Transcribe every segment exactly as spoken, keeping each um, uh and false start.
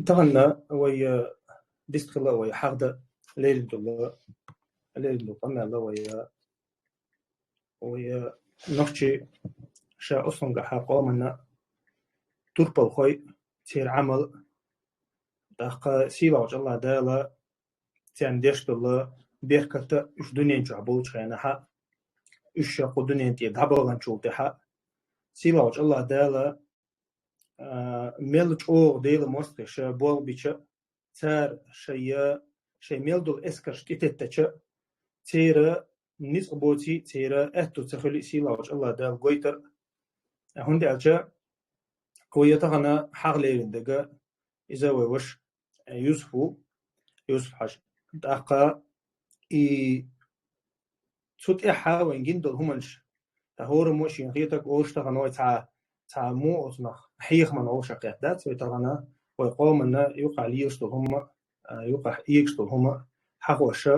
Тахан вай, э, дистхила вай хьагда лерин дула, лерин дула къамаьл вай, э, вай, э, нохчи ша услунгахьа къомана турпалхой цер Ӏамал, тӀаккха сийлахьчу Аллах Дала церан деш долу беркат уьш дуьнен чохь болчу хенахьа, уьш ша кху дуьнен тӀе дӀабаханчул тӀаьхьа, сийлахьчу Аллах Дала, а, мел чӀогӀа Делан мостагӀий ша болх бича, цара шайа, шайн мел долу эскарш тӀететтача, церан ницкъ боций, церан аьтту ца хуьлий сийлахьчу Аллах Дала гойтар. ХӀунда аьлча, кхо я тахана хьагӀ лерина дага, иза вай ваша Юсуф ву, Юсуф-Хьаьжа. ТӀаккха и цу тӀаьхьа вайн гина долу хӀуманаш, тӀаккха хӀораммо шен хетарг олуш тахана вай цхьа, цхьа муха оцунах хьехаман олуша кхетта дац вай тахана, вай къоманна юкъахь лелаш долу хӀума, а, юкъахь эгаш долу хӀума хьахоша,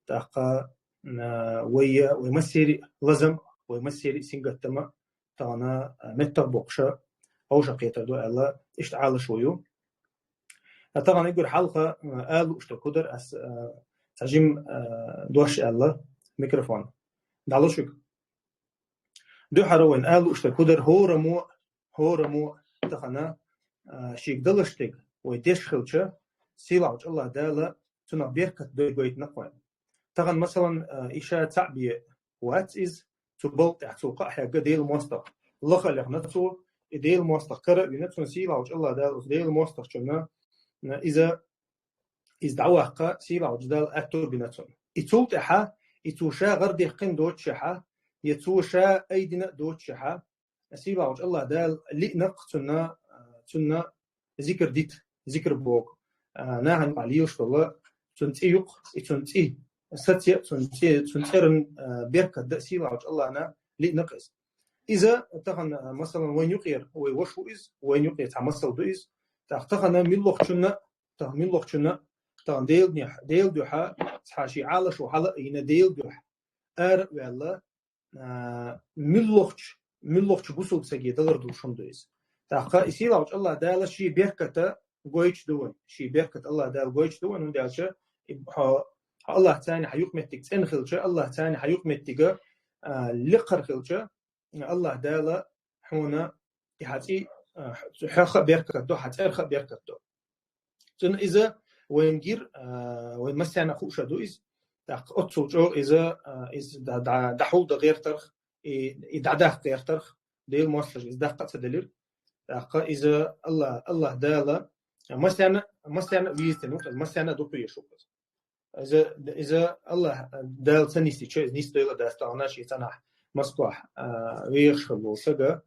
тӀаккха, а, вай, вай массери а лазам, вай массери а сингаттама, тахана, а, меттах боккхуша, олуша кхетар ду аьлла, иштта Ӏалашо ю. А тахана уггар хьалха, а, ала лууш дерг хӀу дара ас, а, цхьа жим, а, дош аьлла, микрофон. ДӀалуш вуьгу. Дуьххьара вайн ала лууш дерг хӀу дара хӀораммо, хӀораммо тахана, а, шега далаш дерг вай деш хилча, сийлахьчу Аллах Дала цунах беркат дой гойтина кхойн. Тахана, масалан, а, и ша цхьаъ бен вац иза, цу балкъехь цо кхаъ хьегна Делан мостагӀа. Лахалехна цо, и Делан мостагӀа кара а вина, цунна сийлахьчу Аллах Дала оцу Делан мостагӀчунна, а, иза, иза дӀаваккха сийлахьчу Дала аьтту бина цунна. И цул тӀаьхьа, и цо ша гӀар дехкина доцушехьа, я цо ша айдина а доцушехьа, сийлахьчу Аллах Дала лиънакх цунна, цунна зикр дита, зикр боху, а, нахана юкъахь лелаш долу цунна цӀе юкъ, и цунна цӀе сацъе, цунна цӀе, цунна цӀеран, а, беркат дан сийлахьчу Аллахна лиънакх иза. Иза тахана, а, масалан, вайн юкъера, вай ваша ву иза, вайн юкъера цхьа масал ду иза. ТӀаккха тахана муьлххачунна, тахана муьлххачунна, тахана Делан, Делан дуьхьа цхьа шен Ӏалашо хьала а йина Делан дуьхьа ара а ваьлла, а, муьлххачу, муьлххачу бусулба стаге далар долуш хӀума ду иза. ТӀаккха и сийлахьчу Аллах Дала шен берката гойтуш ду вайн. Шен беркат Аллах Дала гойтуш ду вайн, хӀунда аьлча и хьо, хьо Аллах царна хьан юкъаметтиг цӀена хилча, Аллах царна хьан юкъаметтига, а, лекхара хилча, Аллах Дала хьуна и хьан цӀе, а, хьоьха а беркат до, хьан цӀерха а беркат до. Цуьнан иза вайн гира, а, вайн массарна а хууша ду иза. ТӀаккха оццул чӀогӀа иза, а, иза дӀа-, дӀа-, дӀахьулдан гӀертарх, и, и дӀадаккха гӀертарх, Делан мостагӀаша иза даккха а ца делира. ТӀаккха иза Аллах, Аллах Дала, а, массарна, массарна а везийтина ву, массарна а дукха везаш ву. Иза, иза Аллах Дала ца нисдича, иза нисдойла а дац тахана шен цӀанахь Москвахь, а, вехаш хилла волу сага,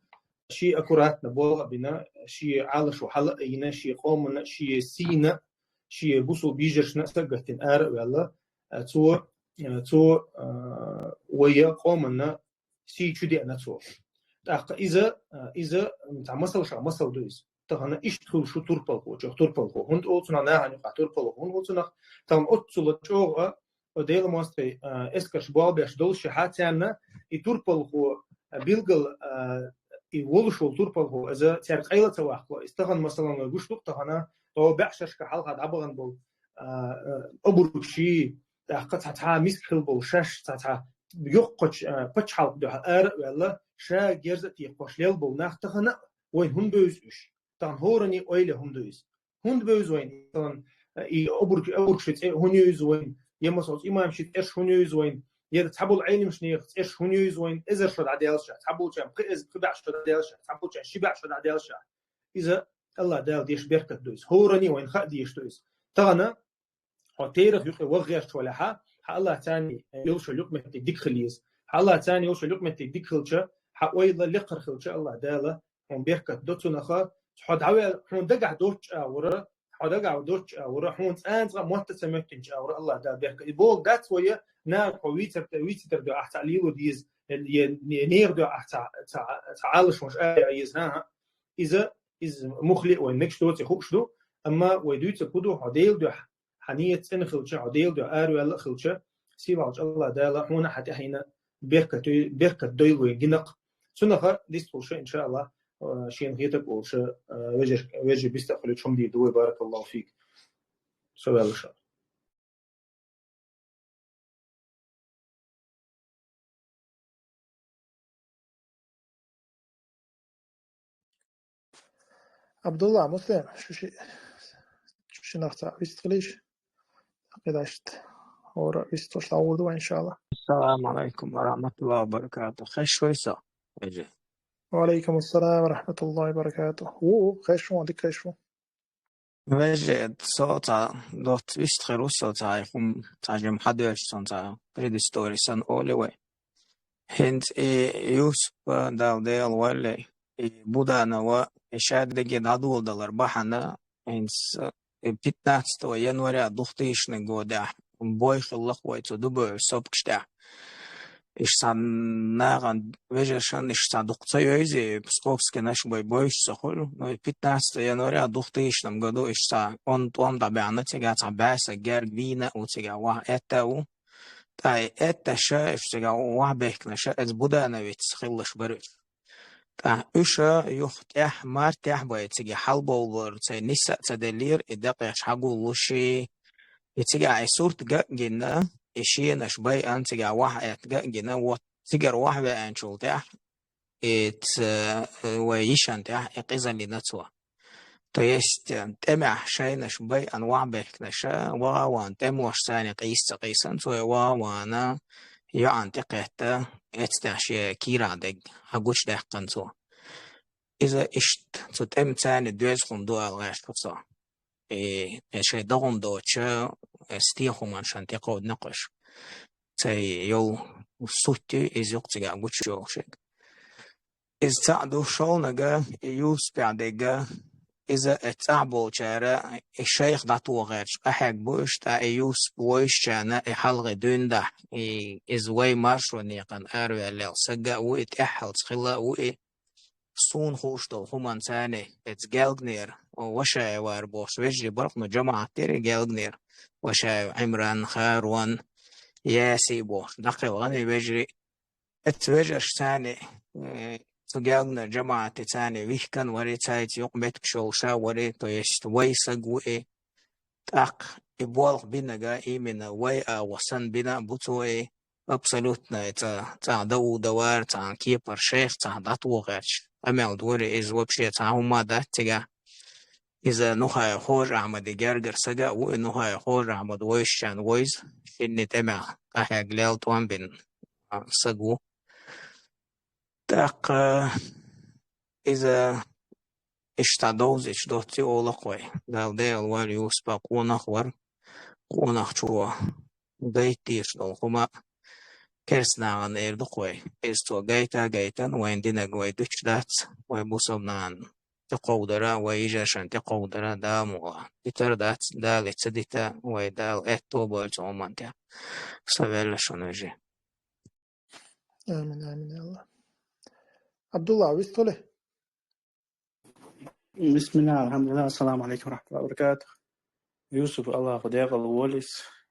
шен аккуратно болх а бина, шен Ӏалашо хьала а йина, шен къоманна, шен сийна, шен бусулба йижаршна а сагатдина ара а ваьлла, а, цо, а, цо, а, вай къоманна сий чу деана цо. ТӀаккха иза, а, иза, м, цхьа масалшах масал ду иза. Тахана иштта хуьлуш ву турпалхо, чӀогӀа турпалхо. ХӀунда олу цунах нахана юкъахь турпалхо? ХӀунда олу цунах тахана оццула чӀогӀа, о, Делан мостагӀий, а, эскарш болх беш долушехьа царна и турпалхо, а, билггал, а, и волуш волу турпалхо, иза цаьрга къайла а ца ваккхало. Иза тахана, масалан, вай гуш ду-кх тахана, тӀо бӀешерашка хьалха дӀабахана болу, а, а, обручи, тӀаккха цхьа-цхьа миска хилла болу шаьш, цхьа-цхьа йоккхачу, а, пачхьалкх дуьхьа ара а ваьлла, ша герз а текхош лелла болу нах тахана а вайна хӀунда бевза уьш? Тахана хӀоранна ойла хӀунда ду иза? ХӀунда бевза вайна? Тахана, а, и обруч-, обручи цӀе хӀунда йовза вайна? Я масалц имамаши цӀерш хӀунда йовза вайна? Я цхьаболу Ӏеламнехан цӀерш хӀунда йовза вайна? Эзар шо дӀаделлаш а, цхьаболчарна пхи эзар, пхи бӀе шо дӀаделлаш а, цхьаболчарна ши бӀе шо дӀаделлаш а. Иза Аллах Дала деш беркат ду иза. ХӀоранна а вайна хаа дезаш ду иза. Тахана хьо терах юкъе ваха гӀерташ валахьа, хьан Аллах царна йолуш йолу юкъаметтиг дика хила еза. Хьан Аллах царна йолуш йолу юкъаметтиг дика хилча, хьан ойла лекхара хилча, Аллах Дала хьуна беркат до цунах. Хьо дӀаваьлла, хьуна дагахь доцчу агӀора, хьо дагахь доцчу агӀора, хьуна цкъа а мотт а ца моьттинчу агӀора Аллах Дала беркат. И бохург дац вай, наха хьо вийцар-, вийцитар дуьхьа ахь цхьаъ лело деза, я, я, я нехан дуьхьа ахь цхьаъ, цхьаъ, цхьаъ Ӏалашонаш ара ян еза, хӀан-хӀа. Иза, иза муххале а вайн мегаш доций хууш ду, амма вай дуьйцург хӀун ду, хьо Делан дуьхьа хьан ният цӀена хилча, хьо Делан дуьхьа араваьлла а хилча, сийлахьчу Аллах Дала хьуна а хьан тӀаьхьенна беркат, беркат дойла вайн гинакх. Цунах дистхуьлуш, иншааллах, а, шена хетарг олуш, а, вежарш-, вежарий бистахь хуьлуьйтуш хӀума дийр ду вай, баракаллаху фик. Со ваьлла шуна. Абдулла, Муслим, шу ши-, шу шиннах цхьаъ вистхилийша. КхидӀа иштта хӀора вистхуш дӀагӀур ду вай, иншалла. Ассаламу алайкум ва рахматуллахи ва баракатух. Хезаш вуй со, вежарий? Ва алайкум ассалам ва рахматуллахи ва баракатух. Ву, ву, хезаш ву, дика хезаш ву. Вежарий, со цхьа доцца вистхир ву со, цхьа хӀума, цхьа жимма хьадоьллуш, сон цхьа предыстория санна олий вай. ХӀинца и Юсуп, Далла Дела валле, и Буданова, и шадерриге дӀадоладалар бахьана, хӀинца, э, пятнадцатого января двухтысячных годехь бой хилла-кх вай цу Дубове сопкаш тӀехь. Иштта цхьа нахана, вежаршна иштта цхьа дукха ца йовзий, псковскийнаш бой, бойш ца хуьлу. Ну, и пятнадцатого января двухтысячном году иштта цхьа онда тӀом дӀабаьхьна, цигахь цхьа бӀе саг герга вийна а ву, цигахь ваха аьтта а ву. ТӀаккха и аьтташа, иштта цигахь ваха бехканаша, иза Будановица хиллаш бара уьш. ТӀаккха уьш юха тӀаьхьа, мартехь бай цига хьалабовлар, цай ниса а ца деллера, и декъеш хьагуллуш, и цигахь и сурт ган а гина, и шенаш байъан цигахь ваха аьтта ган а гина, вот цигара ваха веанчул тӀаьхьа, и ца, вай йишан тӀаьхьа и къизаллина цо. То есть, э, тӀемехь шайнаш байъан ваха бехканаша, ваха а ван тӀемошца царна къийса ца къийсана, цо ваха а ван йоӀана тӀекхетта, эцтехь шен кийрахь дерг хьагучудаьккхина цо. Иза иштта цу тӀемаца царна доьзна хӀума ду аьлла гӀерташ ву со. И, и шайн догӀма доцуш, э, стен хӀуманашна тӀекховдийна-кх уьш. Цай йолу сутти иза юкъа цигахь гучуйогӀуш ерг. Иза цхьаъ ду, шолгӀаниг, и Юсупехь дерг, иза и цӀахь болчара, и шайх дӀатоха гӀерташ къахьегна бу уьш, тӀаккха и Юсуп вовшашна и хьалхе дуьйна дахьа, и, иза вай маршонехана араваьлла саг а ву и, тӀаьххьалца хилла а ву и. Суна хууш долу хӀуманца царна, иза гелгнера, Вашаевара бохуш вежарий бара-кх, ну, жамаӀат дара гелгнера, Вашаев Ӏимран, Харон, Яси бохуш, дӀакхелхина и вежарий. Эцу вежаршца царна, э, цу гелгнера жамаӀатца царна вихкина вара и, цаьрца юкъаметтигаш йолуш а вара и, то есть вай саг ву и. ТӀаккха и болх бинарг а именно вай агӀо санна бина а бу цо и. Абсолютно и цӀа-, цӀахь Даудовара, цхьана кепара шайх цхьа дӀатоха гӀерташ къамел дора иза, вообще цхьа хӀума а дац цигахь. Иза Нухаев Хож-Ахьмадан гергара саг а ву и, Нухаев Хож-Ахьмад вовшашна вовза, шинна тӀемехь къахьегна, лелла тӀом бина, а, саг ву. ТӀаккха иза иштта довзийча доцца олу-кх вай. Далла декъала войла Юсуп, къонах вара. Къонахчо гайта дезаш долу хӀума керста нахана эр ду-кх вай. Иза цо гайта а гайтина, вайна динарг вай дуьтуш дац, вай бусалба нахана тӀекховдара, вай йижаршна тӀекховдара, Дала мукъ лахь, дитар дац, Дала и ца дита, вай Дала аьтто а бойла цу хӀуманна тӀехь. Со ваьлла шуна, вежарий. Амин, амин, я АллахӀ. Абдулла, вистхуьлий? Бисмилла, алхьамдулилла, ассаламу алейкум ва рахматуллахи ва баракатух. Юсуп, АллахӀа декъала волийла,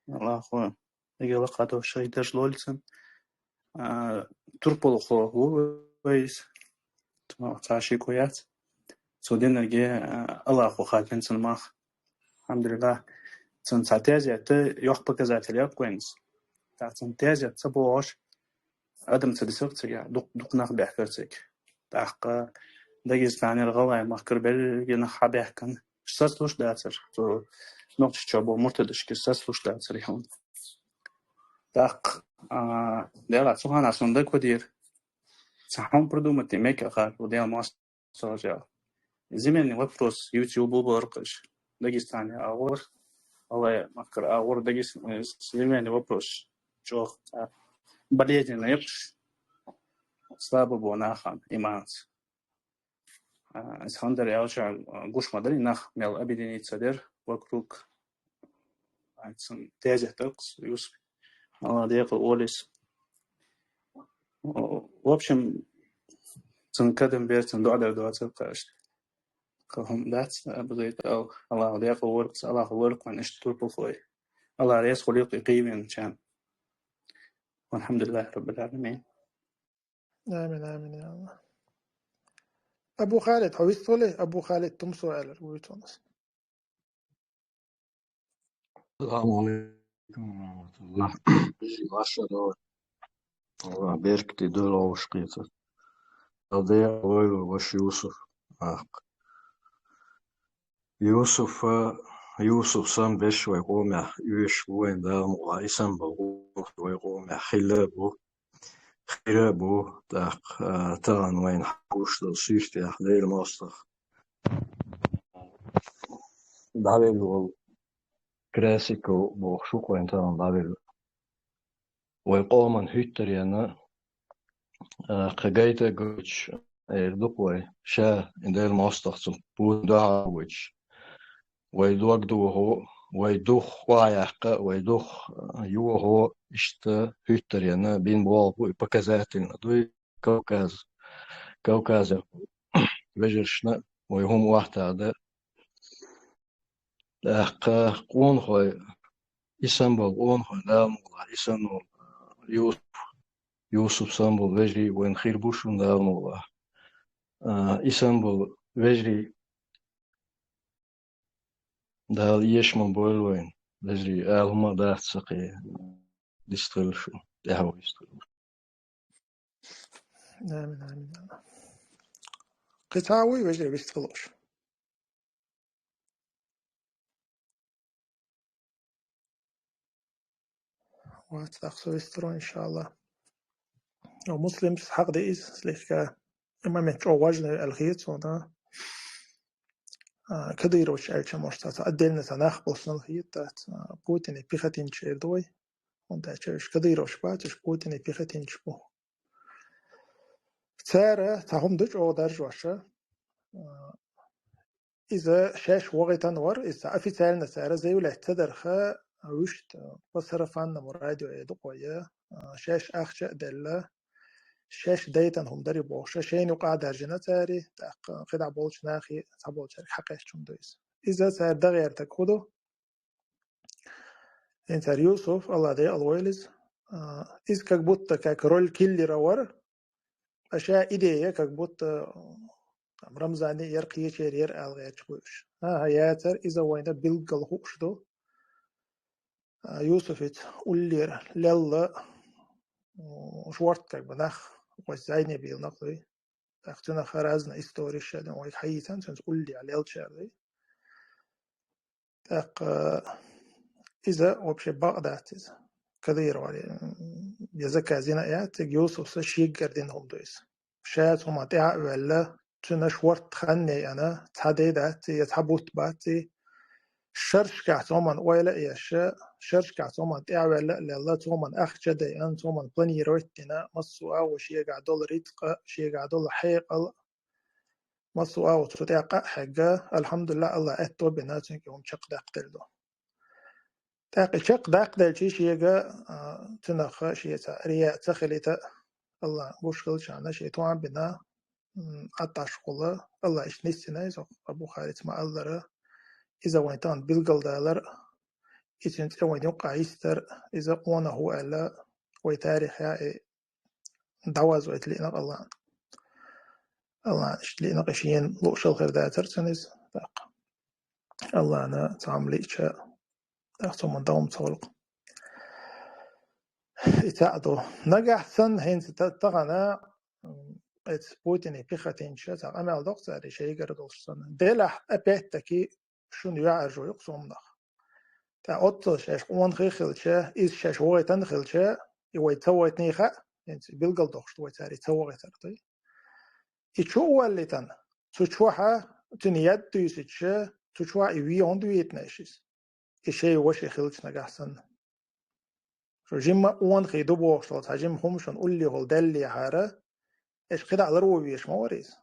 АллахӀа дегӀ лакха долуш шахӀид дарж лолийла цунна. А, турпалхо ву вай иза. Цхьа шеко яц. Цо динарг, а, АллахӀа хадийна цунна мах. Алхьамдулилла. Цунна цхьа тезет а, йоккха показатель а кхойнас. ТӀаккха цунна тезет ца богӀуш, адам ца дисира цига, дукх-, дукха нах баьхкира цига. ТӀаккха Дагестанера, ГӀалгӀай махкара берриге нах хьабаьхкина. Сацлуш дацара. Цу Нохчийчохь болу муртадашка сацлуш дацара и хӀума. ТӀаккха, а, дела, цу хана суна дагадеара. Цхьа хӀума придумать дина мега а хаьа, Дела мос- Сажал. Земельный вопрос, YouTube бу баркъаш. Дагестане агӀор, ГӀалгӀай махкара агӀор, Дагес-, э, земельный вопрос чӀогӀа, а, болезненный яхаш. Слабо бу нахана иманца. А, ас хӀунда аьлча, а, гуш ма дарий нах, мел объединиться дер вокруг. Ай, цун тезет даккхас, Юсуп. АллахӀа декъала волийла. В общем, цун кадам бер, цун доӀа дар доцург кхаьчна. Кхин хӀума дац, Абу Зайд, АллахӀа декъала волийла, АллахӀа волийла вайна иштта турпалхой. АллахӀ реза хуьлийла кхийвинчарна. ВалхьамдулиллахӀи Раббил Ӏаламин. Амин, амин, я АллахӀ. Абу Халид, хьо вистхули? Абу Халид Тумсо аьлар вуй цунас. Салам алейкум ва рахматуллах. Бижи ваша дой. Аллах беркате долу вовшахкхетар. Алде вой ваш Юсуф. Ах. Юсуфа, Юсуф санна берш вай къомехь оьшуш бу вайн Дала мукъ лахь, и санна болу гӀуллакх вай къомехь хилла а бу, хир а бу, тӀаккха, а, тахана вайна хьакхуш долу суьртехь Делан мостагӀа дӀавелла волу Красиков бохуш ву-кх вайн тахана дӀавелла. Вай къоман хӀуьттаренна, а, кхин гайта а гойтуш, эр ду-кх вай, ша и Делан мостагӀа цу Путин дуьхьал а воьдуш. Вай дог дохо, вай дух охьаяккха, вай дух, а, йохо, иштта хӀуьттаренна бина болх бу и, показательно ду и Кавказ, Кавказан вежаршна вай хӀума охьатаӀа дан. ТӀаккха къонахой, и санна болу къонахой, Дала мукъ лахь, и санна волу Юсуф, Юсуф санна болу вежарий вайна хир бу шуна, Дала мукъ лахь. А, и санна болу вежарий, Дала эшаман бойла вайна, вежарий, ала хӀума а дац сан кхин, дистхила шу, тӀаьхьо вистхила. Амин, амин. Кхин цхьа а вуй, вежарий, вистхила шу? Вац, тӀаккха со вистхур ву, иншаллах. О, Муслимс хьакъ де иза, слегка. И момент чӀогӀа важный аьлла хета суна. А, Кадыровс аьлча, может, цхьа отдельно цхьа нах болуш санна хета, а, Путине пехотинцаш эр ду вай. ХӀунда аьлча уьш Кадыровс бац, уьш Путине пехотинцаш бу. Цара цхьа хӀума ду чӀогӀа даржош. А, иза шаьш вахийтина вара, иза официально цара заявлять ца дарх, вуьшта по сарафанному радио эр ду-кх вай, а, шаьш ахча а делла, шаьш дайтина хӀума дарий бохуш, шайна юкъа а даржийна цара, тӀаккха кхидӀа болчу нахе, цхьаболчаьрга хьакхаьчча хӀума ду иза. Иза цара дан гӀертарг хӀун ду? ХӀинца Юсуф, Аллах декъала войла иза, а, иза как будто как роль киллера вара, ткъа ша идея как будто, там, Рамзане яра, кхечеран яра ала гӀерташ бу уьш. ХӀан-хӀа, яцара, иза вайна билггал хууш ду. А, Юсуфица уллера лелла, м, шорта как бы нах, вайца зайне бийла нах дуй. ТӀаккха цуьнах разные историш а дан вайга хьаийцан, цуьнца уллехь лелчара дуй. ТӀаккха иза вообще бакъ дац иза. Кадыровс, м, я заказано а яц, цига Юсуфса шегара дина хӀума ду иза. Ша цу хӀуманна тӀаьхьа а ваьлла, цуьнан шорта хан а яйъина, цхьа де дац и, я цхьа бутт бац и, шерашкахь цу хӀуманна ойла а еш, шерашкахь цу хӀуманна тӀаьхьа а ваьлла а лелла, цу хӀуманна ахча а дайъина, цу хӀуманна планировать а дина, массо а агӀо шегахь долу рицкъа, шегахь долу хьекъал, массо а агӀо цу тӀехь къа а хьегна, алхьамдулиллахӀ, Аллах аьтто а бина, цуьнга хӀума чекхдаккхаделла ду. ТӀаккха и чекхдаккхаделча шега, а, цуьнах шеца рия ца хилийта, Аллах гуш хилчарна шен тоам бина, м, Ӏаташ хула, Аллах иштта нисйина иза, Абу Халица ма-аллара, иза вайн тахана билгалдалар, и цуьнан цӀе вайн юккъахь йистар, иза къонах ву аьлла, вай тарихехь и дӀавазойту лиъна Аллахьна. Аллахьна иштта лиъна, и шена луъуш хир дацара цуьнан иза. ТӀаккха Аллахьна цхьамма лиъча, тӀаккха цу хӀуманна дӀа хӀума ца хуьлу-кх. И цхьаъ ду. Нагахь санна хӀинца та-, тахана, м, эцу Путине пехотинцаша цхьа къамел до-кх цара, шайгара долуш санна. Делахь, опять-таки, шуна юьхьӀаьржо ю-кх цу хӀуманах. ТӀаккха оццул шаьш къонахий хилча, иза шаьш вахийтина хилча, и вай ца вахийтиний хаьа, хӀинца билгалдоккхуш ду вай цара и ца вахийтарг дуй. И чу а валлийтина, цу чохь а, цуьнан яд дуьйсича, цу чохь а и вен хӀунда витина иза? И шайн ваша хилча нагахь санна. Шу жимма а къонахий ду бохуш долу цхьа жимма хӀума шуна уллехула даьллехьара, аша кхидӀа ларво везаш ма вара иза.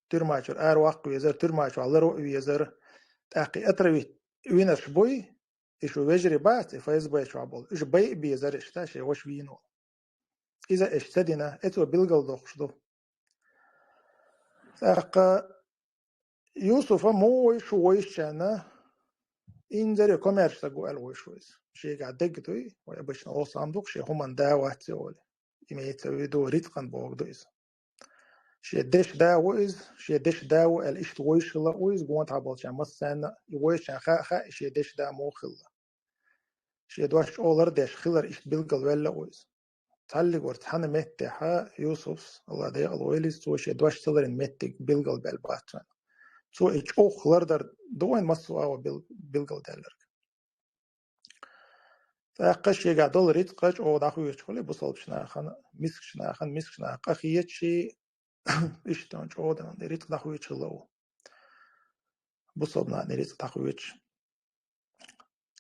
Туьрма чуьра араваккха везара, туьрма чохь ларво а везара. ТӀаккха и отравить винарш буй, и шу вежарий бац, и ФСБ чохь болу. Уьш байа безара иштта, шайн ваша вийна волу. Иза аша ца дина, эцо билгалдоккхуш ду. ТӀаккха Юсуфа муха вайша, вайшачарна инзаре коммерческий стаг ву аьлла вайша вайса. Шегахь дерг дуй, вай обычно олу цхьа хӀума ду-кх, шен хӀуманна да вац олий. Имеется в виду, рицкъан бохург ду иза. Шен дешан да ву иза, шен дешан да ву аьлла, иштта вуйш хилла ву иза, гонахьа болчарна массарна, и вуйшинна хаьа, хаьа, и шен дешан да муха хилла. Шен дош чӀогӀа лардеш хилар иштта билгалваьлла ву иза. Цхьаллигвар цхьана меттехьа Юсуфс, Аллах декъала войла из, цо шен дош ца ларийна меттиг билгалбаьлла бац вайна. Цо и чӀогӀа лардар ду вайна массо а агӀо бил-, билгалдаьлларг. ТӀаккха шегахь долу рицкъа чӀогӀа дӀахоьцуш хилла бусалбачу нахана, мискачу нахана, мискачу наха къахеташ, иштта чӀогӀа дан рицкъа дӀахоьцуш хилла ву. Бусалба нахана рицкъа дӀахоьцуш.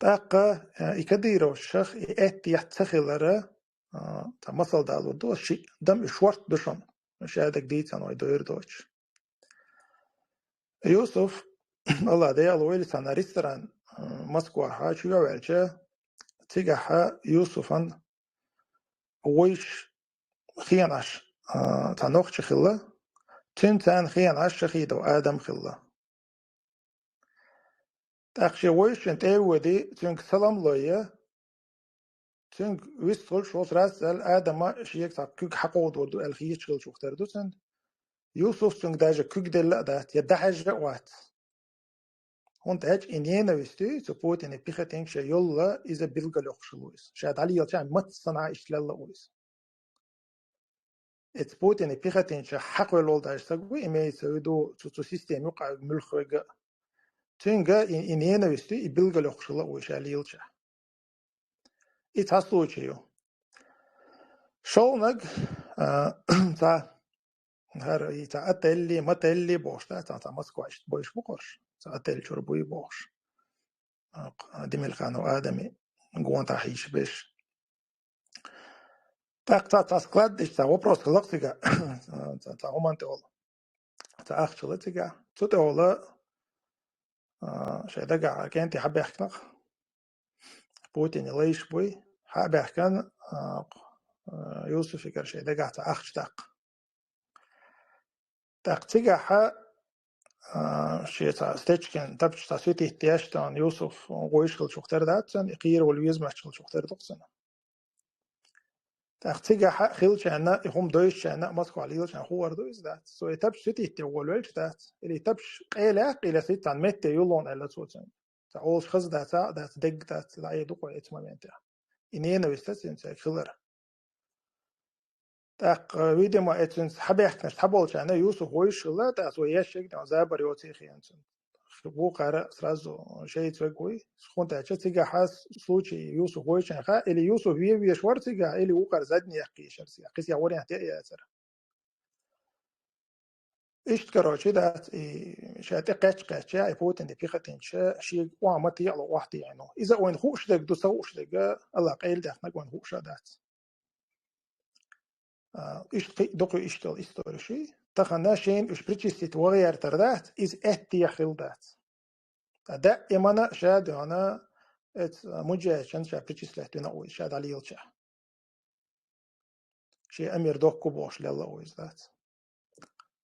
ТӀаккха, э, и Кадыровшах и аьттехь ца хилара, а, цхьа масал далур ду, ши дам и шорта ду шуна, шадерг дийцина вай дойр доцуш. Юсуф, Аллах декъала войла, цхьана ресторан, а, Москвахьа чу ваьлча, цигахьа Юсуфан вуйш хенаш, а, цхьа нохчи хилла, цуьнан царна хенаш Шахидов Адам хилла. ТӀаккха шен вуйшинна тӀе а воьдий, цуьнга салам лой, цуьнга вистхуьлуш волчу раз аьлла, Адама шега цхьа куьг хьакховдор ду аьлла хеташ хиллачух тера ду цуьнан. Юсуф цуьнга даже куьг делла а дац, я дӀахьаьжжа а вац. ХӀунда аьлча и ненависть, цу Путине пехотинча йолла, иза билгалйоккхуш хилла ву иза. Ша дӀалелча массанхьа иштта лелла ву иза. Эцу Путине пехотинча хьакхоьллал даже стаг ву, имеется в виду, цу, цу система юкъа муьлхха вега. Цуьнга и, и ненависть, и билгалйоккхуш хилла ву ша лелча. И цхьа случай ю. ШолгӀаниг, а, цхьа, хӀара и цхьа отелли, мотелли бохуш, да, цхьа, цхьа Москва иштта бойуш бу кхуьш, цхьа отель чуьра буй бохуш. А, Демельханов Адами гонахьа хьийша беш. ТӀаккха цхьа, цхьа склад, иштта цхьа вопрос хилла-кх цига, цхьа, цхьа хӀуманна тӀехула. Цхьа ахча хилла цига. Цу тӀехула, а, шайн дагахь кӀентий хьабаьхкина-кх. Путине лайш буй. Хьабаьхкина, а, а, Юсуфигара шайн дагахь цхьа ахча даккха. ТӀаккха цигахьа, а, шен цхьа стечкин тапча цхьа суьтитта деш тахана Юсуф гӀойш хиллачух тера дац цуьнан, и кхийра волу везамаш хиллачух тера ду-кх цуьнан. ТӀаккха цигахьа а хиллачарна, и хӀума дойшучарна а, Москвахь лелачарна хуур ду иза дац. Цо и тапча суьтитта волавелча дац. Или и тапча къелехь, къиле ситтан метте юллун аьлла цо цуьнга. Цхьа олуш хаза дац, а дац, дегга дац, дӀа а ду-кх вай эцу моментехь. И ненависть цуьнца хилар. ТӀаккха, видимо, эцуьнца хьабаьхкинарш цхьаболчарна Юсуф вуйш хилла, тӀаккха цо еш егна забар йоций хиъна цуьнан. Вукхара сразу шайца вега вуй. ХӀунда аьлча цигахьа случай Юсуф вуйчарна хаьа, или Юсуф вен веш вара цигахь, или вукхара задний яккха йиш яра цигахь. Кхин сехьа вариант яцара. Иштта, короче, дац, и ша тӀе кхаьчча-кхаьчча, и Путине пехотинча шега охьа ма текъало охьатаьӀна. Иза вайна хууш дерг ду, ца хууш дерг, Аллах къайла даьхнарг вайна хууш а дац. А, иштта кхин а дукха иштта йолу историш ю. Тахана шена уьш причислить ван гӀертар дац, иза аьттехьа хилла дац. Ткъа даимана ша а дуьхьана, эцу муджахӀидашна ша причислять вина а ву иза, ша дӀалелча. Шен амир доккху бохуш лелла а ву иза дац.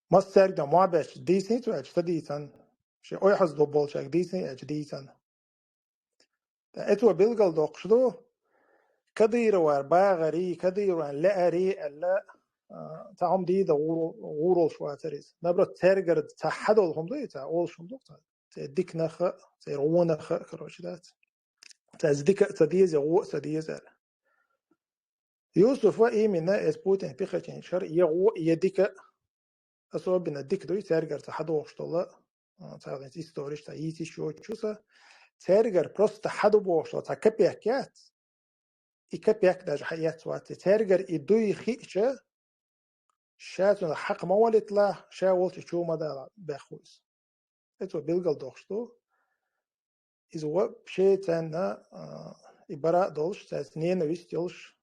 Массаьрга дан мохь баьчча дийцина цо аьлча, ца дийцина. Шен ойхьазло болчаьрга дийцина аьлча, дийцина. Ткъа эцо билгал доккхуш ду, Кадырован багӀарий, Кадырован лаьарий аьлла, а, цхьа хӀума дийца гӀур-, гӀуролуш вацара иза. Наоборот, цаьргара цхьа хьадолу хӀума ду и, цхьа олуш хӀума ду, цхьа, церан диканах а, церан вонах а, короче, дац. Цаьрца дика а ца деза, я вон а ца деза аьлла. Юсуфа именно эцу Путине пехотинчара я вон, я дика, особенно дика дуй, цаьргара цхьа хьадохуш долу, а, цхьа хӀинца историш цхьа йийцича йоцучу са, цаьргара просто хьаду бохуш долу цхьа капек яц, и капек даже хьаэцна вац. Цаьргара и дуй хиъча, ша цунах хьакха ма валийталахь, ша волчу чу ма дала бехк ву иза. Эцо билгал дохуш ду. Иза вообще царна, а, и бара а долуш, цаьрца ненависть йолуш,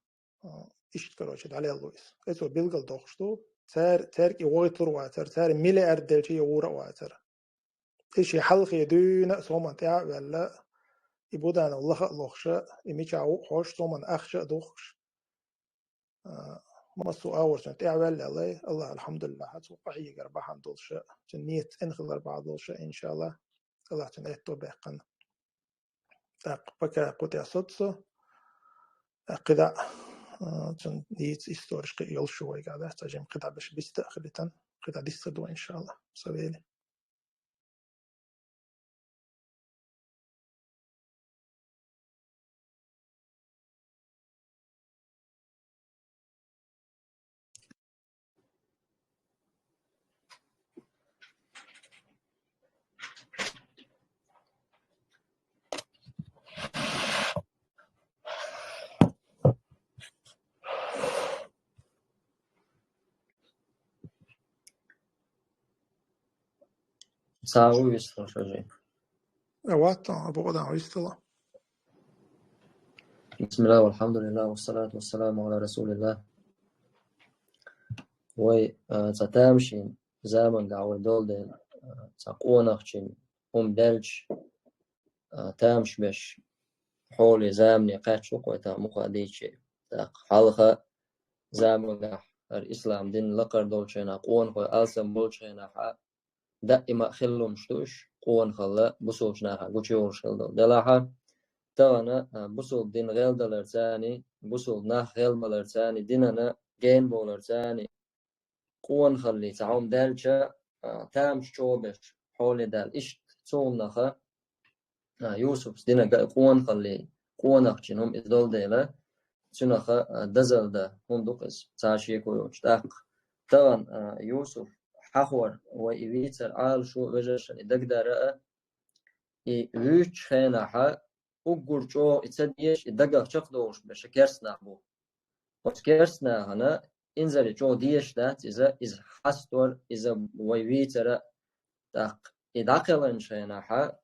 а, иштта, короче, дӀалелла ву иза. Эцо билгал дохуш ду. Цаьр-, цаьрга и вогӀуьйтур а вацара, цара миллиард делча а вур а вацара. И шен хьалхе дуьйна а соман тӀаьхьа а ваьлла, и Буданов лаха а лохуша, и мичахь ву а хьош, соман ахча а духкуш. А, массо а агӀор цунна тӀаьхьаваьлла аьлла, Аллах, алхьамдулиллахь, цо къахьегар бахьана долуша, цуьнан нийят цӀена хилар бахьана долуша, иншаллах, Аллах цуьнан аьтто баьккхина. ТӀаккха пока кху тӀехь соцу со, а, кхидӀа, а, цуьнан дийца историш кхин йолуш ю вайгахь, да, ца жима кхидӀа беш биста а хилитан. кхидӀа диссаду, иншалла, са вели. Цхьа ву вистхула шажи. Аватта, абу гӀадан вистала. بسم الله والحمد لله والصلاة والسلام على رسول الله. Вай, а, цхьа тамашийна заманга вай долден, а, цхьа къонахчийна хӀума даьлча, а, тамаш беш хьоле замане кхаьчча вай тха мукъа дийче. ТӀаккха хьалха заманга хӀара ислам дин лакхара долчу хенахь, къонахой алсам болчу хенахь, даима а хиллалуш ду уьш, къонахалла бусулчу нахана гучуйолуш хила долу. Делахьа, тахана, а, бусулба дин гӀелдаларца а, бусулба нах гӀелбаларца а, динана генабовларца а, къонахаллица хьуна даьлча, а, тамаш чӀогӀа беш, хьоле даьлла. Иштта цунах а, а, Юсупс динага а къонахалле, къонахчийна хӀума иза долу дела, цунах а, а, дазалла дан хӀума ду-кх иза, цхьа шеко йоцуш. ТӀаккха тахана, а, Юсуп хьахор, вай и вийцар Ӏалашо, вежаршна и дагадара а, и вуьйцучу хенахь а уггар чӀогӀа и ца дезаш, и дагах чекхдолуш берш керстанах бу. Оцу керстанахана инзаре чӀогӀа дезаш дац иза, иза хьастор, иза вай вийцара. ТӀаккха и дӀакхелхинчу хенахь а,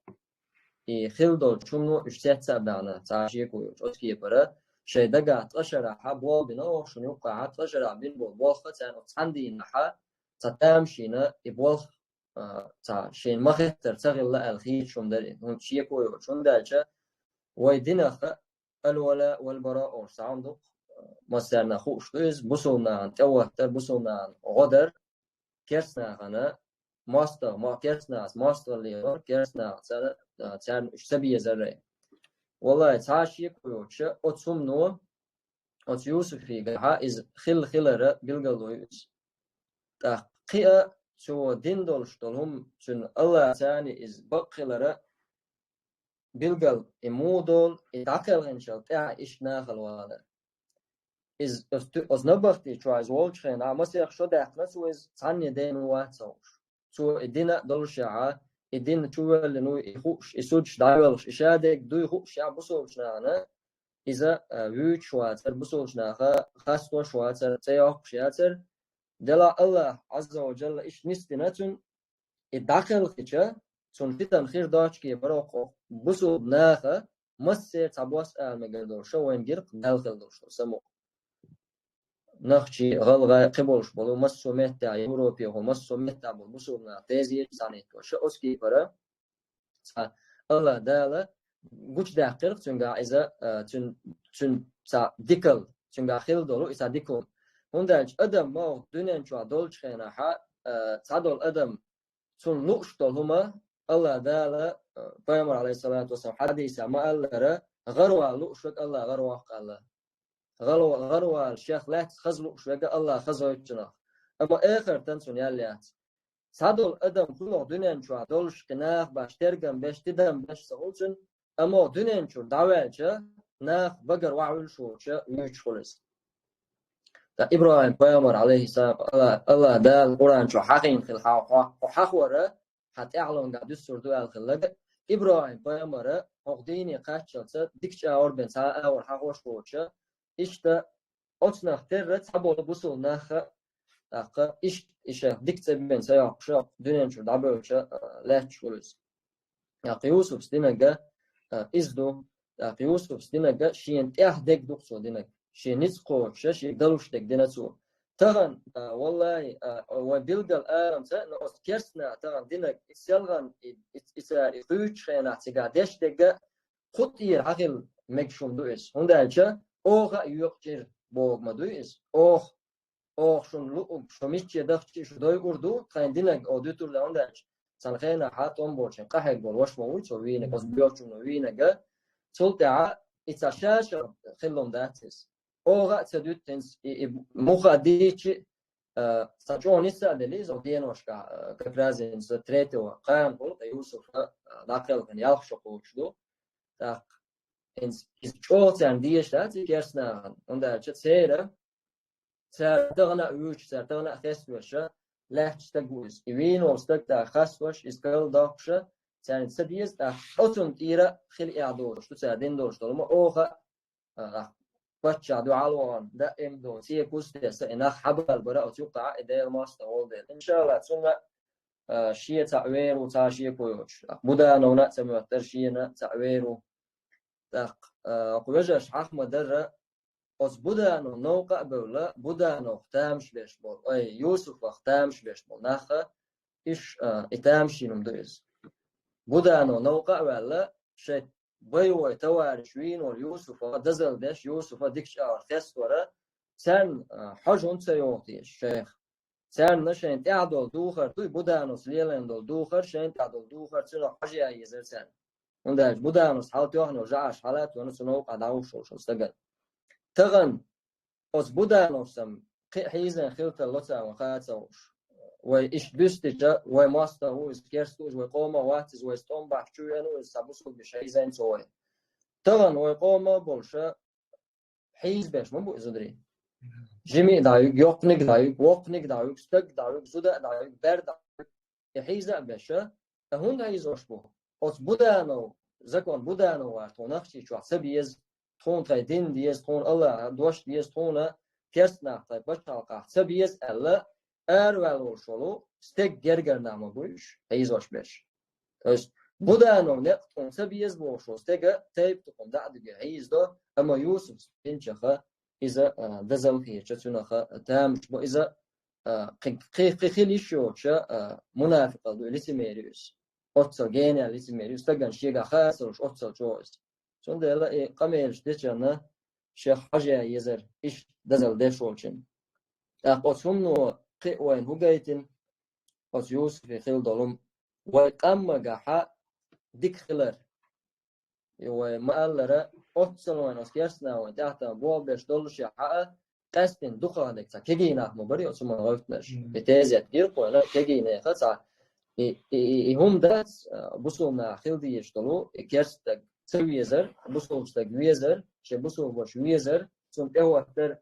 и хила долчу хӀумано уьш цец а баьхна, цхьа шеко йоцуш, оцу кепара, шайн дагахь ткъа шарахь а болх бина, оха шуна юккъехь а ткъа шарахь бина болу болх а царна оцу цхьана дийнахь а, цхьа тамашийна и болх, а, цхьа шайна ма-хеттара ца хилла аьлла хеташ хӀума дара, хӀунда шеко йоцуш, хӀунда аьлча вай динах а аль-вала валь-бара олуш цхьа хӀума ду-кх, массарна хууш ду иза, бусулнахана тӀехӀоттар, бусулнахана гӀо дар, керстанахана мостагӀа, мо-, керстанахаца мостагӀалла лелор, керстанахаца, а, царна уьш ца безар а. Валлай, цхьа шеко йоцуша, оцу хӀумано, оцу Юсуфигахьа иза хилла хилара билгало ю иза. ТӀаккха кхин а цо дина долуш долу хӀума цуьнан Аллахьца а иза бакъ хилара билгал и муха долу, и дӀакхелхинчул тӀаьхьа иштта нахала валар. Иза оцу, оцу набахти чохь иза волчу хенахь масех шо даьккхина цо иза, цхьанне дена вац ца хууш. Цо и дина а долушехьа, и дин чувоьллина ву, и хууш, и судаш дӀайоьлхуш, и шадерг дуй хууш ша бусулчу нахана, иза, а, вуьйцуш вацара, бусулчу наха хастош вацара, цӀе йоккхуш яцара. Делахь Аллахь Ӏазза ва Джалла иштта нисдина цуьнан, и дӀакхелхича, цунна фитан хир доцуш кепара оккху бусулба наха массеран цхьа бос ала мегар долуш, ша вайна гира-кх Далла хила долуш долу самукъа. Нахчий, гӀалгӀай, кхин болуш болу, массо а меттехь, Европехула, массо а меттехь болу бусулба нах дезийра цхьаьна хӀиттош. Ша оцу кепара цхьа Аллахь Дала гучудаьккхира-кх цуьнгахь иза, а, цуьн-, цуьнан цхьа дикал, цуьнгахь хилла долу и цхьа дика хӀума. ХӀунда аьлча адам ма вахта дуьнен чохь долчу хенахьа, а, цхьадолу адам цунна лууш долу хӀума, Аллахь Дала, а, Пайхамар, алейхиссалату вассалам, хьадисехь ма-аллара, гӀаравала лууш верг Аллахь гӀаравоккху аьлла. ГӀарава-, гӀаравала шех лаьцна хаза лууш верг Аллахь хаза войту цунах. Амма эхартан цунна ял яц. Цхьадолу адам хӀуманах дуьнен чохь долуш кхин нах баш, тергам беш, тидам беш ца хуьлу цуьнан, амма дуьнен чуьра дӀаваьлча, нах багара вахьуьлуш волча вуьйцуш хуьлу иза. Ткъа ИбрахӀим пайхамар, алейхиссалам, Алла, Аллахь Дала Къуръан чохь хьахийна хила хьан хьо, хьо хьахора, хьан тӀаьхьалонга дуьссур ду аьлла хилларг, ИбрахӀим пайхамара хӀокху дийне кхаччалца дика чӀагӀор бен цхьа а агӀор хьахош воцуча, иштта оцунах терра цхьаболу бусул нах а, тӀаккха иштта и шех дика цӀе бен ца йоккхуша, дуьнен чуьра дӀабевлча, а, лаьтташ хуьлу иза. ТӀаккха Юсупс динарг а, а, иза ду. ТӀаккха Юсупс динарг а шена тӀехь дерг ду-кх цо динарг. Шен ницкъ кхочуша, шен далуш дерг дина цо. Тахана, а, валлай, а, вай билггал арамца, но оцу керстна тахана динарг и селхана, и, и, и цара и хуьйцучу хенахь цигахь деш дерг а кху тӀера хьахилла мегаш хӀума ду иза. ХӀунда аьлча оха а йоькъучуьра боху ма дуй иза. Оха Оха шуна луург, шу мичча дахча а шу дойур ду, тхайн динарг оха дуьтур дан даьлча, цхьана хенахь хьан тӀом боцучун къахьега болу ваша ма вуй цо вийнарг, оцу боьлчунна вийнарг а. Цул тӀаьхьа и цхьа ша-ша хиллун дац иза. Оха а ца дуьту хӀинца и, и муха дийчи, Цхьа чӀогӀа ницкъ а делла, иза деношкахь, э, как раз инца третьего кхана хуьлу, ткъа Юсуфа, э, дӀакхелхина ялх шо кхочуш ду. ТӀаккха инца, иза чӀогӀа царна дезаш дац и керста нахана, хӀунда аьлча церан, цара тахана а вуьйцуш, цара тахана а хеставеш, лаьтташ стаг ву иза. И вийна волу стаг тӀаккха хеставеш, иза карла доккхуш, царна ца деза, тӀаккха оцунна тӀера хила эхь долуш ду цара дина долуш долу ма оха а, паччахь дуьхьал а вахана, даим долу цӀе куц тесна, и нах хьабала бара оцу юккъахь, и Делан мостагӀа волу дела. Иншалла, цунна, а, шен цхьаъ вер ву, цхьа шеко йоцуш. Будановна а ца моьттура шена цхьаъ вер ву. ТӀаккха, а, оцу вежарша хьаха ма-дарра, оцу Буданов новкъа а бевлла, Будановх тамаш беш болу, ой, Юсуфах тамаш беш болу наха, иш, а, и тамашийна хӀума ду иза. Буданов новкъа а ваьлла, шайн боевой товарищ вийна волу Юсуфа, дозалла деш, Юсуфа дика чӀагӀар хеставара, царна, а, хьожа хӀунда ца йогӀу теша шайх? Царна шайна тӀехь долу духар дуй, Будановс лелийна долу духар, шайна тӀехь долу духар, цунах хьожа ян езара царна. ХӀунда аьлча Будановс хьал тоьхна йолу жӀараш хьалатоьхна цу новкъахь дӀавуссуш волчу стагана. Тахана оцу Будановс-м кхин а хьийзина хила тарло царна, ван ха а ца хууш. Вай иштта дуьстича, вай мостагӀа ву иза, керста ву иза, вай къомах вац иза, вай стом бахьаш чу веана ву иза, цхьа бусулба йиша хьийзина цо вай. Тахана вай къомах а болуша хьийзабеш ма бу иза зударий. Жимий а дӀаюьгу, йоккханиг а дӀаюьгу, воккханиг а дӀаюьгу, стаг а дӀаюьгу, зуда а дӀаюьгу, бер а дӀаюьгу. И хьийза а беша, ткъа хӀунда хьийзош бу? Оцу Буданов, закон Буданов вара тхуна Нохчийчохь ца беза, тхуна тхайн дин деза, тхуна Аллахьа дош деза, тхуна керста нах тхайн пачхьалкхахь ца беза аьлла, араваьлла волуш волу стеган гергара нах ма бу уьш, хьийзош беш. То есть Буданов некъ тхуна ца беза бохуш волу стеган тайпа тхуна дӀа а дуьгий хьийзадо, амма Юсуфс бинчаха иза, а, дозалла хеташ, цунаха тамаш бо иза, а, кхин, кхин, кхин хила йиш йоцуша, а, мунафикъал ду, лицемер ю иза. Оццал генал лицемер ю, стагана шегахь хаа ца луш, оццал чӀогӀа иза. Цундела и къамелаш дечарна шех хьожа ян езара, иштта дозалла деш волчун. ТӀаккха оцу хӀумано кхин а вайна хӀу гайтина, оцу Юсуфе хила долу хӀума, вай къаммагахьа дика хилар. И вай ма-аллара, оццал вайн оцу керста наха вайн тӀаьхьа болх беш доллушехь а, къаьстина дукхахдерг цхьа кегий нах ма бара оцу хӀуманна гӀевттинарш. Мгм. И тезет гира кхуна, кегий нехан цхьа. И, и, и, и хӀума дац, а, бусулба наха хила дезаш долу, и керста стаг ца везар, бусулба стаг везар, шен бусулба ваша везар, цунна тӀехӀоттар.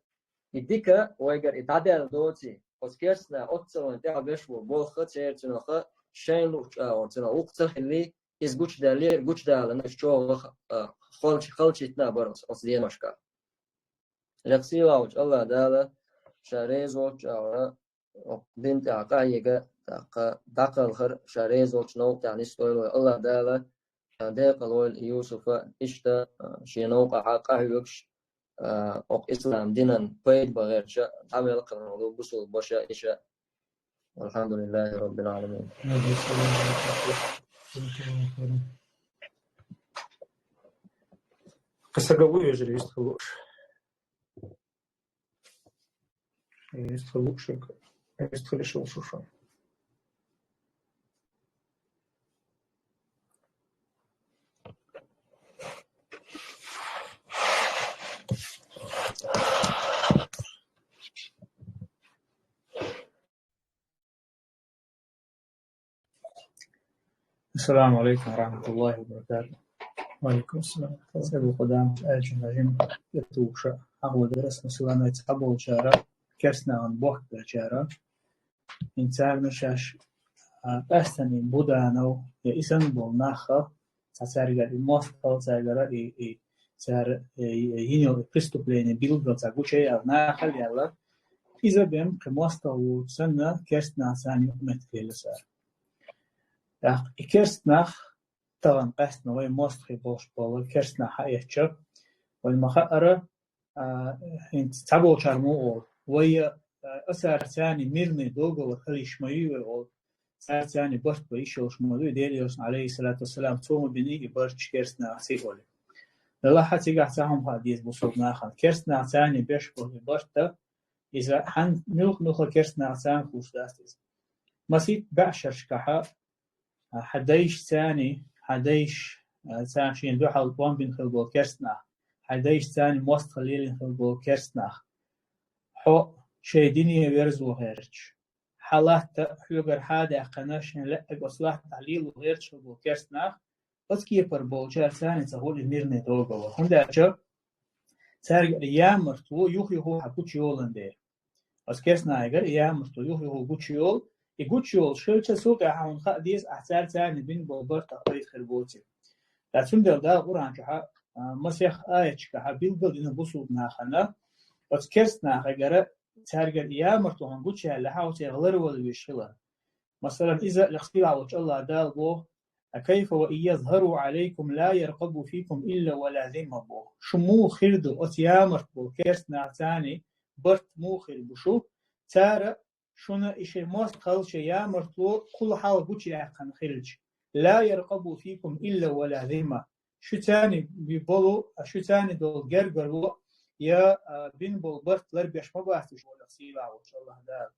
И дика вайгара и дӀадаьлла доций, оцу керста наха оццал вайн тӀаьхьа беш болу болх а, церан цуьнах а шайна луучу агӀор цуьнах вукху ца хиллий, иза гучудаьллера, гучудаларна иза чӀогӀа, а, халчи-, халчийтина а бара оцу, оцу деношкахь. Лекха сийлахьчу Аллах Дала ша реза волчу агӀора, дин тӀехь къахьега, тӀаккха дӀакхалхар ша реза волчу новкъа тӀехь нисдойла вай. Аллах Дала, а, декъалвойла Юсуфа, иштта, а, шен новкъахьа къахьоьгуш, а, окху ислам динан пайда бан гӀерташ дӀавелла кхарна волу бусулба ваша, иша. Валхьамдулиллахи Раббил Ӏаламин. Кхин стаг ву вежарий, вистхила лууш. Вистхила лууш, вистхила лууш шу. السلام عليكم ورحمة الله وبركاته. وعليكم السلام. Ас Абу Къудамат аьллачун хьажим, я тухуша, хьахо дара ас, масала, цхьаболчара, керста нахана бохк бечара, хӀинца царна шаьш, а, къаьстина и Буданов, я и санна болу нах а, цхьа цаьргара и мостагӀалла, цаьргара и, и, цара, э, э, йина йолу преступление билггал цхьа гучуяьлла нахал яьлла, иза бен кхин мостагӀа воцу санна, керста нах царна юкъаметтиг хилла цара. ТӀаккха и керста нах, тахана къаьстина вай мостагӀий болуш болу керста нах хьаэцча, вайна ма хаъара, а, хӀинца цхьаболчара муха олу: вай, а, царца мирный договор хила йиш ма юй вай олу, царца барт бан йиш йолуш ма дуй, Делан Элчано, алейхиссалату вассалам, цо ма бина и барт керста нахаца олий. Делахь а цигахь цхьа хӀума хаа деза бусулба нахана. Керста нахаца беш болу и барт, иза хьан муьлха-муьлха керста нахаца хууш дац иза. Масийтта бӀешерашкахьа, а, хьан дайшца, хьан дайш, а, царна шена дуьхьал тӀом бина хила болу керста нах, хьан дайшца мостагӀалла лелийна хила болу керста нах. Хьо шайн дине верзо гӀерташ, хьа латта хьоьгара хьадаьккхина, шайн лаьтта оцу латтахь лело гӀерташ хилла болу керста нах, оцу кепара болчара царна ца хуьлу и мирный договор. ХӀунда аьлча цаьрга и ямартло юх-юха хьа гучуйолан дела. Оцу керста нахегара и ямартло юх-юха гучуйолу, и гучуйолуш хилча, цул тӀаьхьа хьуна хаа деза, ахь цара царна бина болу барт ахь пайда хир боций. Ткъа цундела Дала Къуръан чохь а, масех аяташкахь билггал дина бусулба нахана, оцу керста нахегара цаьргара и ямартло хьуна гучуяьллехь, оцу церан ларвала веш хилар. Масалан, иза лекха сийлахь волчу АллахӀ Дала боху: «А кайфа ва ин язхару Ӏалайкум ла яркъабу фикум илла ва ла зимма», боху. Шу муха хир ду оцу ямарт болу керста нахаца барт муха хир бу шу? Цара шуна и шайн мостагӀалла, шайн ямартло кхул хьалха гучуяьккхина хилча. «Ла яркъабу фикум илла ва ла зимма». Шу царна би болу, а шу царна долу гергарло я, а, бина болу барт ларбеш ма бац уьш, боху лекха сийлахь волчу АллахӀ Дала.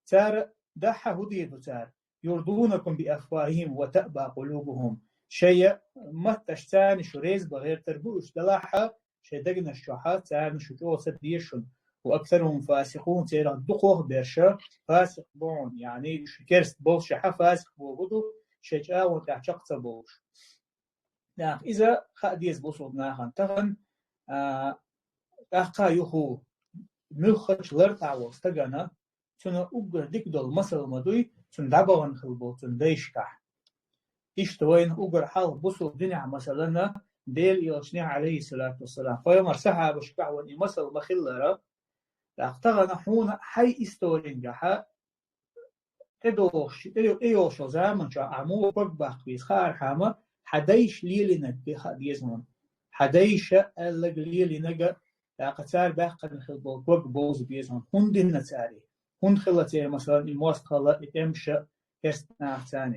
Цара дахьа хӀун дийр ду цара? «Юрдунакум би афвахихим ва таъба къулубухум». Шайн матташ царна шу реза бан гӀертар бу уьш, делахь а шайн дегнаш чохь а царна шу чӀогӀа ца дезаш шуна. «Ва аксарухум фасикъун», церан дукхох берш фасикъ бу хьуна, яъни шу керста болшехь а фасикъ боху ду, шайн чӀагӀо тӀехь чекх ца болуш. ТӀаккха иза хаа деза бусулба нахана тахана, а, тӀаккха юху муьлххачу лартӀахь волу стагана, цуьнан уггар дика долу масал ма дуй, цуьнан дӀабахана хилла болу цуьнан дайшкахь. Иштта вайна уггар хьалха бусулба динехь масалана, Делан Элчанехь, Ӏалайхиссалату вассалам, пайхамар сахьабашкахь вайна и масал ма хиллара, тӀаккха тахана хьуна хьайн исторингахьа тӀедогӀуш, тӀе-, тӀейогӀуш йолу заман чохь ахь муха ког баккха беза хаархьама, хьан дайша лелийнарг хаа деза хьуна. Хьан дайша аьлларг лелийнарг, тӀаккха цара баьккхина хилла болу ког бовза беза хьуна. ХӀунда дина цара и? ХӀунда хилла церан, масалан, и мостагӀалла, и тӀемаша керста нахаца?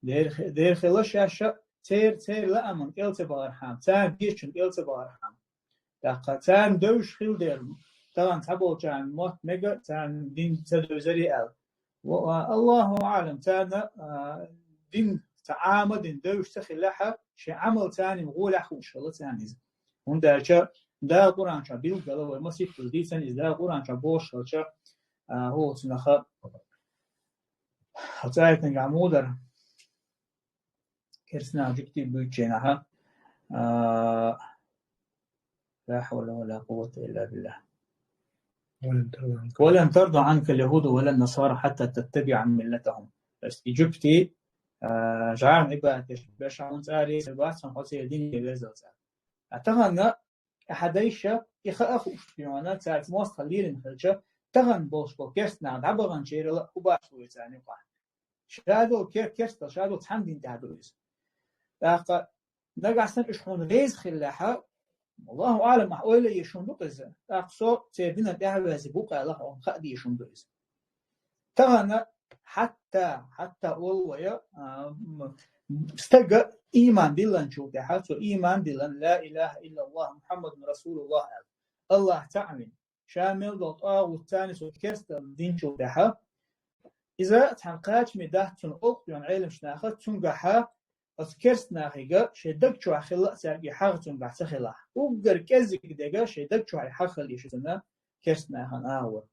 Дера хи-, дера хилла шаьш а церан, церан лааман кӀел ца бахархьама, царна дезачун кӀел ца бахархьама. ТӀаккха царна девзаш хилла дера, тахана цхьаболчарна мотт мега, царна дин ца девзаре аьлла. Ва, а, Аллаху аӀлам, царна, а, дин ца Ӏама дина девзаш ца хиллехь а, шайн Ӏамал царна гӀолехь хууш хилла царна иза. ХӀунда аьлча Дала Къуръан чохь билггала вай масийтта дийцина иза, Дала Къуръан чохь бохуш хилча, а, хӀу цунаха, хьо цаьрканга мудар. Керста нах жуьгтий буьйцучу хенахь, а, لا حول ولا قوة إلا بالله. ولن ترضى عنك اليهود ولا النصارى حتى تتبع ملتهم. То есть и жуьгтий, а, жӀарна Ӏибадат деш берш хьуна цӀарий бац, хьо церан дине верзал цара. А тахана, хьан дайша, и хаа хууш йоьна, цаьрца мостагӀалла лелийна хилча, тахана болуш болу керста нах дӀабаханчерал а хӀун бац вай царна юкъахь? Ша долу кер-, керстал, ша долу цхьана дин тӀехь ду иза. ТӀаккха нагахь санна уьш хьуна реза хиллехь а, Аллаху аӀлам, ахь ойла еш хӀума ду-кх иза. ТӀаккха со церан динан тӀаьхьаваьззиг ву-кх аьлла хьуна хаа дезаш хӀума ду иза. Тахана хьатта, хьатта олу вай, а, м, стага ийман диллинчул тӀаьхьа, цо ийман диллина, ла илаха иллаллах, Мухаммадун расулуллах аьлла. АллахӀ цхьаъ вина, ша мел долу тӀагӀут царна со керстал динчул тӀаьхьа. Иза цхьана кхачаме дац цунна олу йоьна Ӏеламчу наха, цуьнгахьа оцу керста нахе шайн даг чохь хилла а цаьрга и хьагӀ цуьнгахь ца хилахь. Уггар кӀеззиг дега шайн даг чохь и хьагӀ хила еза цунна керста нахана агӀор.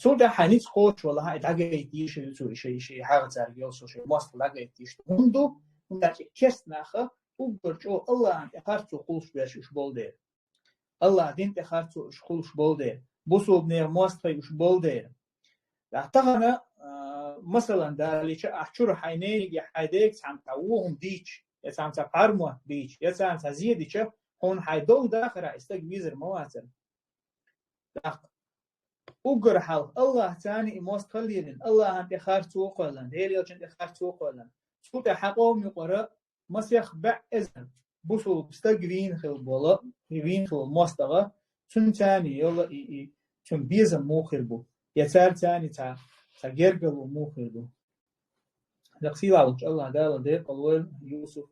Цул тӀаьхьа ницкъ кхочуш валахь, и дӀагайта еза ю цо, и шайн, и шайн хьагӀ цаьрга йолу, со шайн мостагӀ дӀагайта еза. ХӀунда ду? ХӀунда аьлча керста наха уггар чӀогӀа АллахӀана тӀе харцо кхуллуш берш уьш болу дела. АллахӀ дин тӀе харцо уьш кхуллуш болу дела. Бусулбанех мостагӀий уьш болу дела. Тахана, а, масалан, далийча, ахь чуьра хьайн нениг я хьайн дега цхьаьна цхьа вон хӀума дийча, я цхьаьна цхьа пхьармотт бийча, я царна цхьа зе дича, хьуна хьайн долу дахарехь и стаг везар ма вацара. ТӀаккха уггар хьалха АллахӀ царна и мостагӀалла лелийна, АллахӀана тӀе харцо кхоьллина, Делан Элчанна тӀе харцо кхоьллина. Цул тӀаьхьа хьан къоман юкъара масех бӀе эзар бусулба стаг вийна хилла болу, вийна хилла мостагӀа, цуьнан царна йолу и, и, цуьнан безам муха хир бу, я цара царна цхьа, цхьа гергарло муха хир ду. Лекха сийлахь волчу АллахӀ Дала декъала войла Юсуф,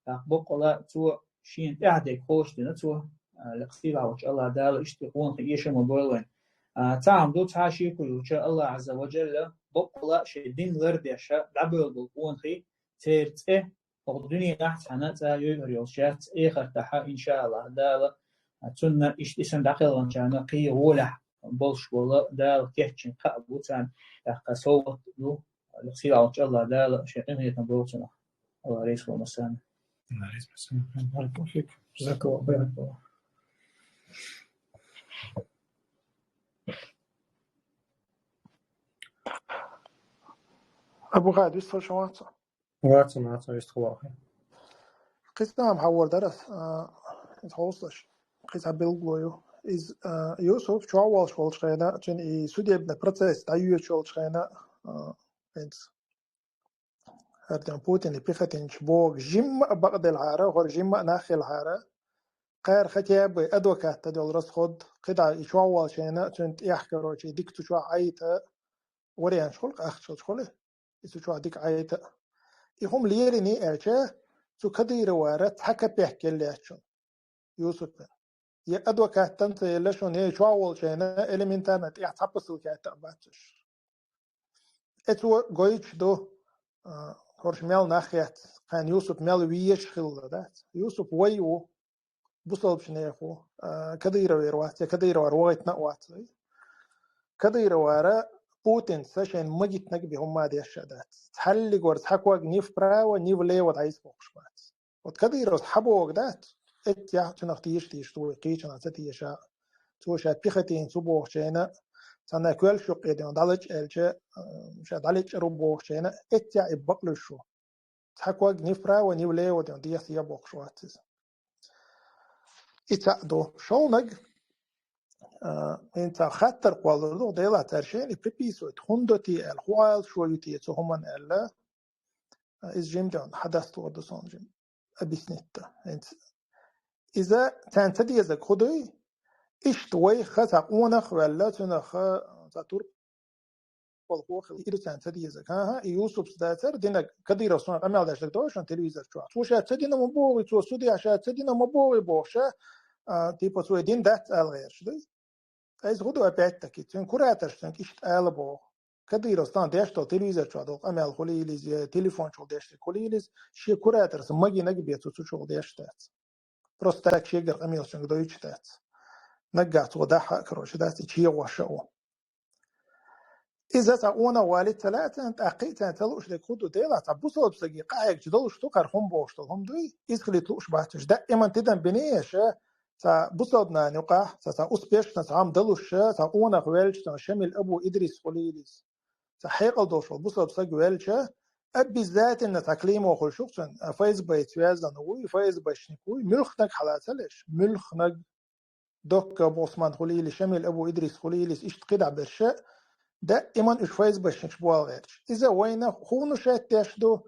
тӀаккха баккъала цо шена тӀаьхьа дерг ховшдина цо, а, лекха сийлахь волчу АллахӀ Дала иштта къонахий эшам а бойла вайна. А, цхьа хӀума ду, цхьа шеко йолча АллахӀ Ӏазза ва Джалла баккъала шайн дин лардеш дӀабевлла болу къонахий, церан цӀе хӀокху дуьненахь цхьана цӀа йойур йолуш яц, эхартахьа, иншааллахӀ, Дала цунна иштта и санна дӀакхелхинчарна кхин гӀолехь болуш болу Дала кечйина кхаъ бу царна, тӀаккха совгӀат ду, сийлахьчу Аллах Дала шен къинхетам болу цунах. Аллах реза хуьлда массарна. Аллах реза хуьлда. Баракаллаху фик. Джазакаллаху хайран. Абу Хайд, вистхуьлуш вац? Вац, вац, вистхуьлуш. Кхин цхьа хӀума хьахор дара ас, а, иза хьовсалаш. Кхин цхьа билгало ю. Иза, а, Юсуп чохь волуш волчу хенахь, цуьнан и судебный процесс дӀайоьдуш йолчу хенахь, а, хӀинца хӀара ден Путин и пехотинцаш боху жимма а бакъделхьара, хӀара жимма а нах хилхьара, кхара хотя бы адвокат тӀе долу расход, кхидӀа и чохь волчу хенахь, цуьнан тӀехь, короче, дика цу чохь Ӏайта, варианташ хуьлу, ахча хуьлу, и цу чохь дика Ӏайта. И хӀума лелийний аьлча, цу Кадыровара цхьа капек елла яц шуна, Юсупан. Я адвокатан ца елла шуна, я чохь волчу хенахь элементарно тӀехь цхьа посылка а бац уьш. Э, цо гойтуш ду, а, хӀорш мел нах яц, кхарна Юсуп мел везаш хилла дац. Юсуп вай ву, бусалбачу нехан ву, а, Кадыровера вац, я Кадыровара вахийтина а вац вай. Кадыровара Путинца шайна магийтинарг бен хӀумма а деш а дац. Цхьаллигора цхьа ког ни вправо, ни влево дӀайса бохуш бац. Вот Кадыровс хьан боху дац, эттехь цунах теша, теша ду вай, кхечанах ца теша. Цо ша пехотинец ву бохучу хенахь, цхьана коьллаш юккъе ден дӀалечкъа аьлча, а, ша дӀалечкъар ву бохучу хенахь, эттехь и бакълуьйш ву. Цхьа ког ни вправо, ни влево ден дехьа бохуш вац иза. И цхьаъ ду. ШолгӀаниг, а, хӀинца хаттар кхоллалур ду, делахь цара шайна и приписывать хӀунда до те аьлла, хӀун Ӏалашо ю те цу хӀуманна аьлла, а, иза жимма ден хьадастор ду суна жимма объяснить дан. ХӀинца иза царна ца дезарг хӀун дуй? Иштта вайх цхьа къонах а ваьлла, цунах цхьа турпалхо а хилла, иза царна ца дезарг. ХӀан-хӀа, и Юсупс дацара динарг, Кадыровс суна къамел деш дерг дой шуна телевизор чохь. Цо ша ца дина ма боху, цо судья ша ца дина ма боху бохуш, а, типа цо и дина дац ала гӀерташ дуй? Ткъа иза хӀун ду опять-таки? Цуьнан кураторша цуьнга иштта ала боху. Кадыровс тахана деш долу телевизор чохь долу къамел хуьлийла иза, я телефон чухула деш дерг хуьлийла иза, шен кураторс магийнарг бен цо цу чухула деш дац. Просто так шегара къамелаш цуьнга дойтуш дац. Наггахь цо дахьа а, короче, дац и чегӀош а ву. Иза цхьа къонах валийта ца лаьа царна, тӀаккха и царна ца лууш дерг хӀун ду? Делахь цхьа бусалба стаге къахьегча долуш ду, кхара хӀума бохуш долу хӀума дуй? Иза хилийта лууш бац уьш. Даиман тидам биний аша, цхьа бусалба нана юкъахь, цхьа, цхьа успешно цхьа хӀума далуш, цхьа къонах ваьлча, цхьа Шамил Абу Идрис хуьлийла иза. Цхьа хьекъал долуш волу бусалба стаг ваьлча, обязательно цхьа клеймо хуьлуш ю-кх цуьнан, а, ФСБ-ца связано вуй, ФСБшник вуй, муьлхханиг хьала ца леш, муьлхханиг, Докка Босман хуьлийла, Шамил Абу Идрис хуьлийла, иштта кхидӀа берш, даиман уьш ФСБшникаш бу ала гӀерташ. Иза вайна хӀун нушаьттеш ду,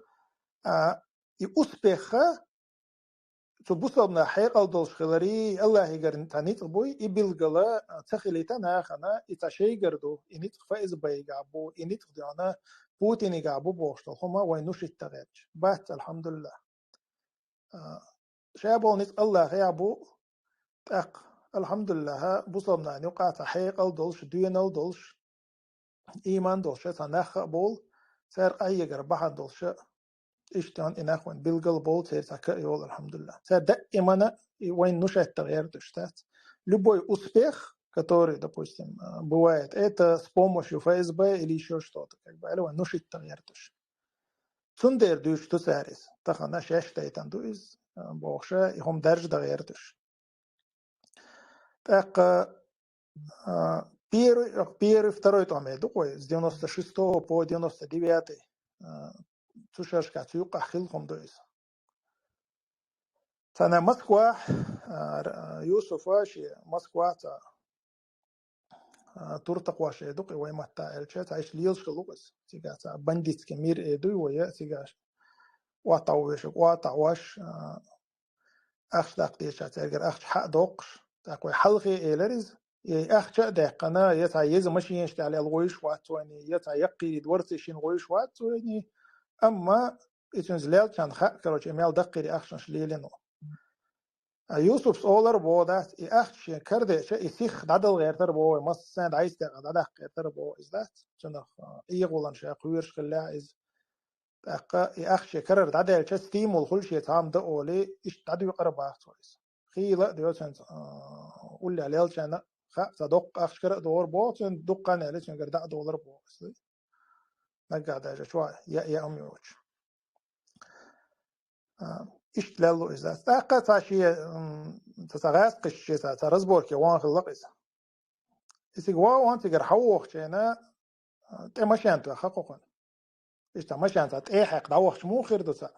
а, и успех а, цу бусалба наха хьекъал долуш хиларий, Аллахьигара цхьа ницкъ буй, и билгала ца хилийта нахана, и цхьа шайгара ду, и ницкъ ФСБ-гахь бу, и ницкъ дуьхьал Путинигахь бу бохуш долу хӀума вайн нушитта гӀерташ. Бац, алхьамдулиллахӀ. А, ша болу ницкъ Аллахьехь бу, тӀаккха, алхьамдулиллахӀ, бусалба нана юкъахь цхьа хьекъал долуш, доьналла долуш, ийман долуш цхьа нах а болу, цара къахьегар бахьана долуш, иштта и нах вайн билгал болу, церан цхьа ка а йолу, алхьамдулиллахӀ. Цара даимана и вайн нушетта гӀерташ дац. Любой успех, который, допустим, а, бывает, это с помощью ФСБ или ещё что-то, как бы, аьлла вайн нушетта гӀерташ. Цундела дуьйцуш ду цара иза. Тахана шаьш дайтина ду иза, а, бохуша, и хӀума даржа дан гӀерташ. ТӀаккха, а, первый, первый, второй тӀом ду-кх вай, с девяносто шестого по девяносто девятый, а, цу шерашкахь цу юккъахь хилла хӀума ду иза. Цхьана Москвахь, а, р-, Юсуфа шен Москвахь цхьа, а, тур такхош эр ду-кх и вай маттахь аьлча, цхьа иштта лелаш хилла ву иза. Цигахь цхьа бандитский мир эр ду вай, цигахь ш-, охьатаӀо вешаг, охьатаӀош, а, ахча даккха дезача цаьргара ахча хьа а доккхуш, тӀаккха вай хьалхе элира иза. И ахча а даьккхина, я цхьа еза машинаш тӀехь лела гӀойш вац вайна, я цхьа яккхийрий дворций шина гӀойш вац вайна, амма и цуьнца леллачарна хаьа, короче, и мел даккхийрий ахчанаш лелийна ву. А Юсупс олар боху дац, и ахча шен карадеъча, и сиха дӀадала гӀертар боху, массарна дӀайса декъа дӀадаккха гӀертар боху иза дац. Цунах, а, эгӀулан ша кхоьруш хиллехь иза. ТӀаккха и ахча шен карара дӀадаьлча, стимул хуьлу шен цхьа хӀума дан олий, иштта дӀадоькъур бац вай иза. Хийла а доьцу хӀинца, а, уллехь леллачарна, Ха, ца доккха ахча кара а догӀур боху, цуьнан дуккха а нелли цуьнгара дӀа а долур боху. Наггахь даже чохь яа, яа ам йоцуш. А, иштта лелло иза. ТӀаккха цхьа шен, м, цхьа, цхьа гӀаьскхаш шен цхьа, цхьа разборке ван хилла иза. Изиг ван, ван цигара хьан вохучу хенахь, а, тӀе машен тоьхна кхукхуьнан. Иштта машен цхьа тӀе хьекха дӀавахча муха хир ду цхьа?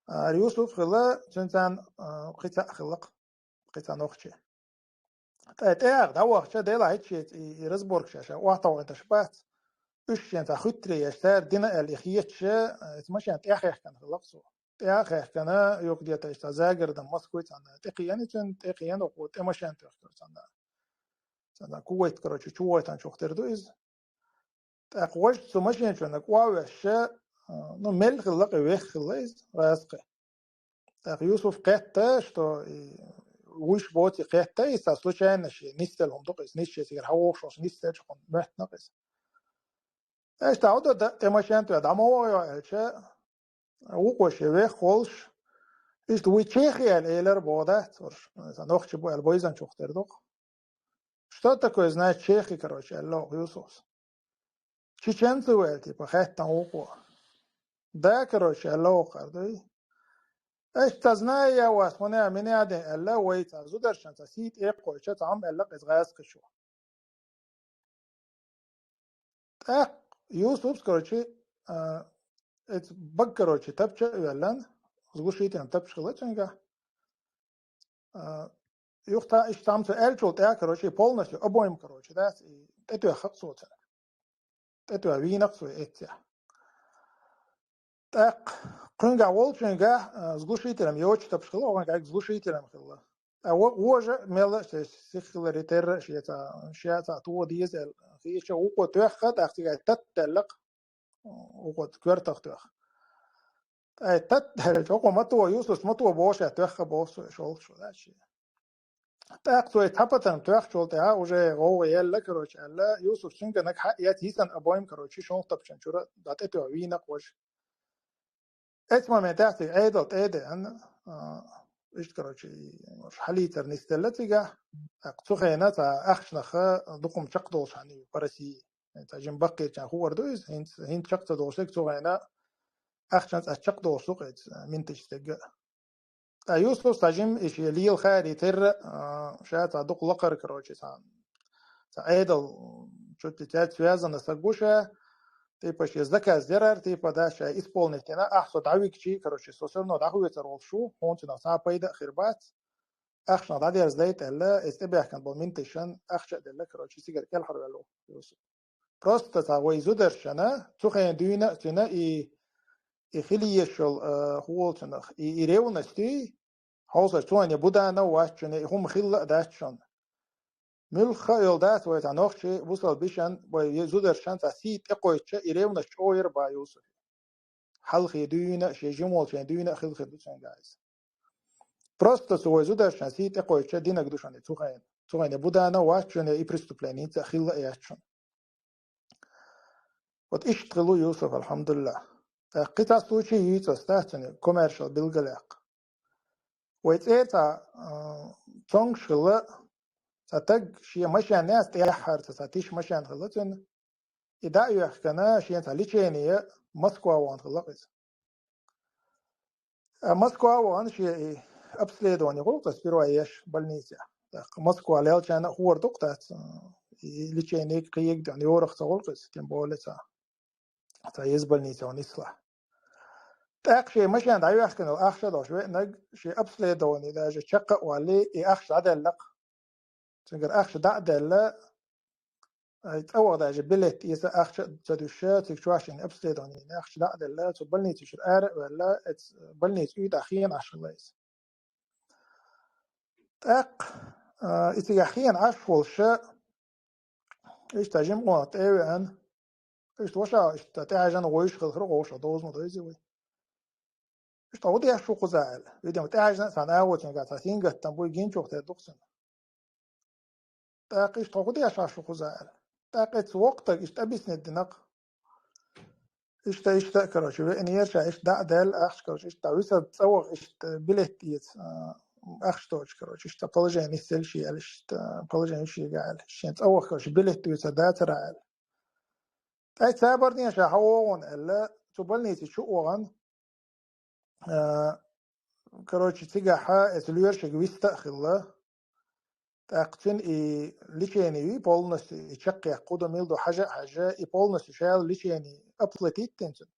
А, Юсуф хилла, цуьнан царна, а, кхин цхьаъ хилла, кхин цхьа нохчи. ТӀе, тӀе хьекха дӀавахча, делахь хӀинца шеца и, и разборка ша, ша охьатаӀийташ бац. Уьш шен цхьа хуьттаре еш, цара дина аьлла и хеташ, а, иза машен тӀе хьехкана хилла цо. ТӀе хьехкана, юха где-то иштта загородом Москвы цхьанна тӀе кхиъна цуьнан, тӀе кхиъна, оха тӀе машен тоьхкира цхьанна. Цхьанна Кувайт, короче, чу войтанчух тера ду иза. ТӀаккха вожа цу машен чуьнниг охьавоьжча, а, ну, мел хилла кхин, вехха хилла иза, гӀаьскхи. ТӀаккха Юсуф кхетта, что и вуьш боций кхетта, иза цхьа случайно шен нисделла хӀума ду-кх иза, нисча цигара хьан вохуш волуш нисделча хӀума моьттина-кх иза. Иштта хьо до да, тӀе машен тоьхна дӀа ма вогӀу аьлча, вукхо шен вехха волуш, иштта вуй чехи аьлла элира боху дац, уьш, сан нохчи бу аьлла бойзанчух тера ду-кх. Что такое, значит, чехи, короче, аьлла оха Юсуфс. Чеченцы вы аьлла, типа, хаьттина вукхо. Да, короче, аьлла оха хӀара дуй. Иштта знаю я вас, хӀуна а, мина а ден аьлла, вай цхьа зударшна цхьа сий тӀе кхойча, цхьа хӀума аьлла иза гӀаьскхичо. ТӀаккха Юсупс, короче, а, эца бага, короче, тапча а воьллан, с глушителем тапча хилла цуьнгахь. А, юха та иштта цхьамца аьллачул тӀаьхьа, короче, полностью обоим, короче, да, и тӀетоьххира цо цуьнан. ТӀетоьхна вийнакъ цо эццехь. ТӀаккха кхуьнгахь волчуьнгахь, а, с глушителем йоцуш тапча хилла, оха кӀайг с глушителем хилла. Ткъа во-, вожа мелла а, то есть, сиххиларе терра а шен цхьа, шен цхьа тоха деза аьлла, хиъча вукхо тоьхна, тӀаккха цигахь татта даьлла-кх, вукхо коьртах тоьхна. Ткъа и татта даьлча, хӀокхо ма тоха, Юсупс ма тоха боху ша, тоьхна боху со, шолгӀа шу, да, шен. ТӀаккха цо и цхьа патарм тоьхначул тӀаьхьа уже гӀовгӀа елла, короче, аьлла, Юсупс цуьнгахь нах хьа а эцна, йисина обоим, короче, шолгӀа тапчан чуьра дӀа тӀетоьхна вийнакъ вожа. Эцу моментехь цига Ӏедал тӀе а деана, а, иштта, короче, и хьалийцар нисделла цигахь. ТӀаккха цу хенахь цхьа ахчанах дукха хӀума чекхдолуш хьан ю по России. Цхьа жима баккхийчарна хуур ду иза, хӀинца, хӀинца чекх ца долуш дерг цу хенахь ахчанца чекхдолуш ду-кх иза, минташца дерг а. Ткъа Юсупс цхьа жима и шен лела хаьри терра, а, ша цхьа дукха лакхара, короче, цхьа, цхьа Ӏедал, чуть ли цаьрца связанный стаг ву ша, типа шен заказ дерар, типа, да, ша исполнить дина, ахь со дӀавигчий, короче, со всё равно дӀахоьцур волуш ву, хӀунда цунах цхьа а пайда а хир бац. Ахчанах дӀадерзадайта аьлла, иза тӀебаьхкина болу минташна ахча а делла, короче, цигара кӀелхьарваьлла ву Юсуп. Просто цхьа вай зударшна, цу хенахь дуьйна а цуьнан и, и хила езаш йолу, а, хӀун олу цунах, и, и ревность, хьовсалаш, цунна и Будана а вац шуна, и хӀума хилла а дац шуна. Муьлхха а йолу дац вай цхьа нохчий, бусалба бишан, вай зударшна цхьа сий тӀекхойтча, и ревность чӀогӀа яра бах Юсупа. Хьалхе дуьйна а, шен жима волчу хенахь дуьйна а хилла хир ду цуьнгахь иза. Просто цу вай зударшна сий тӀекхойтча динарг ду шуна и цу хенахь. Цу хенахь Будана а вац шуна, и преступлени цхьа а хилла а яц шуна. Вот иштта хилла ву Юсуп, алхьамдулиллахӀ. ТӀаккха кхин цхьа случай юьйцу ас, дац цуьнан, комаьршалла билгалъяккха. Вай цӀера цхьа, а, цомгуш хилла, цхьа стаг шен машен яц тӀехьара, цхьа, цхьа тиша машен хилла цуьнан. И дӀа а йоьхкина, шен цхьа лечение Москва вахана хилла иза. А Москва вахана шен и обследование гӀуллакх, сперва еш больницехь. ТӀаккха Москва лелчарна а хуур ду-кх дац, и лечение кхин йоьхна йорах ца гӀуллакх иза, тем более цхьа, цхьа еза больнице вахана нислахь. ТӀаккха шен машен дӀайоьхкина ахча а долуш веанарг, шен обследование даже чекх а валлий, и ахча дӀаделла-кх. Цуьнгара ахча дӀа а делла, ай, цӀа ваха даже билет эца ахча а ца дуьсуш, цига чохь шен обследование ахча дӀа а делла, цу больници чуьра ара а ваьлла, эц-, больница уьйтӀахь хенахь Ӏаш хилла иза. ТӀаккха, а, и цигахь хенахь Ӏаш волуш, иштта жима къонах тӀе а веана, иштта ваша, иштта тӀаьхьажна вуьйш хилла хир ву, вовшах довза ма дойзий вай. Иштта хӀун деш ву кхузахь аьлла. Видимо, тӀаьхьажна а цхьана агӀо цуьнгахь цхьа сингаттам буй гинчух тера ду-кх цуьнан. ТӀаккха иштта хӀун деш Ӏаш ву кхузахь аьлла. ТӀаккха эцу воккхатаг иштта объяснить дина-кх. Иштта, иштта, короче, веанера ша, иштта дӀа а даьлла ахча, короче, иштта висар цӀа ваха, иштта билет эца, а, ахча доцуш, короче, иштта положение нисъелла шен аьлла, иштта положение шега аьлла. Шен цӀа ваха, короче, билет дуьйцур дацара аьлла. ТӀаккха цхьабарна ша хьавогӀу аьлла, цу больнице чу а вахана, а, короче, цигахь эца лоьрашка вист а хилла. ТӀаккха цуьнан и лечение юй полностью, и чекхъяккха хӀун ду мила ду хьажа а хьаьжжа, и полностью шел лечение оплатить дина цуьнан.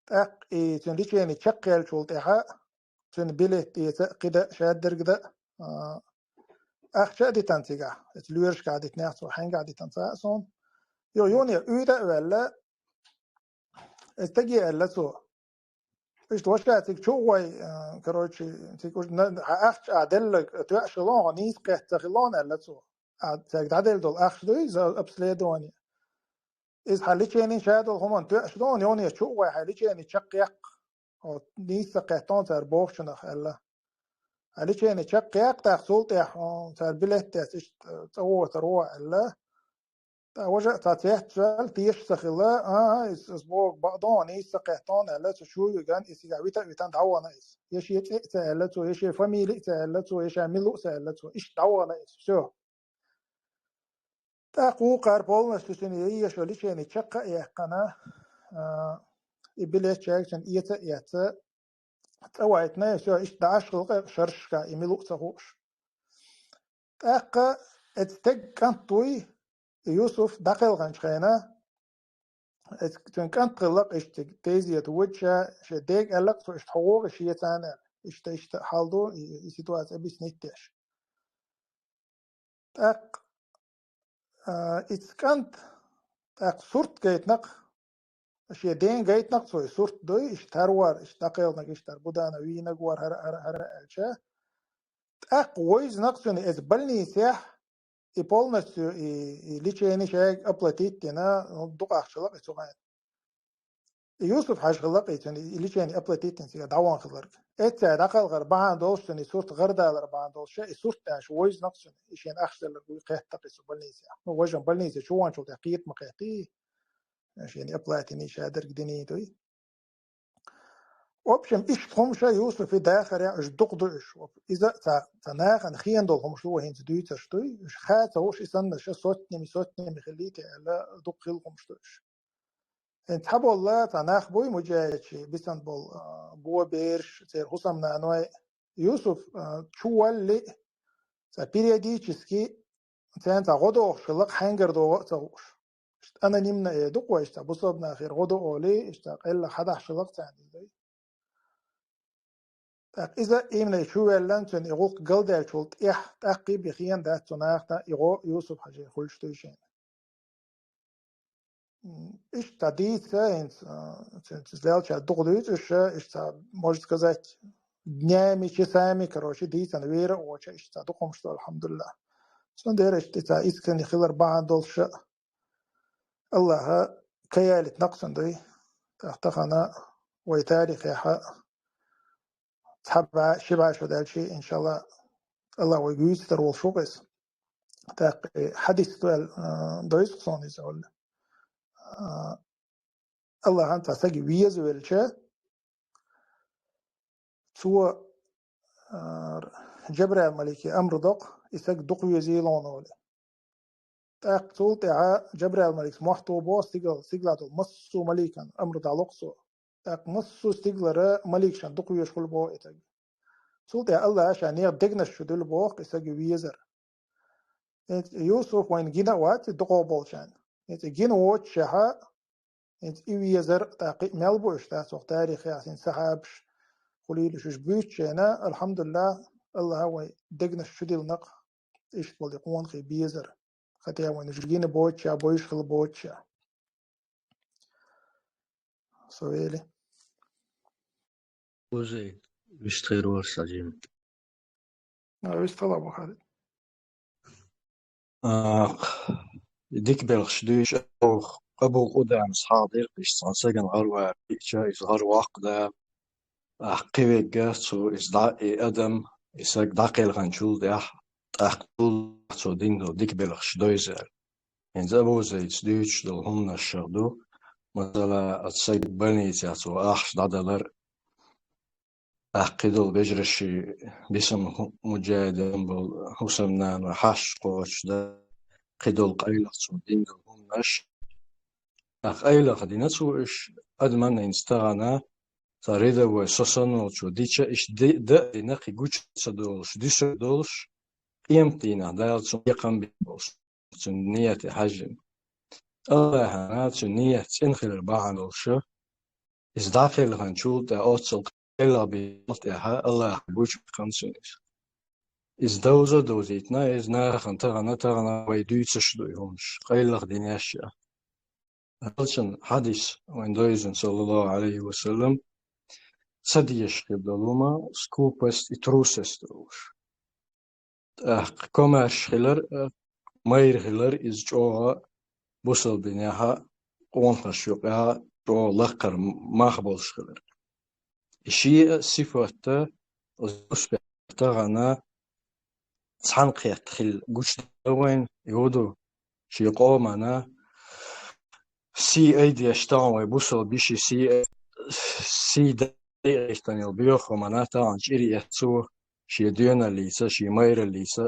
ТӀаккха и цуьнан лечение чекхъяьллачул тӀаьхьа цуьнан билет эца а, кхидӀа а, шадерг дӀа а, а, ахча а дитина цигахь, эца лоьрашка дитинехь цо, хьаьнга дитина ца хаьа суна. Йо, юха а уьйтӀа а ваьлла, эца стаге аьлла цо. Иштта ваша цига чу а гӀой, а, короче, цига уж на-, хьан ахча а делларг тоьаш хилла хьо, нийса кхетта ца хилла хьо аьлла цо. А, цаьрга дӀаделла долу ахча дуй, за обследование. Иза хьан лечение ша долу хӀуманна тоьаш ду, юха а чу а гӀой, хьан лечение чекхъяккха. Хьо нийса ца кхетта хьо цара бохучунах аьлла. Хьан лечение чекхъяккха, тӀаккха цул тӀаьхьа, хьо цара билет эца иштта цӀа вогӀур ву аьлла. ТӀаккха важа а цхьа цецваьлла, теша ца хилла, а, иза, иза боху бакъдолу, нийса ца кхетта хьо аьлла, цу чу а вигна, иза цигахь вита а витина дӀавахана иза. Я шен цӀе а ца аьлла цо, я шен фамили а ца аьлла цо, я ша мила ву а ца аьлла цо, иштта дӀавахана иза. Всё. ТӀаккха вукхара полностью цуьнан я ешо лечение чекх а яьккхина, а, и билет шайга цуьнан эца а эцна, цӀа вайтина, всё, иштта дӀа Ӏаш хилла кхе шерашка, и мила ву а ца хууш. ТӀаккха эца стеган кӀант вуй, Юсуф дӀакхелхинчу хенахь, эца цуьнан кӀант хилла-кх иштта, тезета воьдуш, шен дега аьлла-кх цо, иштта хьо вогӀий шеца аьлла, иштта, иштта хьал ду, и, и ситуация объяснить деш. ТӀаккха, а, эца кӀант, тӀаккха сурт гайтина-кх, шен ден гайтина-кх цо и сурт дуй, иштта хӀара вара, иштта дӀакхелхинарг, иштта хӀара Будана вийнарг вара, хӀара, хӀара, хӀара аьлча. ТӀаккха вевзина-кх цуьнан эца больницехь, и полностью, и, и лечение шайга оплатить дина, ну, дукха ахча хилла-кх и цу хенахь. И Юсуф-Хьаьжа хилла-кх и цуьнан и лечение оплатить дина цигахь дӀавахана хилларг. Эццахь дӀакхалхар бахьана долуш, цуьнан и сурт гӀардадар бахьана долуш, и сурт аьлча вевзина-кх цуьнан, и шена ахча делларг вуй кхетта-кх и цу больницехь. Ну, важа больнице чу ваханчул тӀаьхьа кхета ма кхеттий, шена оплатить йиний, шадерг диний дуй. В общем, иштта хӀума ша Юсуфе дахарехь уьш дукха ду уьш. Иза а цхьа, цхьа нахана хиъна долу хӀумаш ду вай хӀинца дуьйцурш дуй. Уьш хаа ца хууш, и санна ша сотнями, сотнями хиллий те аьлла, дукха хилла хӀумаш ду уьш. ХӀинца цхьаболу цхьа нах буй муджахӀидийн бисина болу, а, бо бераш, церан хӀусамнаной. Юсуф, а, чу валале а, цхьа периодически царна цхьа гӀо дохуш хилла-кх, хьаьнгара догӀу а ца хууш. Иштта анонимно э ду-кх вай, иштта бусалба нахера гӀо до олий, иштта къелла хьадахьаш хилла-кх царна иза. ТӀаккха иза имна чу ваьллан, цуьнан и гӀуллакх галдаьллачул тӀаьхьа, тӀаккха бен хиъна дац цу нахана, и гӀо Юсуф-Хьаьжин хуьлуш дуй шена. М, иштта дийца хӀинца, а, цуьнца лелча дукха дуьйцуш, иштта, можно сказать, днями, часами, короче, дийцина вер а воцуш, иштта дукха хӀумаш ду, алхьамдулиллахӀ. Цундела иштта цхьа искренне хилар бахьана долуш, АллахӀа кхин ялийта накъостий дуй. ТӀаккха тахана вай тарихехь цхьа бӀе, ши бӀе шо даьлча, иншаллахӀ, АллахӀ вайга вуьйцур волуш ву-кх иза. ТӀаккха и хьадис ду аьлла, а, дойзу-кх суна иза олу. А, АллахӀа цхьа саг веза велча, цо, а, Джабраил малике амр до-кх, и саг дукха везийла хьуна олий. ТӀаккха цул тӀаьхьа Джабраил маликас мохь тоху боху стигал, стигалахь долу массо а маликана амр дӀало-кх цо. ТӀаккха массо а стигалара маликашна дукха везаш хуьлу боху и саг. Цул тӀаьхьа АллахӀа ша нехан дегнаш чу дуьллу боху и саг везар. ХӀинца Юсуф вайна гина а вац и дукхах болчарна. ХӀинца и гина воццушехь, хӀинца и везар, тӀаккха и мел бу уьш, дац хӀокху тарихехь хӀинца сахьабаш хуьлийла уьш, уьш буьйцучу хенахь, алхьамдулиллахӀ, АллахӀа вайн дегнаш чу диллина-кх иштта болу и къонахий безар. Хатта вайна уьш гина боццушехь, бовзуш хилла боццушехь. Со вели. Узий, вистхир вара сан жима. А, вистхила, Бухари. А, дика белхаш дуьйцуш, Абу Къудамас хьалха дира, иштта цхьана сагана гӀарвар кхиъча, иза гӀарваккха дара. ТӀаккха кхин верг, цо иза дӀа, и адам, и саг дӀакхелхинчул тӀаьхьа, тӀаккха цул тӀаьхьа цо дина долу дика белхаш дойзу аьлла. ХӀинца Абу Зайдас дуьйцуш долу хӀуманаш шух ду, масала, оцу сага больницехь цо ахча дӀадалар, ТӀаккха кхидолу вежарий, бисам хӀу-, муджахӀидин болу Хьусамнана хьашт кхочушдан, кхидолу къайлаха цунна дина долу хӀуманаш. ТӀаккха къайлаха дина цо уьш, адаман хӀинца тахана, цхьа рядовой со санна волчо дича, иштта ди-, дан а дина, кхин гучу ца долуш, дуьсур долуш, къемат дийнахь Дала цунна бекхам бина болуш, цуьнан нийяте хьаьжжина. АллахӀана цуьнан нийят цӀена хилар бахьана долуш, иза дӀакхелхинчул тӀаьхьа оццул къайлаха бина тӀаьхьа АллахӀа гучу бекхна цунна иза. Иза довза а довзийтина, иза нахана тахана, тахана вай дуьйцуш ду и хӀуманаш, къайлаха динеш а. Элчан хьадис вайн дойзина, саллаллаху Ӏалайхи ва саллам, ца дезаш хир долу хӀума скупость и трусость долуш. ТӀаккха комаьрша хилар а, майра хилар, иза чӀогӀа бусалба динехь а, къонахашна юкъахь а чӀогӀа лакхара мах болуш хилар. И шиъ а сифатта, успех тахана цхьаьнакхетта хила гучудаьлла вайна, и хӀун ду, шен къомана сий айдеш тахана вай бусалба йишин сий, сий дайъийтина йолу боьха хӀуманна тахана чӀир эцна цо, шен доьналлица, шен майраллица,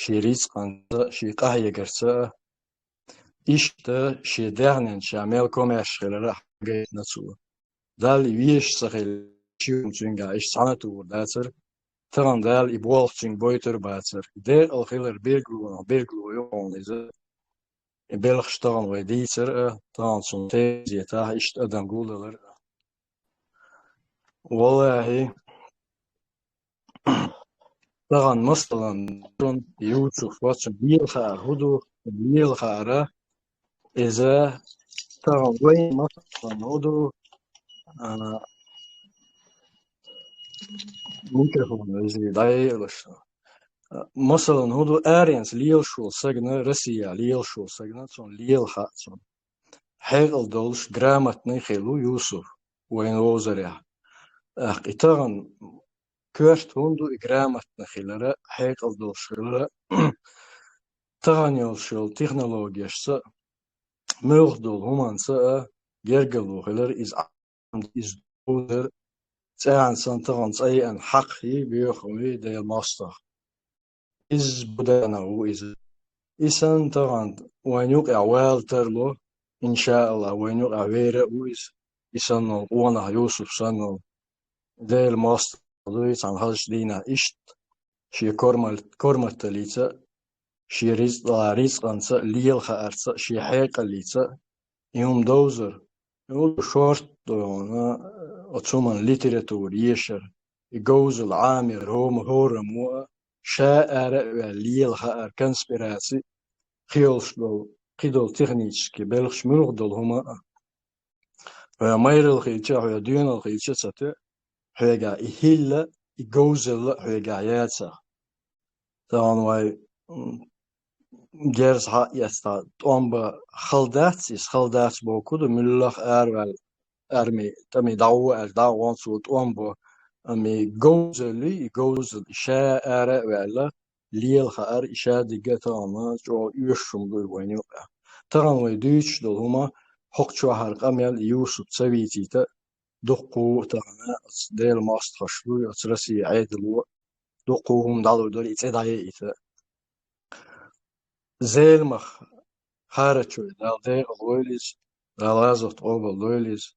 шен рицкъанца, шен къахьегарца а. Иштта шен даьхнина ша мел комаьрша хилар а хьагайтина цо. Далла и везаш ца хилла, ши хӀума цуьнгахь иштта цхьаьна а тухур дацара, тахана Дала и болх цуьнга бойтур а бацара. Декъала хилар билгало, билгало ю хьуна иза. И белхаш тахана вай дийцар а, тахана цунна тезетахь иштта адам гулдалар а. ВаллахӀи, тахана, масалан, Юсуф вацун лела хаар хӀун ду? Лела хаар, иза тахана вайн, масалан, хӀун ду, а, микрофон везий дӀаелаш. А, масалан, хӀун ду, аренца лелаш волу сагана, Россия лелаш волу сагана, цунна лела хаьа цунна. Хьекъал долуш, грамотный хилла ву Юсуф вайна вовзарехь. ТӀаккха и тахана коьрта хӀун ду и грамотный хилар а, хьекъал долуш хилар а? Тахана йолуш йолу технологияшца а, муьлхха долу хӀуманца а гергарло хилар, иза Ӏамда, иза дузар, цӀехьана санна тахана цӀа еана хьакхахь, боьха хӀума, Делан мостагӀа. Иза Буданов ву иза. И санна тахана вайн юкъахь вала тарло, иншааллахӀ, вайн юкъахь вер а ву иза. И санна волу къонах, Юсуф санна волу. Делан мостагӀа дуй цхьана хазачу дийнахь иштта, шен кормал-, корматаллица а, шен рицкъа-, рицкъанца а, лела хаарца а, шен хьекъаллица а и хӀума довзар. И хӀун ду, шортта догӀуна, оцу хӀуманна литература ешар, и говзал Ӏамор, хӀума хӀораммо а, ша ара а ваьлла, лела хаар, конспираци, кхин йолуш долу, кхидолу технически белхаш, муьлхха долу хӀума а. Хьоьга майралла хилча, хьоьга доьналла хилча ца тоьа, хьоьгахь и хӀилла, и говзалла а хьоьгахь яцахь. Тахана вай, м, герз хьаэцна тӀом бан хала дац, иза хала дац бохург ду, муьлхха араваьлла, арми, тӀаме дӀагӀо аьлла, дӀагӀо цо тӀом бан, амма и говзалла, и говзалла, и ша ара а ваьлла, лела хаар, и шадерг а тахана чӀогӀа оьшуш хӀума ду и вайна юкъахь. Тахана вай дуьйцуш долу хӀума, хӀокху чохь хӀара къамел и Юсуп ца вийцийта, дуккха а тахана оцу Делан мостагӀаша дуй, оцу Россия Ӏедало а, дуккха а хӀума дӀалур дара и цӀе дӀаяйта. Зеламха Харачой, Дала декъала войла иза, Дала гӀазот къобал дойла иза.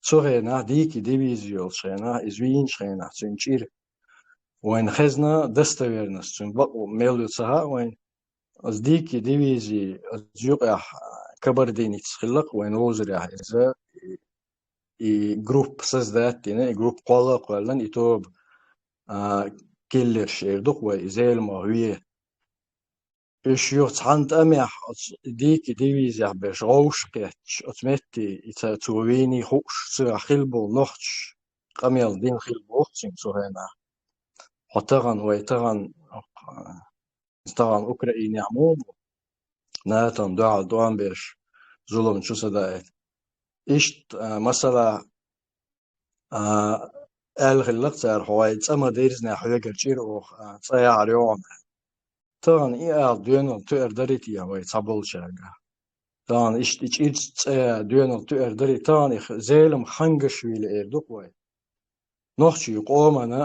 Цу хенахь, дийкки дивизи йолчу хенахь, иза вийначу хенахь, цуьнан чӀир вайна хезна, достоверность цуьнан бакъо мел ю ца хаьа вайна. Оцу дийкки дивизи, оцу юкъехь кабардинец хилла-кх вайна вовзарехь иза, и, и группа создать дина, и группа кхолла а кхоьллина, и тоба, а, киллерш эр ду-кх вай, и Зеламха вен. Уьш юха цхьана тӀамехь оцу дийкки дивизехь берш гӀовш кхетташ, оцу метте и ца-, цо вийний хууш, цигахь хилла болу нохчаш къамел дина хилла боху цуьнга цу хенахь. Хьо тахана, вай тахана, а, тахана Украинехь муха бу? НАТО-н дуьхьал тӀом беш, зулам чу ца даийта. Иштта, а, масала, а, аьлла хилла-кх цара, хьо вайн цӀа ма-дирзинехь хьоьгара чӀир оха, а, цӀа яхьар йогӀу-м. Тахана и ала доьналла тоьар дарий те вай цхьаболчаьрга? Тахана иштта и чӀир цӀа яха доьналла тоьар дарий? Тахана и Зеламха Хангашвили эр ду-кх вай. нохчий къомана,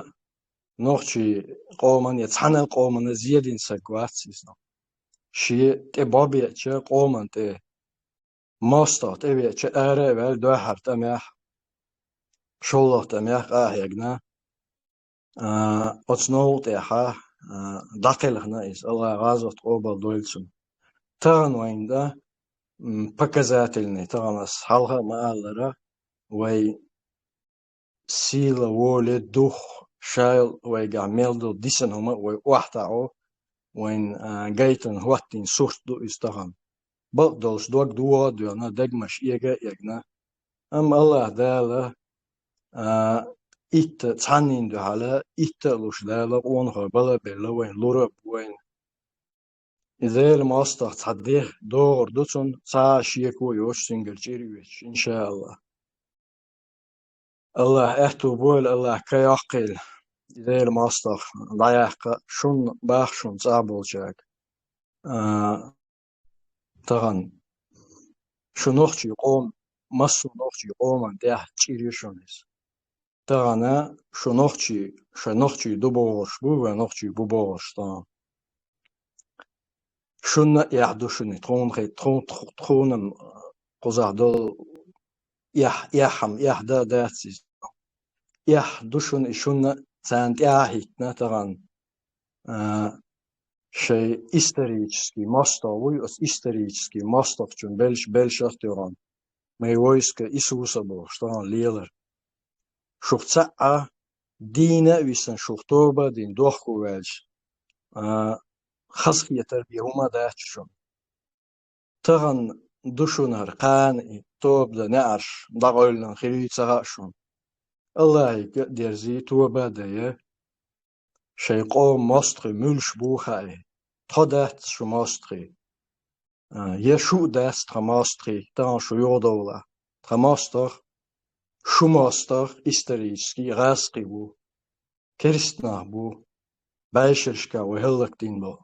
нохчий къоман я цхьана къомана зедин саг вац иза. Ши тӀе бобеча къоман тӀе мостагӀа тӀе веча ара а ваьлла дуьхьар тӀамехь, шоллагӀа тӀамехь къахьегна, а, оцу новкъа тӀехьа, а, дӀакхелхина иза, Алла гӀазот къобал дойла цунна. Тахана вайна да, м, показательный, тахана ас хьалха а ма-аллара, вай сила, воля, дух, шал вайгахь мел долу дисина хӀума а вай охьатаӀо, вайн, а, гайтан хӀоттийна сурт ду иза тахана. Бакъдолуш дог догӀа а доьгӀна, дегнаш эга а эгна. Амма Аллах Дала, а, итта цхьаннийн дуьхьала, итта а луш Дала къонахой бала а белла вайн, лура а бу вайн. Израиль мостагӀа цхьа де догӀур ду цунна, цхьа а шеко йоцуш цуьнгара чӀир оьцуш, иншааллах. Аллах аьтту бойла, Аллах кайоккхийла. Израиль мостагӀа дӀаяккха шунна баха шуна цӀа болчаьрга. А, тахана шу нохчий къом-, массо а нохчий къоман тӀехь чӀир ю шуна иза. Тахана шу нохчий, ша нохчий ду бохурш бу, вай нохчий бу бохурш тахана. Шунна а эхь ду шуна, тхуна хи-, тху-, тху-, тхуна-м кхузахь долу эхь-, эхь-м, эхь дан а дац иза. Эхь ду шуна и шуна царна тӀаьхьа хӀиттина тахана, а, шайн исторический мостагӀа вуй, оцу исторический мостагӀчун белш-, белшах а тоьхна. Майн войска Исуса бохуш, тахана лелар. Шух цхьаъ а дийна а висина, шух тоба а дина, дохко ваьлча, а, хазахетар бен хӀума а дац шуна. Тахана ду шуна хӀара кхана и тоба дан неӀарш дӀакъевлина хир юй ца хаьа шуна. Аллахьига а дерзий, тоба а дайа, шайн къоман мостагӀий муьлш бу а хаьий, тхо дац шу мостагӀий. А, я шу а дац тхан мостагӀий, тахана шу юхадовлахь. Тхан мостагӀа, шу мостагӀа исторический гӀазкхий ву, керстанах бу, бӀешерашкахь вай хӀаллакдина болу.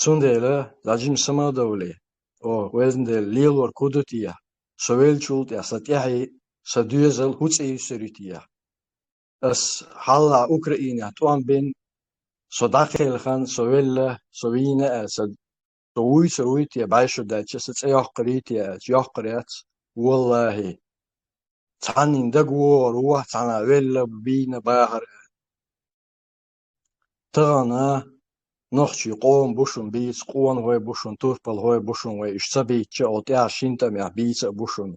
Цундела, дӀа жима са ма а довлий, о, везан Дела, лелор кху ду те, со веллачул тӀехь сан тӀаьхье, сан доьзал хӀун цӀе юьсур ю те? Ас хьалха Украинехь тӀом бина, со дӀакхелхина, со велла, со вийна аьлла, со, со вуйцур вуй те, бӀешо даьлча, сан цӀе йоккхур юй те аьлча, йоккхур яц, валлахӀи. Цхьаннийн дага вогӀур ву, цхьанна велла, вийна бахар аьлла. Тахана нохчий къоман бу шуна бийца, къонахой бу шуна, турпалхой бу шуна, вай уьш ца бийцча, оцу тӀаьхьа шина тӀамехь бийца а бу шуна.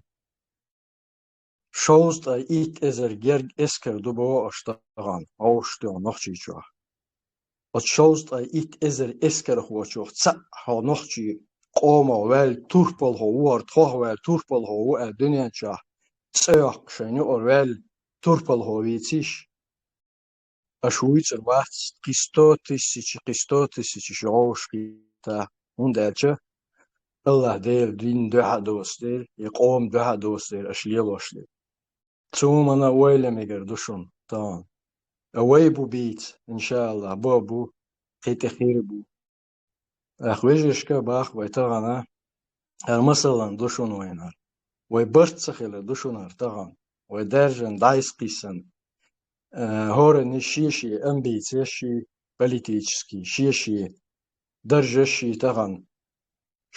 Шовзткъе итт эзар герга эскар ду боху аша тахана, вовшахтоьхна Нохчийчохь. Оцу шовзткъе итт эзар эскархочух цхьаъ хьо нохчий къомах ваьлла турпалхо ву, хӀара тхох ваьлла турпалхо ву аьлла дуьнен чохь цӀе йоккхуш шайна юкъара ваьлла турпалхо вийцийша? Аша вуьйцур вац, кхин сто тысячи, кхин сто тысячи шу гӀовшахкхийтта, хӀунда аьлча Аллах Дела дин дуьхьа а доцу дела, и къоман дуьхьа а доцу дела, аша лелош дела. Цу хӀумана ойла мегар ду шуна тахана. А вай бу бийца, иншааллах, бо бу, кхин тӀе хир бу. Ах, вежаршка а боху вай тахана, хӀара масалан ду шуна вайна хӀара. Вай барт ца хилар ду шуна хӀара тахана. Вай даьржина дӀасакхиссина. Э, хӀоранна шен-шен амбицеш, шен политический, шен-шен даржаш шен тахана.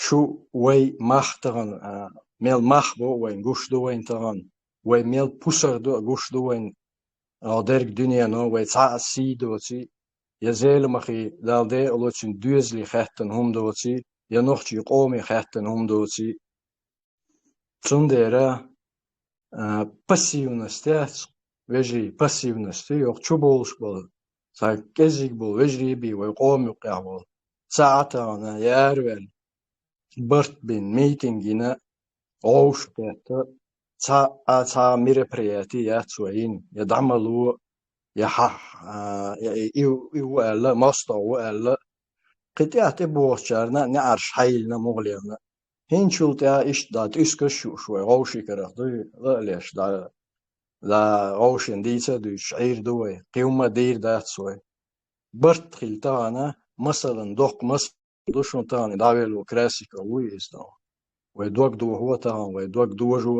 Шу вай мах тахана, а, мел мах бо вайн, гуш ду вайн тахана. Вай мел пусар ду а гуш ду вайн. Оха дерг дуьнено вай цхьа а сий доций, я Зеламахий Далла декъало цуьнан доьзале хаьттина хӀума доций, я нохчий къоме хаьттина хӀума доций. Цундела, а, пассивность яц, вежарий, пассивность, йоккха чу болуш болу, цхьа кӀезиг болу вежарий бий вай къома юккъехь болу. Цхьа а тахана, я араваьлла, барт бина, митинг йина, гӀовшах кхетта, цхьа а, цхьа а мероприяти яц вай йина, я дӀа ма ло, я хьа-, а, я и, и, и ву аьлла, мостагӀа ву аьлла, кхин тӀаьхьа тӀебогӀучарна неӀарш хьайиллина, мугӀаллина. ХӀинчул тӀаьхьа иштта дӀа тӀуьскаш а юуш вай, гӀовши карах дуй, ла а леш, дӀа, дӀа гӀовшина дийца а дуьйцуш, Ӏийр ду вай, кхин хӀумма а дийр дац вай. Барт хила тахана, масалан, доккха мас- ду шуна тахана дӀавелла ву Красиков вуй иза тахана. Вай дог дохо тахана, вай дог дожо,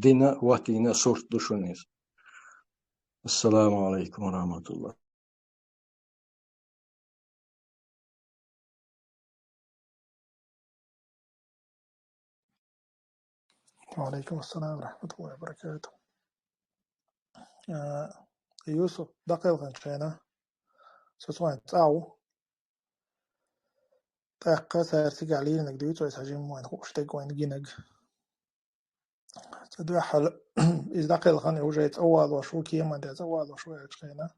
дина, ватина сурт ду шуна иза. Ассаламу алейкум ва рахматуллах. Ва алейкум ассалам ва рахматуллахи ва баракатух. Э, Юсуп, дакъелхан шайна. Со цуьнан цӀа ву. ТӀаккха цара цигахь лийринарг дуьйцу, вай схьажимма вайн хууш дерг вайн гинарг. Ца дуьхьал, иза дӀакхелхана, и уже цӀа валош ву, кеман де цӀа валош ву аьлча хена.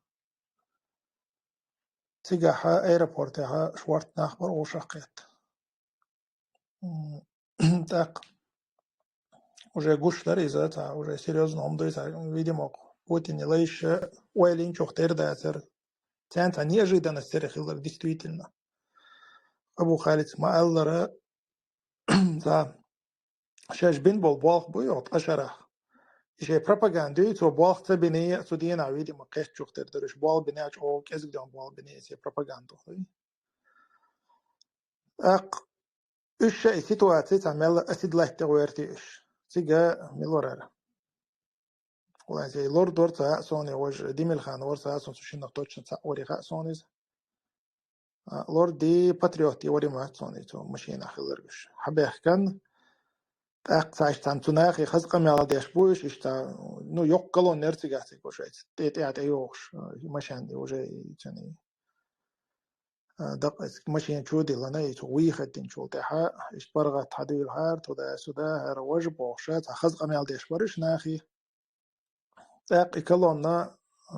Цигахьа аэропортехьа шорта нах бара ошакхетта. М, тӀаккха уже гуш дара иза, цхьа уже серьёзно хӀума ду иза, видимо, Путине лайша ойла йинчух тера дацара. Царна цхьа неожиданность тера хилар, действительно. Абу Халиц ма-аллара, цхьа шаьш бина болу болх бу йоху ткъа шарахь. И шайн пропаганда ю, цо болх ца биний, цу дийнахь, видимо, кхеччух тера дара, уьш болх биний, чӀогӀа кӀезиг ден болх биний, и пропаганда ду. ТӀаккха уьш ша и ситуаци цхьа мел оседлать де гӀерти уьш. Цига мила вара ара. Вайн цӀе лор дора цхьа а соне, важа Димилхан вара цхьа а сон, цу шиннах точно цхьаъ вари хаьа соне иза. А, лор ди патриот ди вари ма цоне, цу машина хилар уьш. Хьабехкан, тӀаккха цхьа иштта цхьана цу нахе хаза къамел деш бу уьш, иштта, ну, йоккха колонна яра цигахь цига уьш, тӀе, тӀе, тӀе йогӀуш, а, машен ди уже и цуьнан. А, дакъа эциг машина чу а диллина, и цу вуй хеттинчул тӀаьхьа, иштта паргӀат хьадуьйлахьара, туда-сюда, хӀара важа бохуша, цхьа хаза къамел деш бара уьш нахе. ТӀаккха и колонна, а,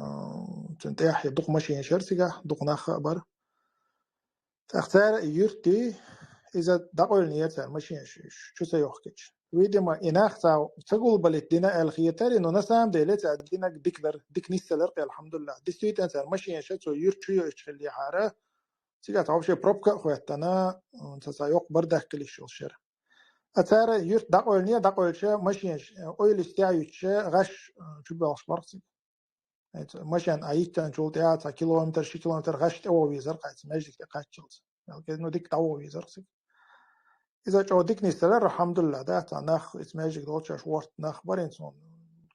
цуьнан тӀаьхье дукха машинаш яра цигахь, дукха нах а бара. ТӀаккха цара и юьртди, иза дӀакъевлинера цара машинаш, уьш чу ца йохкича. Видимо, и нах ца, ца гулбалийта дина аьлла хетара, но на самом деле цара динарг дика дара, дика нисделира кхин, алхьамдулиллахӀ. Действительно, цара машинаш цу юьрта чу йоуьйтуш хиллехьара, цигахь цхьа вообще пробка а хӀоьттина, м, цхьа, цхьа йоккха бардак хила йиш йолуш яра. А цара юьрта дӀакъевлинера, дӀакъевлича машинаш, э, ойла йисте а юьтуша, гӀаш, э, чу боьлхуш бара цига. Эцу машен а йиттинчул тӀаьхьа цхьа километр, ши километр гӀаш тӀе вовзара кхайца, маьждиг тӀе кхаччалца. Ялкъе, ну, дика дӀавовзара цига. Иза чӀогӀа дика нисделира, алхьамдулиллахӀ, да, цхьа нах, иза маьждиг долчаш ворхӀ нах бара, цунна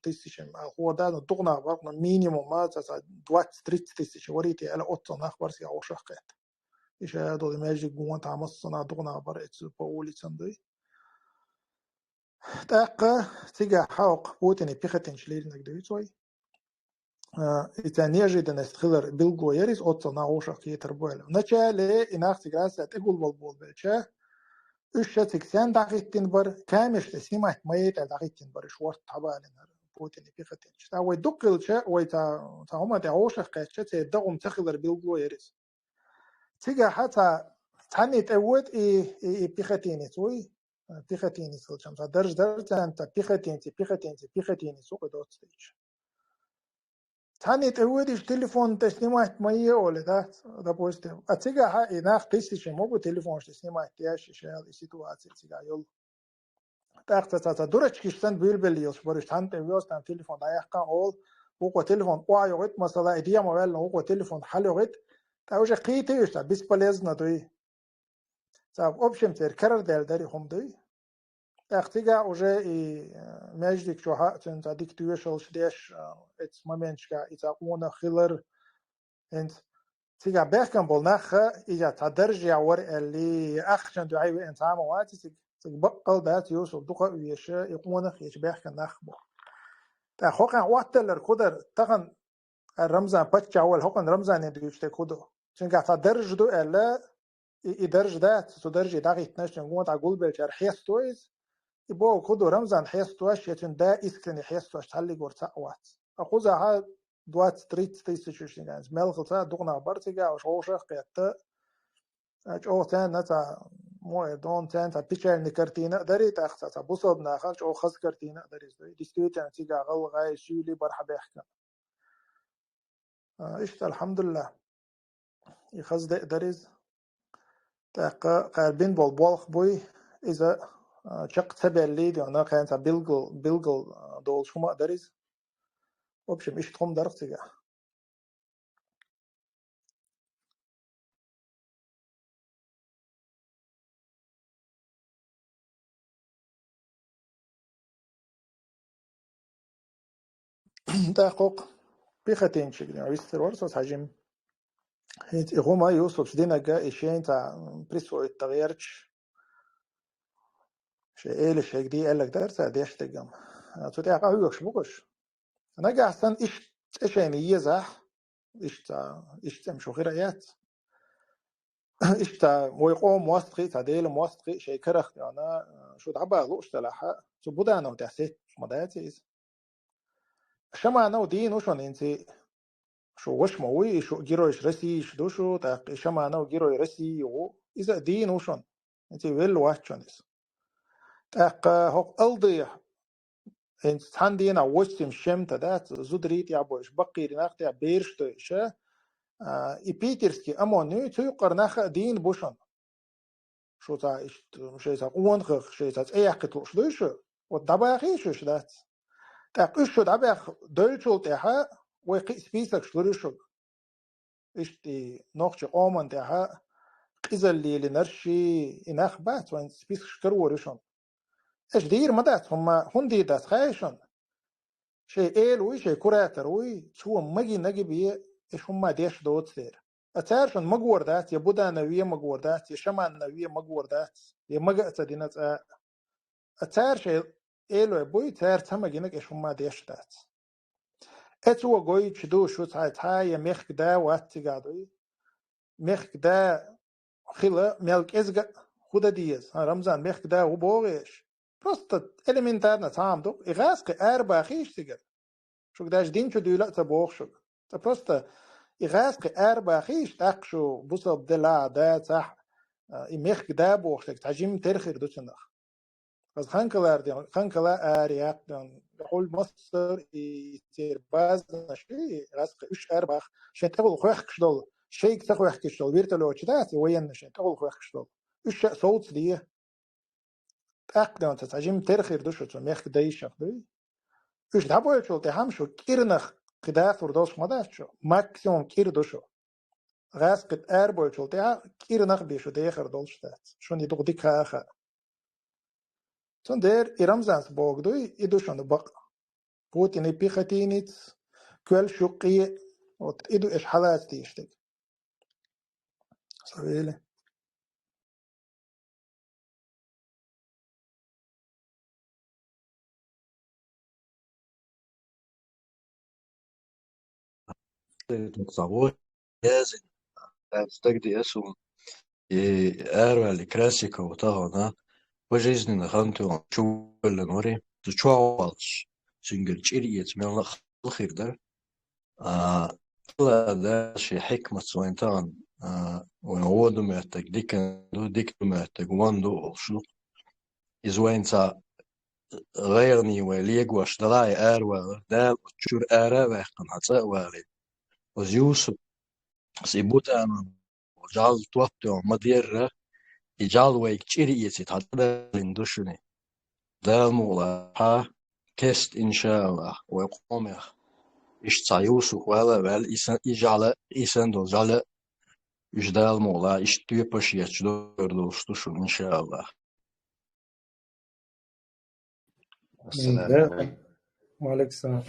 тысячами аьлла хӀора да, ну, дукха нах бара, ну, минимум, а, цхьа, цхьа двадцать-тридцать тысяч варийти аьлла, оццул нах бара цига ошакхетта. Иша долу маьждиг гонахь массанхьа дукха нах бара, эцу по улицам дуй. ТӀаккха цигахь хьокху Путине пехотинцаш лийринарг дуьйцу вай. А, и царна неожиданность хилар билгало яра иза, оццул нах вовшах кхетар бу аьлла. Вначале и нах цига раз цара тӀегулбал болабелча, уьш ша цига царна дӀахӀиттина бара, камераш тӀе снимать ма яйта аьлла дӀахӀиттина бара, уьш ворхӀ тхьабалинара Путине пехотинцаш. ТӀаккха вай дукха хилча, вай цхьа, цхьа хӀуманна тӀе вовшах кхаьчча, церан дакъум ца хилар билгало яра иза. Цигахь цхьа, цхьанний тӀе воьду и, и, и пехотинец вуй, пехотинец хилчам, цхьа дарж дара царна, цхьа пехотинец, пехотинец, пехотинец ву кху доцу дийча. Цхьанний тӀе воьду, иштта телефон тӀе снимать ма е олу, да, допустим. А цигахь и нах тысячами ма бу телефонаш тӀе снимать деш, и шайла и ситуация цигахь йолу. ТӀаккха цхьа, цхьа, цхьа дурачкаш санна буьйлабелла йолуш бара уьш, цхьанна тӀе воьду, цхьанна телефон дӀаяьккхина олу, вукхо телефон охьайохуьйту, масала, и дема ваьлла, вукхо телефон хьалайохуьйту, тӀаккха уже кхийтий уьш, цхьа бесполезно дуй. Цхьа, в общем, церан карара даьлла дара и хӀума дуй. ТӀаккха цигахь уже и, э, маьждиг чохь а цуьнан цхьа дика тоьшаллаш деш, э, эцу моменташкахь и цхьа къонах хилар, хӀинца цигахь баьхкина болу нах а, иза цхьа даржехь вара аьлла, ахчана дуьхьа веана цхьа а ма вац цига, цига баккъал дац, Юсуп, дукха а веша, и къонах хеташ баьхкина нах бу. ТӀаккха хӀокхуьнан Ӏотталларг хӀун дара, тахана Рамзан паччахь волу, хӀокхуьнан Рамзане дуьйцуш дерг хӀун ду? Цуьнгахь цхьа дарж ду аьлла, и, и дарж дац, цу дарже дӀахӀиттинарш, цуьнан гонахь гулбеллачара хьесто иза. И бохург хӀун ду, Рамзан хьестош, я цуьнан да искренне хьестош цхьаллиг вара цхьаъ вац. А кхузахь двадцать-тридцать тысяч уьш цигахь, мел хилла цхьа дукха нах бара цигахь, уьш вовшах а кхетта. А, чӀогӀа царна цхьа, мо эр дон, царна цхьа печальный картина а дарий, тӀаккха цхьа, цхьа бусалба нахана чӀогӀа хаза картина а дара иза. Действительно, цигахь гӀалгӀай, суьйлий бара хьабаьхкина. А, иштта, алхьамдулиллахӀ, и хаза де а дара иза. ТӀаккха кхара бина болу болх буй, иза, а, чекх ца беллий, дена, кхарна цхьа билгал, билгал, а, долуш хӀума а дара иза. В общем, иштта хӀума дара цигахь. ТӀаккха хӀокху пехотинцашка вистхир вара со цхьа жима. ХӀинца и хӀума Юсупс динарг, и шена цхьа присвоить дан гӀерташ, шайн эла шайга де аьлларг дара цара деш дерг-м. Цу тӀехь къахьоьгуш бу уьш. Нагахь санна иштта цӀе шайна езахь, иштта, иштта цӀе-м шу хир а яц. Иштта вай къоман мостагӀий, цхьа Делан мостагӀий шайн карах тӀехь, шу дӀабала лууш делахь, цу Буданов тӀехь сетташ ма дац иза. Шаманов дийна ву шуна хӀинца, шу ваша ма вуй, и шу геройш Российш ду шу, тӀаккха и Шаманов герой России ву. Иза а дийна ву шуна. ХӀинца велла вац шуна иза. ТӀаккха хӀокху Алдыхь, хӀинца цхьана дийнахь восемьдесят с чем-то, да, зударий тӀехь бойуш, баккхийрий нах тӀехь бераш дойуш, а, и питерский ОМОН юй, цу юккъара нах а дийна бу шуна. Шу цхьа иштта, шайн цхьа къонахах, шайн цхьа цӀе яккхийта лууш дуй шу? Вот дӀабахий шу, уьш дац. ТӀаккха уьш шу дӀабаьхна доьллачул тӀаьхьа вай кхин а списокаш лур ю шуьга. Иштта и нохчийн къоман тӀехь къизалла лелийнарш, и нах бац вайн спискаш карор ю шуна. Аша дийр ма дац хӀумма, хӀунда дийр дац хаьий шуна? Шайн эла вуй, шайн куратор вуй, цо магийнарг бен, аша хӀумма деш доцу дера. А цара шуна магор дац, я Буданов вен магор дац, я Шаманов вен магор дац, я мага а ца дина цкъа а. А цара шайн элой буй, цара ца магийнарг аша хӀумма деш дац. Э, цо гойтуш ду шу цхьа, цхьа я мехкан да вац цигахь дуй. Мехкан да хила мел кӀезга а хӀун дан деза? ХӀан, Рамзан, мехкан да ву боху аша? Просто элементарно цхьа хӀума ду. И гӀаскхи арабахийша цигара. Шуьга даже дин чу дуьйла а ца боху шуьга. Ца просто и гӀаскхи арабахийша, тӀаккха шу бусалба делахь а, дацахь а, и мехкан да бохуш дерг цхьа жима тера хир ду цунах. Аса ханкалара ден, ханкала ара яккха ден, хьул массар и церан базанаш, и гӀаскхи уьш арабаха, шайн тӀехула хоьхкуш долу, шайга ца хоьхкуш долу вертолётчу дац, и военный шайн тӀехула хоьхкуш долу. Уьш ша а совца де. ТӀаккха ден ца цхьа жима тера хир ду шу цу мехкан дайшах дуй. Уьш дӀабойтучул тӀаьхьа шу кӀирнах кхин дахур долуш ма дац шу, максимум кӀира ду шу. ГӀаскхи арабойтучул тӀаьхьа кӀирнах бен шу дехар долуш дац. Шуна и дукха дика хаьа. Цундела и Рамзанс бохург дуй, и ду шуна бакъ. Путин и пехотинец, коьллаш юккъе, вот и ду аша хьалаца дезаш дерг. Савели. Ца гӀо язйина, стаг де суна. И араваьлла Красиков тахана, пожизненно хан тоьхна чу валлина вари, цу чохь волчу, цуьнгара чӀир эца мел хала хир дара. А, Алла Дала шен хьикматца вайн тахана, а, вайн гӀо ду моьттург дика ду, дика ду моьттург вон ду олуш ду. Иза вайн цхьа гӀайгӀане вай легош далахь и аравалар, Дала оцу чуьра ара а ваьккхина, хьан цӀа а валийна. Оцу Юсупс и Буданов жӀаьла топ тоьхна ма-дарра, и жӀаьла вайга чӀир эцийта хьан цӀа далийна ду шуна. Дала мукъалахь, кеста, иншааллахь, вай къомах иштта цхьа Юсуп вала а ваьлла, и сан, и жӀаьла, и санна долу жӀаьла, уьш Дала мукъалахь, иштта тоьпаш етташ догӀур долуш ду шуна, иншааллахь. Ассаламу алейкум. Ва алейкум салам.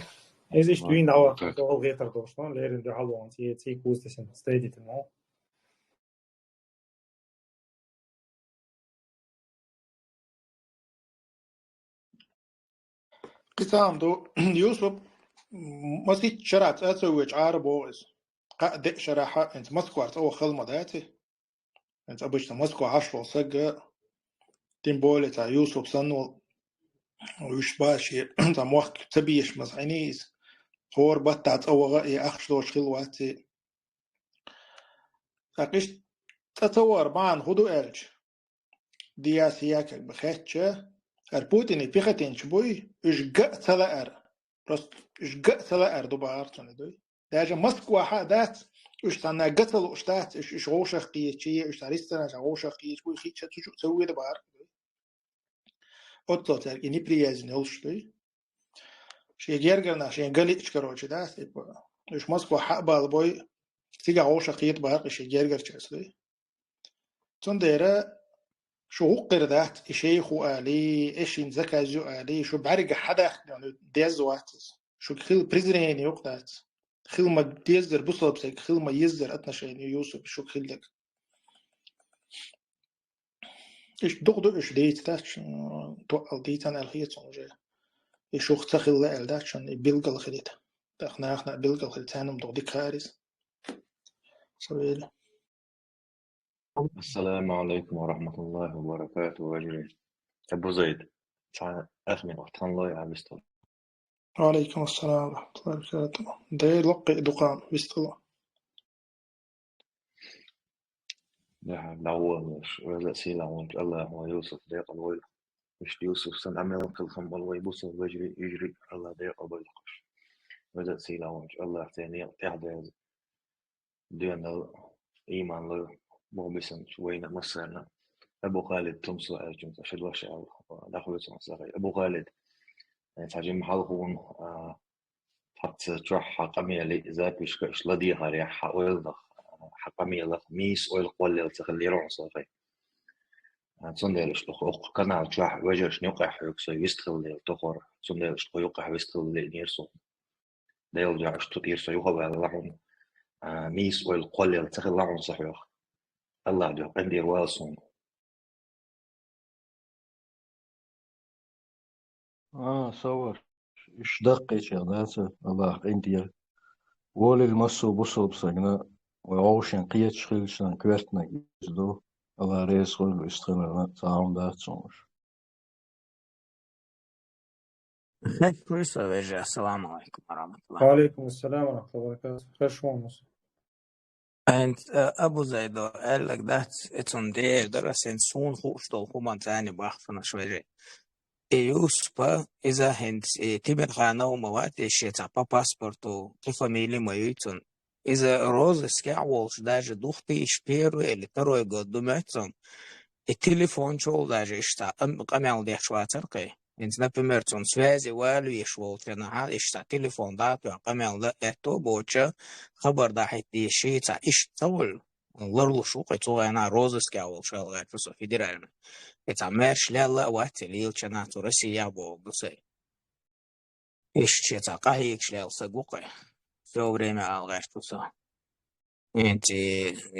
Иза иштта дуьйна дӀа вахана, догӀал гӀетар долуш ду, леррина дуьхьал вахана, цӀе, цӀе куза тесна, стайдитина ву. Кхин цхьа хӀума ду, Юсуп, м, масийтта шарахь цӀа а ца воьдуш Ӏара боху иза. Кхаа-деа шарахь а, хӀинца Москвара цӀа ваха хала ма дац и. ХӀинца обычно Москва Ӏаш волу саг, тем более цхьа Юсуп санна волу, уьш бан шен цхьа мохк ца безаш маса Ӏийний иза. ХӀора баттахь цӀа ваха а и ахча доцуш хила вац и. ТӀаккха иштта цӀа ца вахар бахьана хӀун ду аьлча, диас я как бы хаьттича, хӀара Путиний пехотинцаш буй, уьш ган а ца лаьара. Просто уьш ган а ца лаьара ду бахара цунна дуй. Даже Москвахь а дац, уьш цхьанна ган ца лууш дац, уьш, уьш вовшах кхетча, уьш цхьа ресторанашкахь вовшах кхетча, буй хиъча цу чу ца воьду бахара. Оццо цаьрга и неприязнь йолуш дуй. Шен гергара нах шен ган лиъча, короче, да, типа, уьш Москва хьа а балабой, цигахь вовшах кхета бахара шен гергарчаьрца дуй. Цундела шу гӀуккхур дац, и шайх ву алий, эшин заказ ю алий, шу бӀаьрга хьадахкина деза вац иза. Шуга хила презрение юкъа дац. Хила ма деззара бусалба саг, хила ма еззара отношение Юсуф, шуга хила дага. Иштта дукха ду уьш дийца дац, м, тоъал дийцан аьлла хеташ уже. И шух ца хилла аьлла дац, и билгал хилита. ТӀаккха нахана билгал хила царна дукха дика хаарис. Савели. Ассаламу алейкум ва рахматуллахи ва баракатуху, вежарий. Абу Зайд, цхьа ахмин вахтанлой, а вистал. Ва алейкум ассалам ва рахматуллахи ва баракатуху. Дай лакхи дукъан вистал. Да, да, вон, веза сила вон, Аллах ва Юсуф декъал войла. Ишт Юсуф сан амел кыл хам бол вай бусал вежарий, ижри, Аллах декъал войла. Веза сила вон, Аллах тени тяхда дуьнал, ийманлар, боху бисанчу вайна массарна. Абу Халид Тумсо аьлчунца ши дош аьлла, дахвоьцун сагӀай. Абу Халид, э, цхьа жимма хьалха вон, а, цхьацца чохь хьан къамеле запишка иш ладийхарехь, хьан ойланах, хьан къамелах мийса ойла кхоллел ца хилла лера хьуна сагӀай. А, цундела иш тхо укх канал чохь вежаршна юкъахь хьоьга со вистхилла лела тохара, цундела иш тхо юкъахь вистхилла лиънера суна. Делла дуьхьа аш тутӀийра со юхаваьлла хьуна, а, мийса ойла кхоллел ца хилла хьуна сан хьоьх. Аллах дуьхьа къинтӀера вала суна. А, со вара. Иш даккхийчех даца, Аллах къинтӀера. Волил массо бусалба сагна, вай вовшийн кхеташ хилча, сан коьртаниг иза ду. Аллах реза хуьлда, иштта хиларна, цхьа хӀума дац хьуна уьш. Хеш вуй со вежа, ассаламу алейкум ва рахматуллах. Ва алейкум ассалам ва рахматуллахи ва баракатух. Хеш ву, Муса. Айнт, э, Абу Зайдо аьллаг дац, э, цун дер дара, сен суна хууш долу хӀуман царни бахсанаш вежа. И Юсупа, иза хӀинца, и Тимирханов ма вац, и шен цхьа по паспорту, кхин фамили ма юй цун. Иза розыскехь волуш даже две тысячи первый или второй год ду моьтту суна. И телефон чул даже иштта къам-, къамел деш вацара кхин. ХӀинца, например, цунна связи вала веш волчу нахьа иштта телефон дӀа а тоьхна, къамел дан а аьтто боцуча, хабар дахьийта дезаш, цхьа иштта ца волу, ларлуш ву кхин цу гӀайна розыскехь волуш аьлла гӀерташ ву со федеральный. И цхьа маьрша лелла а вац и лелача нахьа цу Россия боху ду сайн. Иштта шен цхьа къахьегаш лелла саг ву кхин. Всё время ала гӀерташ ву со. ХӀинца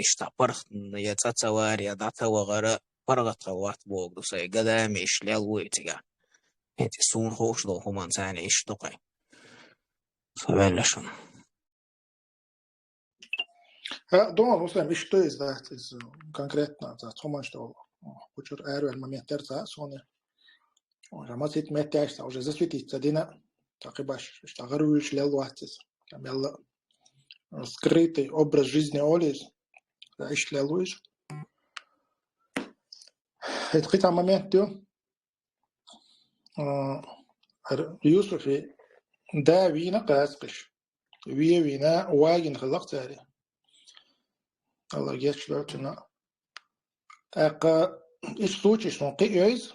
иштта паргӀат я цӀа ца вара, я дӀа ца вахара, паргӀат хила вац боху ду сайн, гадаме иштта лелла ву и цигахь. ХӀинца суна хууш долу хӀуман царна иштта ду кхин. Со ваьлла шуна. Ха, думал, Муслим, иштта иза дац, иза конкретно, за, цхьа хӀуманаш долу, кхучуьра араваьлла момент яра цхьа а суна. Уже масийтта меттехь цхьа уже засветиться дина, цхьа кхибаш, цхьа гӀаравуьйш лелла вац иза. Цхьа мелла скрытый образ жизни олу иза. Цхьа иштта лелла ву иза. ХӀета кхин цхьа момент ю. А, р-, Юсуфи да вийна кхаскхиш. Ве вийна, вагина хилла-кх цара. Аллах гечдойла цунна. ТӀаккха иштта случай суна кхиъна ю иза.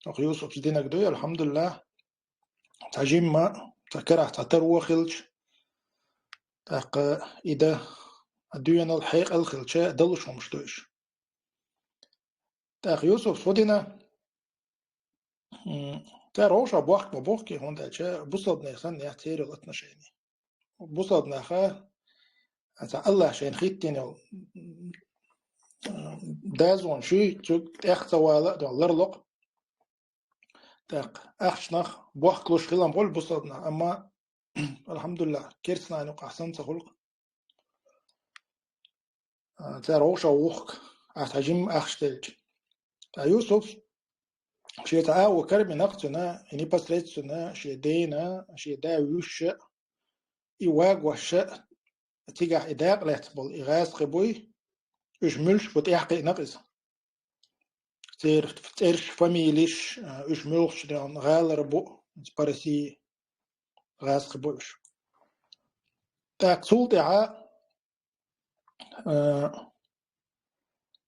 Оха Юсуфс динарг ду, алхьамдулиллах. Цхьа жимма, цхьа карахь цхьа таро хилча. ТӀаккха и дан, а, доьналла хьекъал хилча, далуш хӀумаш ду уьш. ТӀаккха Юсуфс хӀун дина? М, цара вовшах бохк ма бохкий, хӀунда аьлча бусалба нехан санна яц церан отношение. Бусалба наха, цхьа Аллах шайна хӀиттийна йолу, м, дозанаш юй, цуьнга тӀех ца вала а ларло-кх. ТӀаккха ахчанах бохкалуш хилам хуьлу бусалба нах, амма, алхьамдулиллах, керстанашна юкъахь санна ца хуьлу-кх. А, цара вовшах вухку, ахьа цхьа жимма ахча делча. Ткъа Юсуф, шен цхьа агӀо карийна-кх цуьнан, и непосредственно шен дена, шен да вуьйш а, и вагош а, цигахь и дакъа лаьцна болу и гӀазкхи буй, уьш муьлш бу тӀаьхьакхиъна-кх иза. Церан цӀерш, фамилеш, а, уьш муьлхачу гӀалара бу, по России гӀазкхи бу уьш. ТӀаккха цул тӀаьхьа, а,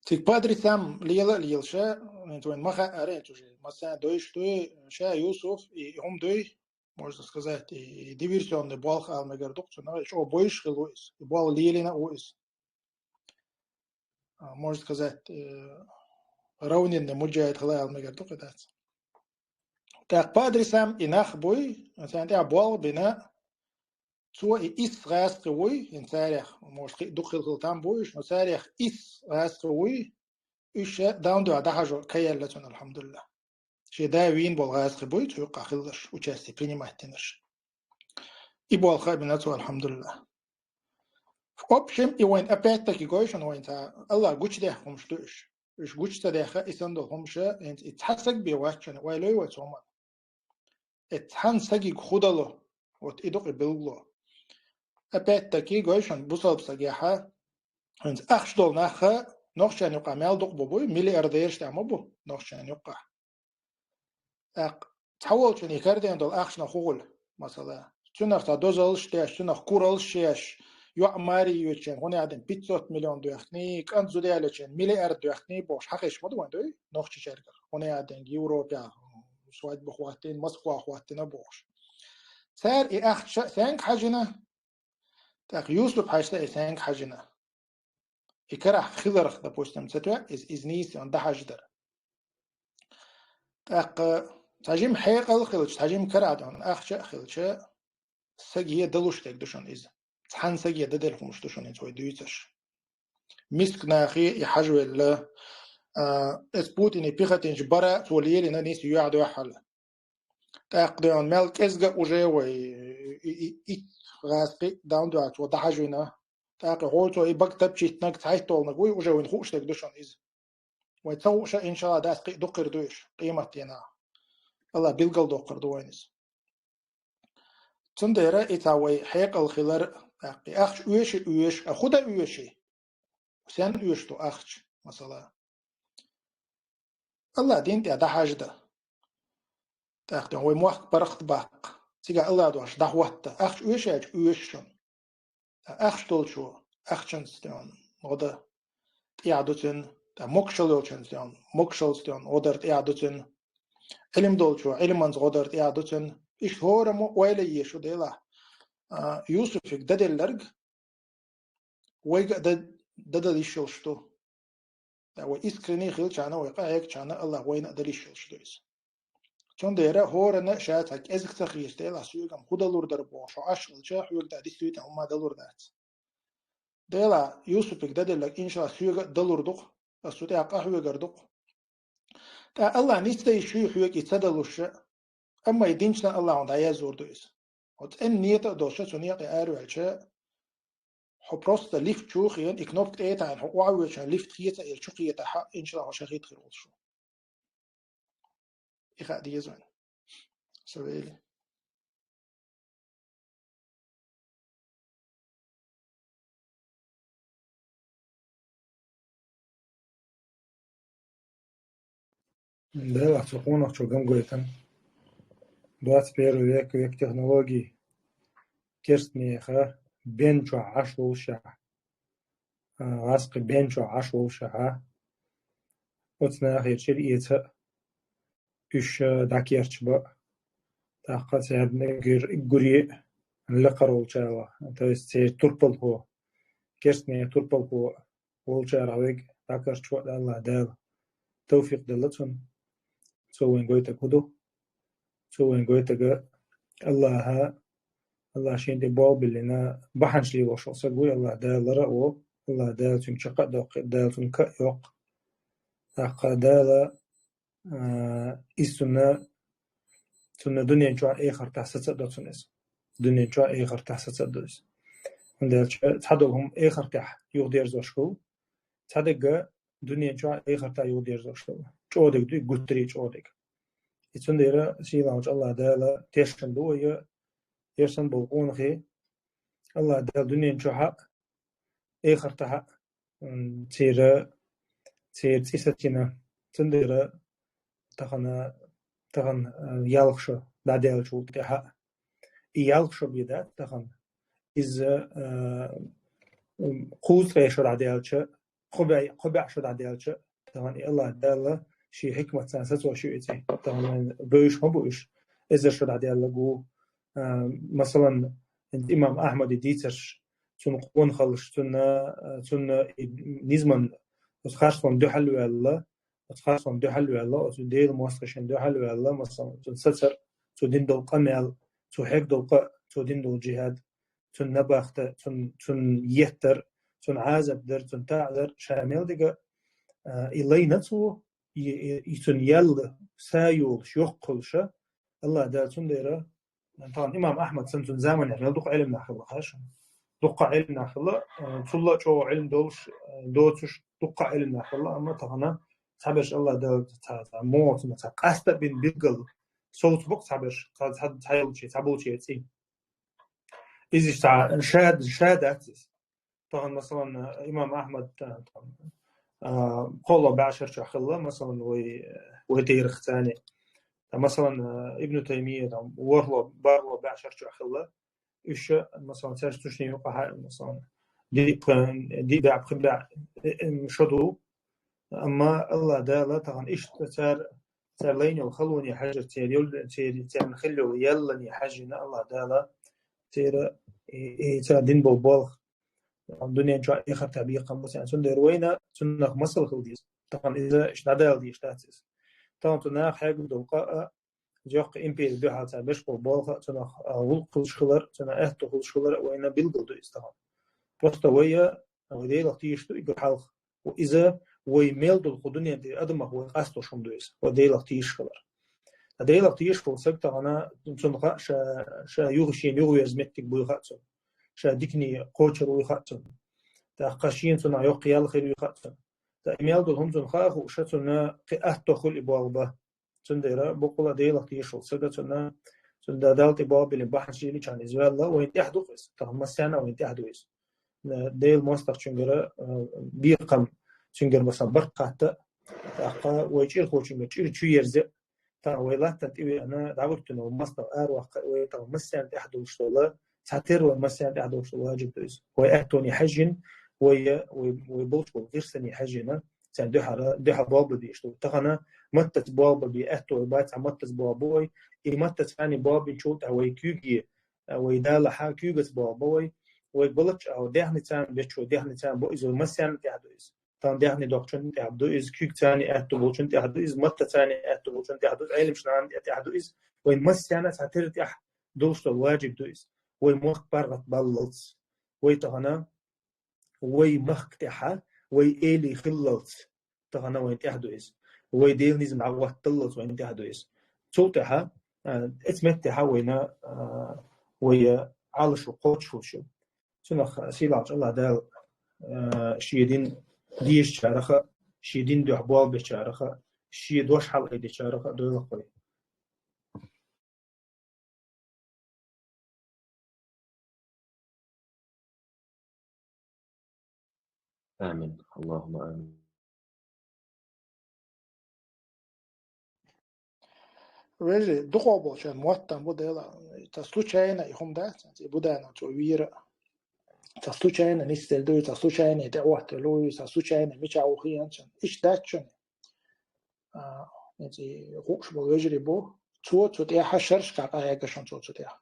цига по адресам лела а лелаш, хӀинца вайн ма хаьара, хӀинца уже массарна девзаш дуй, ша Юсуф, и, и хӀума дуй, можно сказать, и диверсионный болх ала мегар ду-кх цунах, и чӀогӀа бовзаш хилла ву иза, и болх лелийна а ву иза. А, можно сказать, э, равнинный муджахид хилла ала мегар ду-кх и дац. ТӀаккха Падрисам и нах буй, царна тӀехь болх бина, цо и исс гӀазкхи вуй, хӀинца царех, может, кхин дукха хила там буй, но царех исс гӀазкхи вуй, уьш ша Далла дуьхьа дӀахьажо кхаьелла цунна, алхьамдулиллахӀ. Шен да вийна болу гӀазкхи буй, цу юккъахь хилларш, участие принимать динарш. И болх а бина цо, алхьамдулиллахӀ. В общем, и вайн опять-таки гой шуна вайн ца, Аллах гучудехна хӀумаш ду уьш. Уьш гучу ца дехха, и санна долу хӀумаш, хӀинца и цхьа саг бен вац шуна, вай лой вай цоман. И цхьана сагиг хӀун дало, вот и ду-кх и билгало. Опять-таки гой шуна бусалба сагехьа, хӀинца ахча долу нахха, нохчийн юккъахь мел дукха бу буй, миллиардераш тӀехь ма бу нохчийн юккъахь. ТӀаккха цхьаволчунна и карадеана долу ахчанах хӀун хуьлу, масала? Цуьнах цхьа дозаллаш деш, цуьнах кураллаш еш, йоӀ маре йоьдучунна хӀун яа дина пятьсот миллион доьхкиний, кӀант зуда яьллачунна миллиард доьхкиний бохуш хьахийча ма ду вайн дуй, нохчашкара. ХӀун яа дина Европехь свадьба хӀоттийна, Москва хӀоттийна бохуш. Цара и ахча сенга хьажийна? ТӀаккха Юсуп-Хьаьжас и сенга хьажийна? И карахь хиларх, допустим, ца тоьа, иза, иза нийса йолу дӀахьаждар. ТӀаккха цхьа жима хьекъал а хилча, цхьа жима карахь долу ахча а хилча, саге далуш дерг ду шуна иза. Цхьана саге дан дерг хӀумаш ду шуна иза вай дуьйцурш. Миска нахе и хьажавелла, а, эс Путине пехотинчу бара цо лелийна нийса юьхь дуьхьал. ТӀаккха дойна мел кӀезга уже вай и, и, и, и гӀазкхи Далла дуьхьа цо дӀахьажийна. ТӀаккха хӀора цо и бага тапчийтинарг цхьайтталгӀаниг вуй, уже вайна хууш дерг ду шуна иза. Вай ца хууша, иншалла, дас кхин а дукха хир ду уьш, къематдийнахь. Аллах билгалдоккхур ду вайна иза. Цундела и цхьа вай хьекъал хилар, тӀаккха и ахча оьший, оьшу, а хӀун дан оьший? Сенна оьшуш ду ахча, масала? Аллах дин тӀехь дӀахьажда. ТӀаккха вай мохк паргӀат баккха. Цигахь Аллах дош дӀахӀотта. Ахча оьший аьлча оьшу шуна. Ахча долчо ахчанца тӀехь гӀо дан тӀехь ду цуьнан, тӀаккха могушалла йолчунца тӀехь, могушаллица тӀехь гӀо дар тӀехь ду цуьнан. Ӏилма долчо Ӏилманца гӀо дар тӀехь ду цуьнан. Иштта хӀораммо ойла е шу делахь. А, Юсуфига дан делларг вайга а дан, дан дала йиш йолуш ду. ТӀаккха вай искренний хилчахьана, вай къахьегчахьана, Аллах вайна а дала йиш йолуш ду иза. Цундела хӀоранна ша цхьа кӀезиг ца хеташ, делахь соьга-м хӀун далур дара бохуш, хьо Ӏаш хилча, хьоьга тӀехь дистуьйтина хӀумма далур дац. Делахь Юсупига дан делларг, иншалла, соьга а далур ду-кх, ас цу тӀехь къахьоьгур ду-кх. ТӀаккха Аллах ницкъ дан йиш юй хьоьга и ца далуш, амма и динчунна Аллахьа дӀаязъяр ду иза. Оцу цӀена нийта а долуш, цу некъе араваьлча, хьо просто лифт чу хиъна, и кнопка тӀе а таьӀна, хьо охьавоьдучу лифт хеца а елла, чу кхетахь, иншалла, хьо шахид хир волуш ву. И хаа деза вайн. Со вели. Делахь цу къонахчо ган гойтина. Двадцать первый век, век технологий. Керстанеха бен чохь Ӏаш волушехь, а, гӀазкхи бен чохь Ӏаш волушехь, оцу нахера чӀир эца а, уьш, а, дӀакерчабан а, тӀаккха церан гур-, гуре а лекхар волчарах, то есть церан турпалхо, керстанийн турпалхо волчарах вега дӀакарчо а Аллах Дала тавфикъ делла цунна. Цо вайн гойтаг хӀун ду? Цо вайн гойтаг Аллаха, Аллах шен тӀе болх биллина бахьанаш лелош волу саг вуй, Аллах Дала лара а во, Аллах Дала цуьнга чаккха а доккху, Дала цунна ка а йоккху. ТӀаккха Дала, а, иза цунна, цунна дуьнен чохь а, эхартахь а саца а до цунна иза. Дуьнен чохь а, эхартахь а саца а до иза. ХӀунда аьлча цхьадолу хӀума эхартехь юхадерзош хуьлу, цхьадерг дуьнен чохь а, эхартахь а юхадерзош хуьлу. ЧӀогӀа дерг ду и, гуттарий а чӀогӀа дерг. И цундела сийлахьчу Аллах Дала тешна ду вай, я, я санна болу къонахий, Аллах Дала дуьнен чохь а, эхартахь а, м, церан, церан цӀе сацийна. Цундела тахана, тахана, а, ялх шо дӀадаьллачул тӀаьхьа а. И ялх шо бен дац тахана. Иза, а, м, кхузткъе шо дӀадаьлча, кхо бӀе, кхо бӀе шо дӀадаьлча, тахана и Аллах Дала шен хьикматца сацош ю и цӀе. Тахана вайна бевзаш ма бу уьш. Эзар шо дӀадаьлларг ву. А, масалан, имам Ахьмадан дийцарш, цуьнан къонахаллаш, цуьнан, а, цуьнан и низаман оцу харцонна дуьхьал а ваьлла, оцу харцонна дуьхьал ваьлла, оцу Делан мостагӀашна дуьхьал ваьлла, масала, цуьнан сацар, цо дина долу къамел, цо хьегна долу къа, цо дина долу жихӀад, цуьнан набахта, цуьнан, цуьнан еттар, цуьнан Ӏазап дар, цуьнан таӀзар, ша мел дерг, а, и лайна цо, и, и, и цуьнан ял са йолуш, йоккха хуьлуш, АллахӀ Дала цундела, тахана имам Ахьмад санна цуьнан заманахь мел дукха Ӏилма нах хилла хьаша. Дукха Ӏилма нах хилла, а, цул а чӀогӀа Ӏилма долуш, а, доцуш дукха Ӏилма нах хилла, амма тахана цхьаберш АллахӀ Дала ца, ца, ца, мо, ца, ца, къаста а бина билггал совцабо-кх цхьаберш, ца, ца, ца йолчу, ца болчу цӀий. Иза иштта ша, ша дац иза. Тахана, масалан, имам Ахьмад, а, там, а, кхоалгӀа бӀешарчохь хилла, масалан, вай, вай тӀера царна. Ткъа, масалан, а, Ибн Таймия, там, ворхӀалгӀа, бархӀалгӀа бӀешарчохь хилла. Уьш, масалан, цаьрца тушни юкъахь, масалан, диъ, пхи, диъ бӀе, пхи бӀе, э, э, шо ду. Амма АллахӀ Дала тахана иштта цара, цара лайна йолу халоне хьаьжира, церан йолу, церан, церан хилла йолу яллане хьаьжжина АллахӀ Дала церан, и, и цара дина болу болх дуьнен чохь, эхартахь бекхам бу царна. Цундела вайна цунах масал хила деза. Тахана иза иштта дӀадала дезаш дац иза. Тахана цу наха хьегна долу къа а, йоккха импери дуьхьал цара беш болу болх а, цунах, а, гӀуллакх хуьлуш хилар, цунах аьтто хуьлуш хилар а вайна билггал ду иза тахана. Просто вай а, вай Делах тешаш ду и хьалха. Иза вай мел долу кху дуьнен тӀера адамах вай къасталуш хӀума ду иза, вай Делах тешаш хилар. Ткъа Делах тешаш волу стаг тахана, цунна хаьа ша, ша юха шена юхаверза меттиг буй хаьа цунна. Ша дикане кхочур вуй хаьа цунна. ТӀаккха шена цунах йоккха ял хир юй хаьа цунна. Ткъа и мел долу хӀума цунна хаа хууш, цунна кхин аьтто хуьлу и болх бан. Цундела бакъала Делах тешаш волу стаг цунна, цунна Далла тӀе болх биллина бахьанаш лелийчхьана иза ваьлла, вайна тӀехь ду-кх иза. Тахана массарна а вайна тӀехь ду иза. Делан мостагӀчуьнгара, а, бекхам, цуьнгара, масалан, барт хатта, тӀаккха вай чӀирхочуьнгара чӀир чу ерза, тахана вай латтана тӀе веана, дӀахӀуьттина волу мостагӀа араваккха, вай тахана массарна тӀехь долуш долу, цхьатерра вай массарна тӀехь долуш долу ваджиб ду иза. Вай аьттоне хьаьжжина, вай, вай, вай болчу болу гӀирсане хьаьжжина, царна дуьхьара, дуьхьал болх бан безаш ду. Тахана маттаца болх бан бен аьтто вай бац, цхьа маттаца болх бу вай, и маттаца царна болх бинчул тӀаьхьа вай куьйге, вай далахь куьйгаца болх бан вай, вайга балачча а, даьхни царна беччо, даьхни царна бо иза, вай массарна тӀехь ду иза. Тахана даьхни доккхучунна тӀехь ду иза, куьг царна аьтто болчунна тӀехь ду иза, матта царна аьтто болчунна тӀехь ду иза, Ӏеламчу нахана тӀехь ду иза, вайн массарна а цхьатерра тӀехь долуш долу ваджиб ду иза. Вай мохк паргӀат баллалц, вай тахана, вай махка тӀехьа, вай эли хиллалц, тахана вайн тӀехь ду иза. Вай Делан низам дӀахӀотталлалц вайн тӀехь ду иза. Цул тӀаьхьа, а, эца меттехьа вайна, а, вай Ӏалашо кхочушхуш ю. Цунах сийлахьчу АллахӀ Дала, а, шен дин дезачарах а, шен дин дуьхьа болх бечарах а, шен дош хьалаайдечарах а дойла-кх вай. Амин. Аллахумма амин. Вежарий, дукхах болчарна моттам бу дела, ца случайно и хӀума дац, и Будановцо вийра. Ца случайно нисделла ду, ца случайно тӀеӀоттавелла ву, ца случайно мичахь ву хиъна цунна. Иштта дац шуна. А, эций хууш болу вежарий бу, цо цу тӀехьа шершкахь къахьегна шуна цо цу тӀехьа.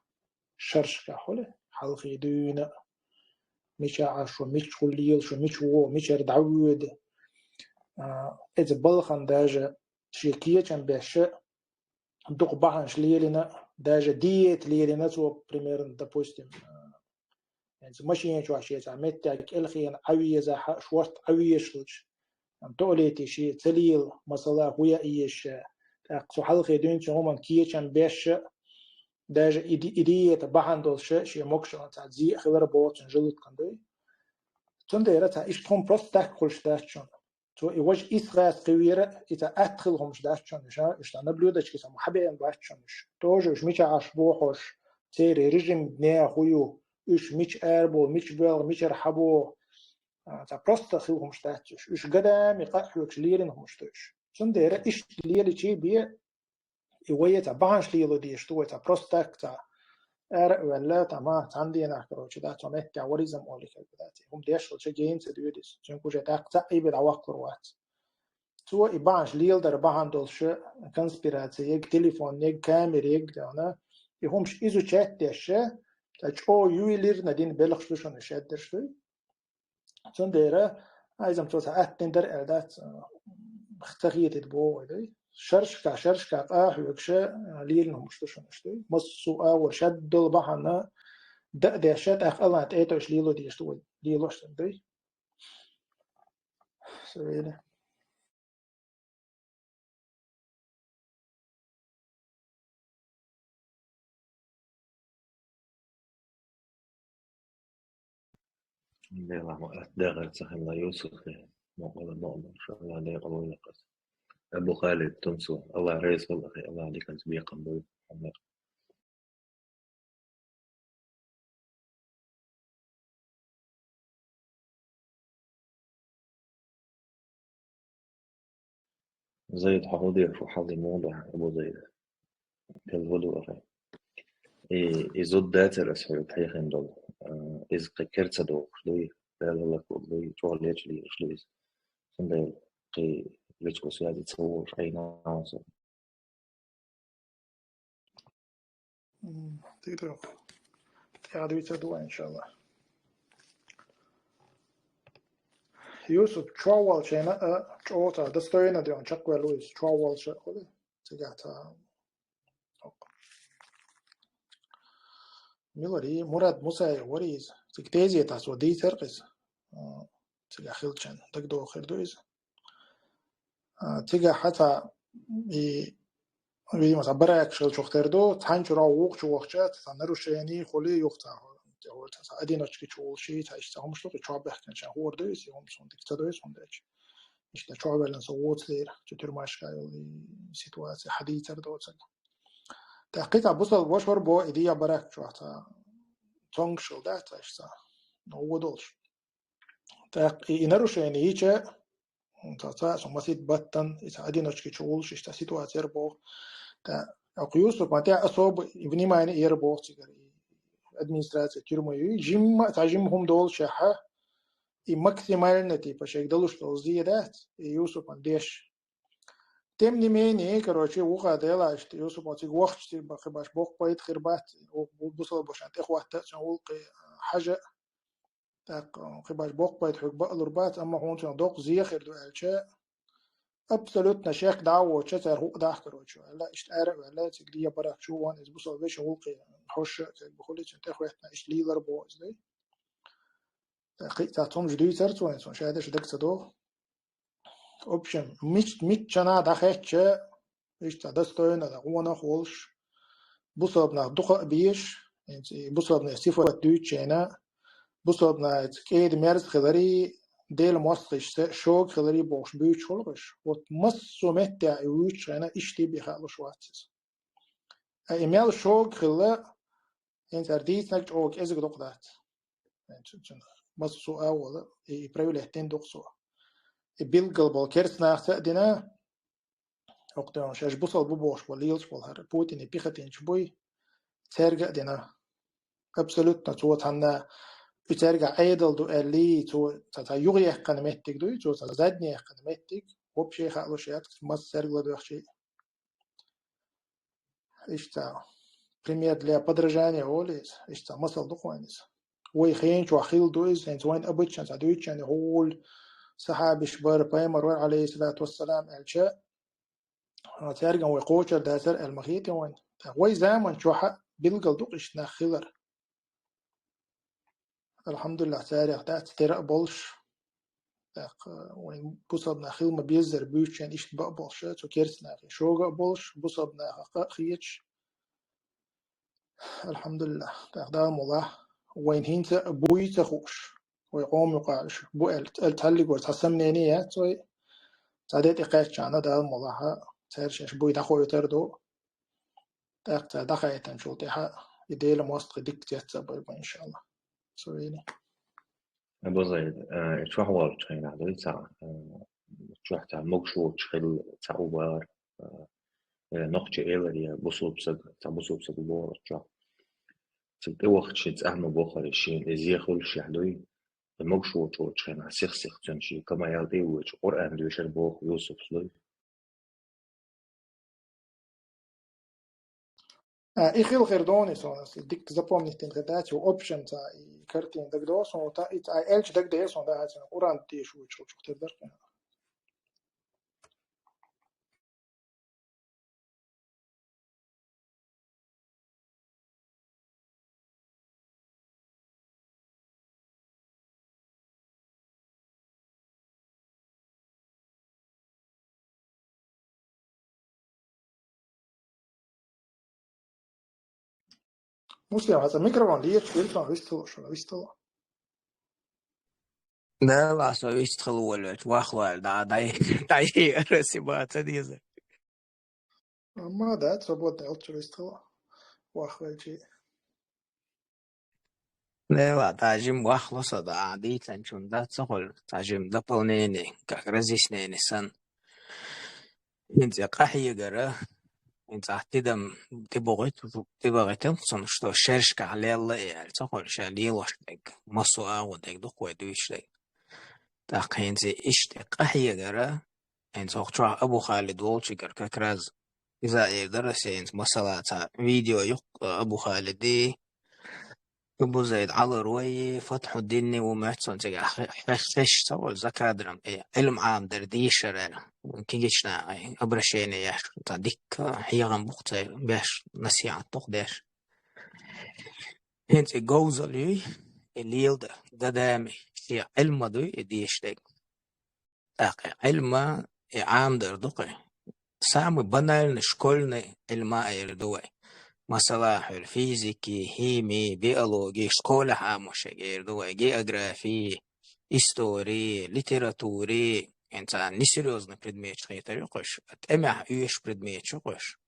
Шершкахь хуьлу, хьалхе дуьйна, мичахь Ӏаш ву, мичахула лела шу, мича вогӀу, мичара дӀавоьду. А, эца балхана даже шен кечам беш, дукха бахьанаш лелийна, даже диета лелийна цо, примерно, допустим, а, хӀинца машина чохь шен цхьа меттиг кӀелхена Ӏан везахь а, шорта Ӏан везаш хилча, туалете шен ца лела, масала, хӀун яа еза ша. ТӀаккха цу хьалхе дуьйна цу хӀуманна кечам беш, даже и ди-, и диета бахьана долуш шен могушаллин цхьа зе а хилар боху цуьнан желудкана дуй. Цундела цхьа иштта хӀума просто так хуьлуш дац шуна. Цо и важа исхас кхевира, и цхьа атта хила хӀумаш дац шуна, ша, уьш цхьа наблюдочка сан хьабеана бац шуна уьш. Тоже уьш мичахь Ӏаш бохуш, церан режим дня хӀун ю, уьш мича арабо, мича боьлху, мичара хьабо. А, цхьа просто хила хӀумаш дац уьш. Уьш гадаме къа а хьоьгуш лелийна хӀумаш ду уьш. Цундела иштта лелийча бен, и вай цхьа бахьанаш лело дезаш ду, вай цхьа просто так цхьа ара а ваьлла, тама, цхьана дийнахь, короче, да, цхьа меттехь варизм олий хир бу, да, цхьа хӀума деш хилча гена ца доьду иза. Цуьнга уже тӀаккха цхьаъ а бен дӀаваккхалур вац. Цо и бахьанаш леладар бахьана долуш, конспираци ег, телефон ег, камера ег, да, и хӀумаш изучать деш, цхьа чӀогӀа юй лирна дина белхаш ду шуна шаьддарш дуй. Цундела, айзам цо ца аттина дара аьлла дац, ца хетийта боху вай, дай. Шершка, шершка къахьоьгуш лелийна хӀумаш ду шуна, дай. Массо а агӀор шаддал бахьана да а деш, тӀаккха АллахӀа тӀе а товш лело дезаш ду вай, лелош санна, дай. Савели. Дела ма ат дагар ца хилла Юсуфе, мукъала мукъала, шалла декъала вуйла кхас. Абу Халид Тунсу, Аллах реза хуьлда хьоьга, Аллах диканца бекхам бойла хьуна. Зайд, хьо хӀун деш ву, хьал муха ду, Абу Зайд? Кел хӀун ду ахьа? И, и зуда дацара ас хьоьга хьехам долу. А, иза кхин кара ца догӀуш дуй, Дала лакхур дуй, чӀогӀа лечкъа лелаш ду иза. Цундела кхин лечкъа связи ца волуш Ӏийна со. М, тӀера. ТӀаьхьа дуьйцур ду вай, иншалла. Юсуп, чохь волчу хенахь а, чӀогӀа цхьа достойно ден чекхваьлла ву иза, чохь волчу а хуьлу. Цигахь цхьа мила вара, Мурад Мусаев вара иза. Цига тезетахь цо дийцира иза. А, цигахь хилча дагадогӀур ду иза. А, цигахь цхьа и, видимо, цхьа баракаш хилчух тера ду, цхьана чуьра вукху чу вахча, цхьа нарушение хуьлий юха цхьа, цхьа одиночки чу волуш, цхьа иштта хӀумаш ду, чохь баьхкина ша хӀора ду иза, хӀума суна дика ца дойза хӀунда аьлча. Иштта чохь ваьллина со воцу лера, цу тюрьмашка йолу и ситуация хьадийцар доцург. ТӀаккха кхин цхьа бусалба ваша вара боху, и дегӀан баракаш чохь цхьа цомгушалла дац цхьа иштта, но вон долуш. ТӀаккха и, и нарушение йича, цхьа, цхьа, со масийтта баттана, и цхьа одиночки чу волуш, иштта ситуация яра боху. ТӀаккха Юсуп, ма тӀе особо и внимание яра боху цигара, и администрация тюрьмы ю, жимма, цхьа жимма хӀума долушехь, и максимально, типа, шайга далуш долу зен дац, и Юсупан деш. Тем не менее, короче, вукху делахь иштта Юсуп оциг вахча, типа, кхин баш боккха пайда хир бац, бусалба вашана тӀехӀотта а, цуьнан гӀуллакхе хьажа а. ТӀаккха кхин баш боккха пайда хьоьга баалур бац, амма хьуна цуьнан доккха зен хир ду аьлча, абсолютно шек дӀа а воцуш, цара хӀуъа дахкарочо аьлла, иштта ара а ваьлла, цига дегӀан баракаш чу вахана иза бусалба вешан гӀуллакхе хьожуш а, как бы, хуьлий цуьнан тӀехӀоьттина, иштта лелар боху иза, дай. ТӀаккха кхин а цхьа цомгуш дуьйцура цо, цунна ша деш дага ца догӀу. В общем, мич-, миччанхьа дӀахаьчча, иштта достойно, да, гӀонах волуш, бусалба нах дукха а безаш, хӀинца и бусалбанийн сифат дуьйцучу хенахь, бусалба нахаца кӀеда-мерза хиларий, Делан мостагӀашца шога хиларий бохуш буьйцуш хуьлу уьш. Вот массо а меттехь и вуьйцучу хенахь иштта бен хаалуш вац иза. Ткъа и мел шога хилла, хӀинца цара дийцинарг чӀогӀа кӀезиг доккха дац. Цу-, цуьнан массо а агӀор и, и проявлять дина доккха цо. И билггал болу керста нахаца а дина, хӀокху тӀехь шаьш бусалба бу бохуш болу, лелаш болу хӀара Путинан пехотинцаш буй, цаьрга а дина. Абсолютно цо цхьанна и цаьрга Ӏедал ду аьллий, цо цхьа, цхьа юхаяьккхина меттиг дуй, цо цхьа задний яьккхина меттиг, вообще хаалуш яц, массаьрга ладоьгӀчий. Иштта пример для подражания олу иза, иштта масал ду-кх вайн иза. Вай хенан чохь хилла ду иза, хӀинца вайн обычно цхьа дуьйцучарна хьуна сахьабаш бара, пайхамар вара, алейхиссалату вассалам, аьлча, цаьрган вай кхочур дацара аьлла ма хета вайн. ТӀаккха вай заман чохь а билггал ду-кх иштта нах хилар. Алхьамдулиллах, царех дац тера а болуш. ТӀаккха вайн бусалба нах хила ма-беззара буьйцучарна иштта бан а болуш, цу керста нахе шога а болуш, бусалба нахах къа а хеташ. Алхьамдулиллах, тӀаккха Дала мукъ лахь, вайн хӀинца а буй ца хууш, вай къоман юкъахь уьш бу аьлла, аьлла цхьаллиг вара цхьа сомнение яц вай. Цхьа де тӀекхаьччахьана, Дала мукъ лахь, цара шаьш буй дӀахойтур ду. ТӀаккха цара дӀахайтинчул тӀаьхьа и Делан мостагӀий дикка цец а бой бан, иншалла. Со вели. Абу Зайд, э, и чохь волчу хенахь дуй цхьа, э, чохь цхьа могуш воцуш хилла цхьа убар, э, э, нохчи элар я бусулб саг, цхьа бусулб саг бохура чохь. Цига тӀевахча шен цӀахь ма бохура, шена иза ехуьллушехь дуй. И могуш воцуш хенахь сих-сиха цуьнан шен камаьл тӀе а воьдуш, Къуръан доьшура боху Юсуфс дуй. А, и хила хир доне сон, ас дикка запомнить дина хир дац, в общем, цхьа и картина дагадогӀу сон, та, и цхьа аьлча дагадеа сон, да, хьан Къуръан тешаш вуьйцуш хилчух тера дара кхин. Муслим, хьа цӀа микрофон лечу, вилсон вистхило шуна, вистхило. Дала со вистхила волавелча, вахлойл да, дай, дай, раси баца деза. Амма да, свободный алча вистхила. Вахвелчи. Дала, та жим вахло со да, а дийцанчун да, ца хол, та жим дополнение, как разъяснение сан. ХӀинца къахьегара, хӀинца ахь тидам тӀебогӀит-, тӀебогӀитал цунна, что шершкахь лелла и аьлла, ца хол ша лелош дерг, массо а агӀо дерг, дукха вай дуьйцуш дерг. ТӀаккха хӀинца иштта къахьегара, хӀинца хӀокху чохь Абу Халид волчуьнгара как раз иза а эр дара аса, хӀинца масала цхьа видео юкъа Абу Халиди, Абу Зайд Ӏаларойи, Фатхьуддинни ву моьтту сан цигахь хе-, хе-, хеш ца волу за кадрам, э, Ӏилма Ӏамдар дийшар аьлла. Кигична обращение еш, цхьа дикка хьехам бу-кх цай беш, насихьат бу-кх деш. ХӀинца и говзал юй, и лелада, гадами, шен Ӏилма дуй и дийшадерг. ТӀаккха Ӏилма и Ӏамдар ду-кх. Самый банальный школьный Ӏилма эр ду вай. Масала, хьуьлла физики, хими, биологи, школехь Ӏамош эр ду вай, географи, истори, литератури, хӀинца несерьёзный предметаш хетар ю кхуьш, тӀемехь оьшуш предметаш ю кхуьш.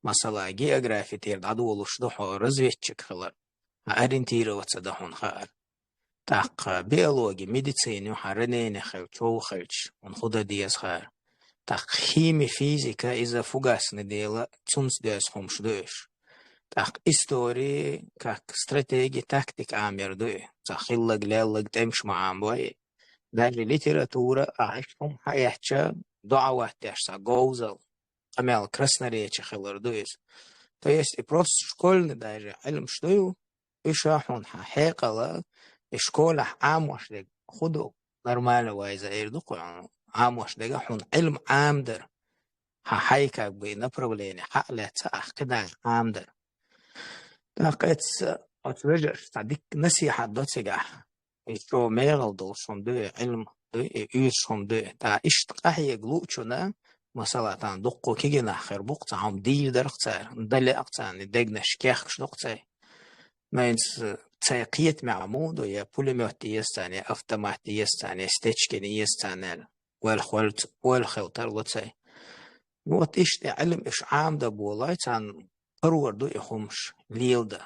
Масала, географи тӀера дӀадолуш ду хьо разведчик хилар, хьан ориентироваться дан хьуна хаар. ТӀаккха биологи, медицина ю хьан ранение хилча, чов хилча, хьуна хӀун дан деза хаар. ТӀаккха хими, физика, иза фугасный дела, цунца доьзна хӀумаш ду уьш. ТӀаккха истори, как стратеги, тактика Ӏамор ду и, цхьа хилларг, лелларг, тӀемаш ма Ӏамбой. Даже литература, ахь иштта хӀума хьаэцча, доӀа хӀоттош цхьа говзал, къамел, красноречие хилар ду иза. То есть и просто школьный даже Ӏилмаш ду ю, уьш а хьуна хьан хьекъала, и школехь Ӏамош дерг хӀун ду, нормально вайза эр ду кхуьнан, Ӏамош дерг а хьуна Ӏилма Ӏамдар, хьан хьайкаг бу и направление, хьаъ лаьцна ахь кхидӀа Ӏамдар. ТӀаккха эцца оцу вежарша цхьа дикка насихьат до цигахь. И чӀогӀа мегӀал долуш хӀума ду и, Ӏилма ду и, уьйраш хӀума ду и. ТӀаккха иштта къахьега луучунна, масала, тхан дуккха кигинах хир бу-кх цхьа хӀума дийр дара-кх цара, дан лаьа-кх царна, и дегнаш кехкаш ду-кх цай. Но хӀинца цай кхетамехь муха ду, я пулемёт еза царна, я автомат еза царна, я Стечкин еза царна аьлла, ойла хилла, ойла хила тарло цай. Вот иштта и Ӏилма уьш Ӏамдан болой, царна паргӀат ду и хӀумаш лелада.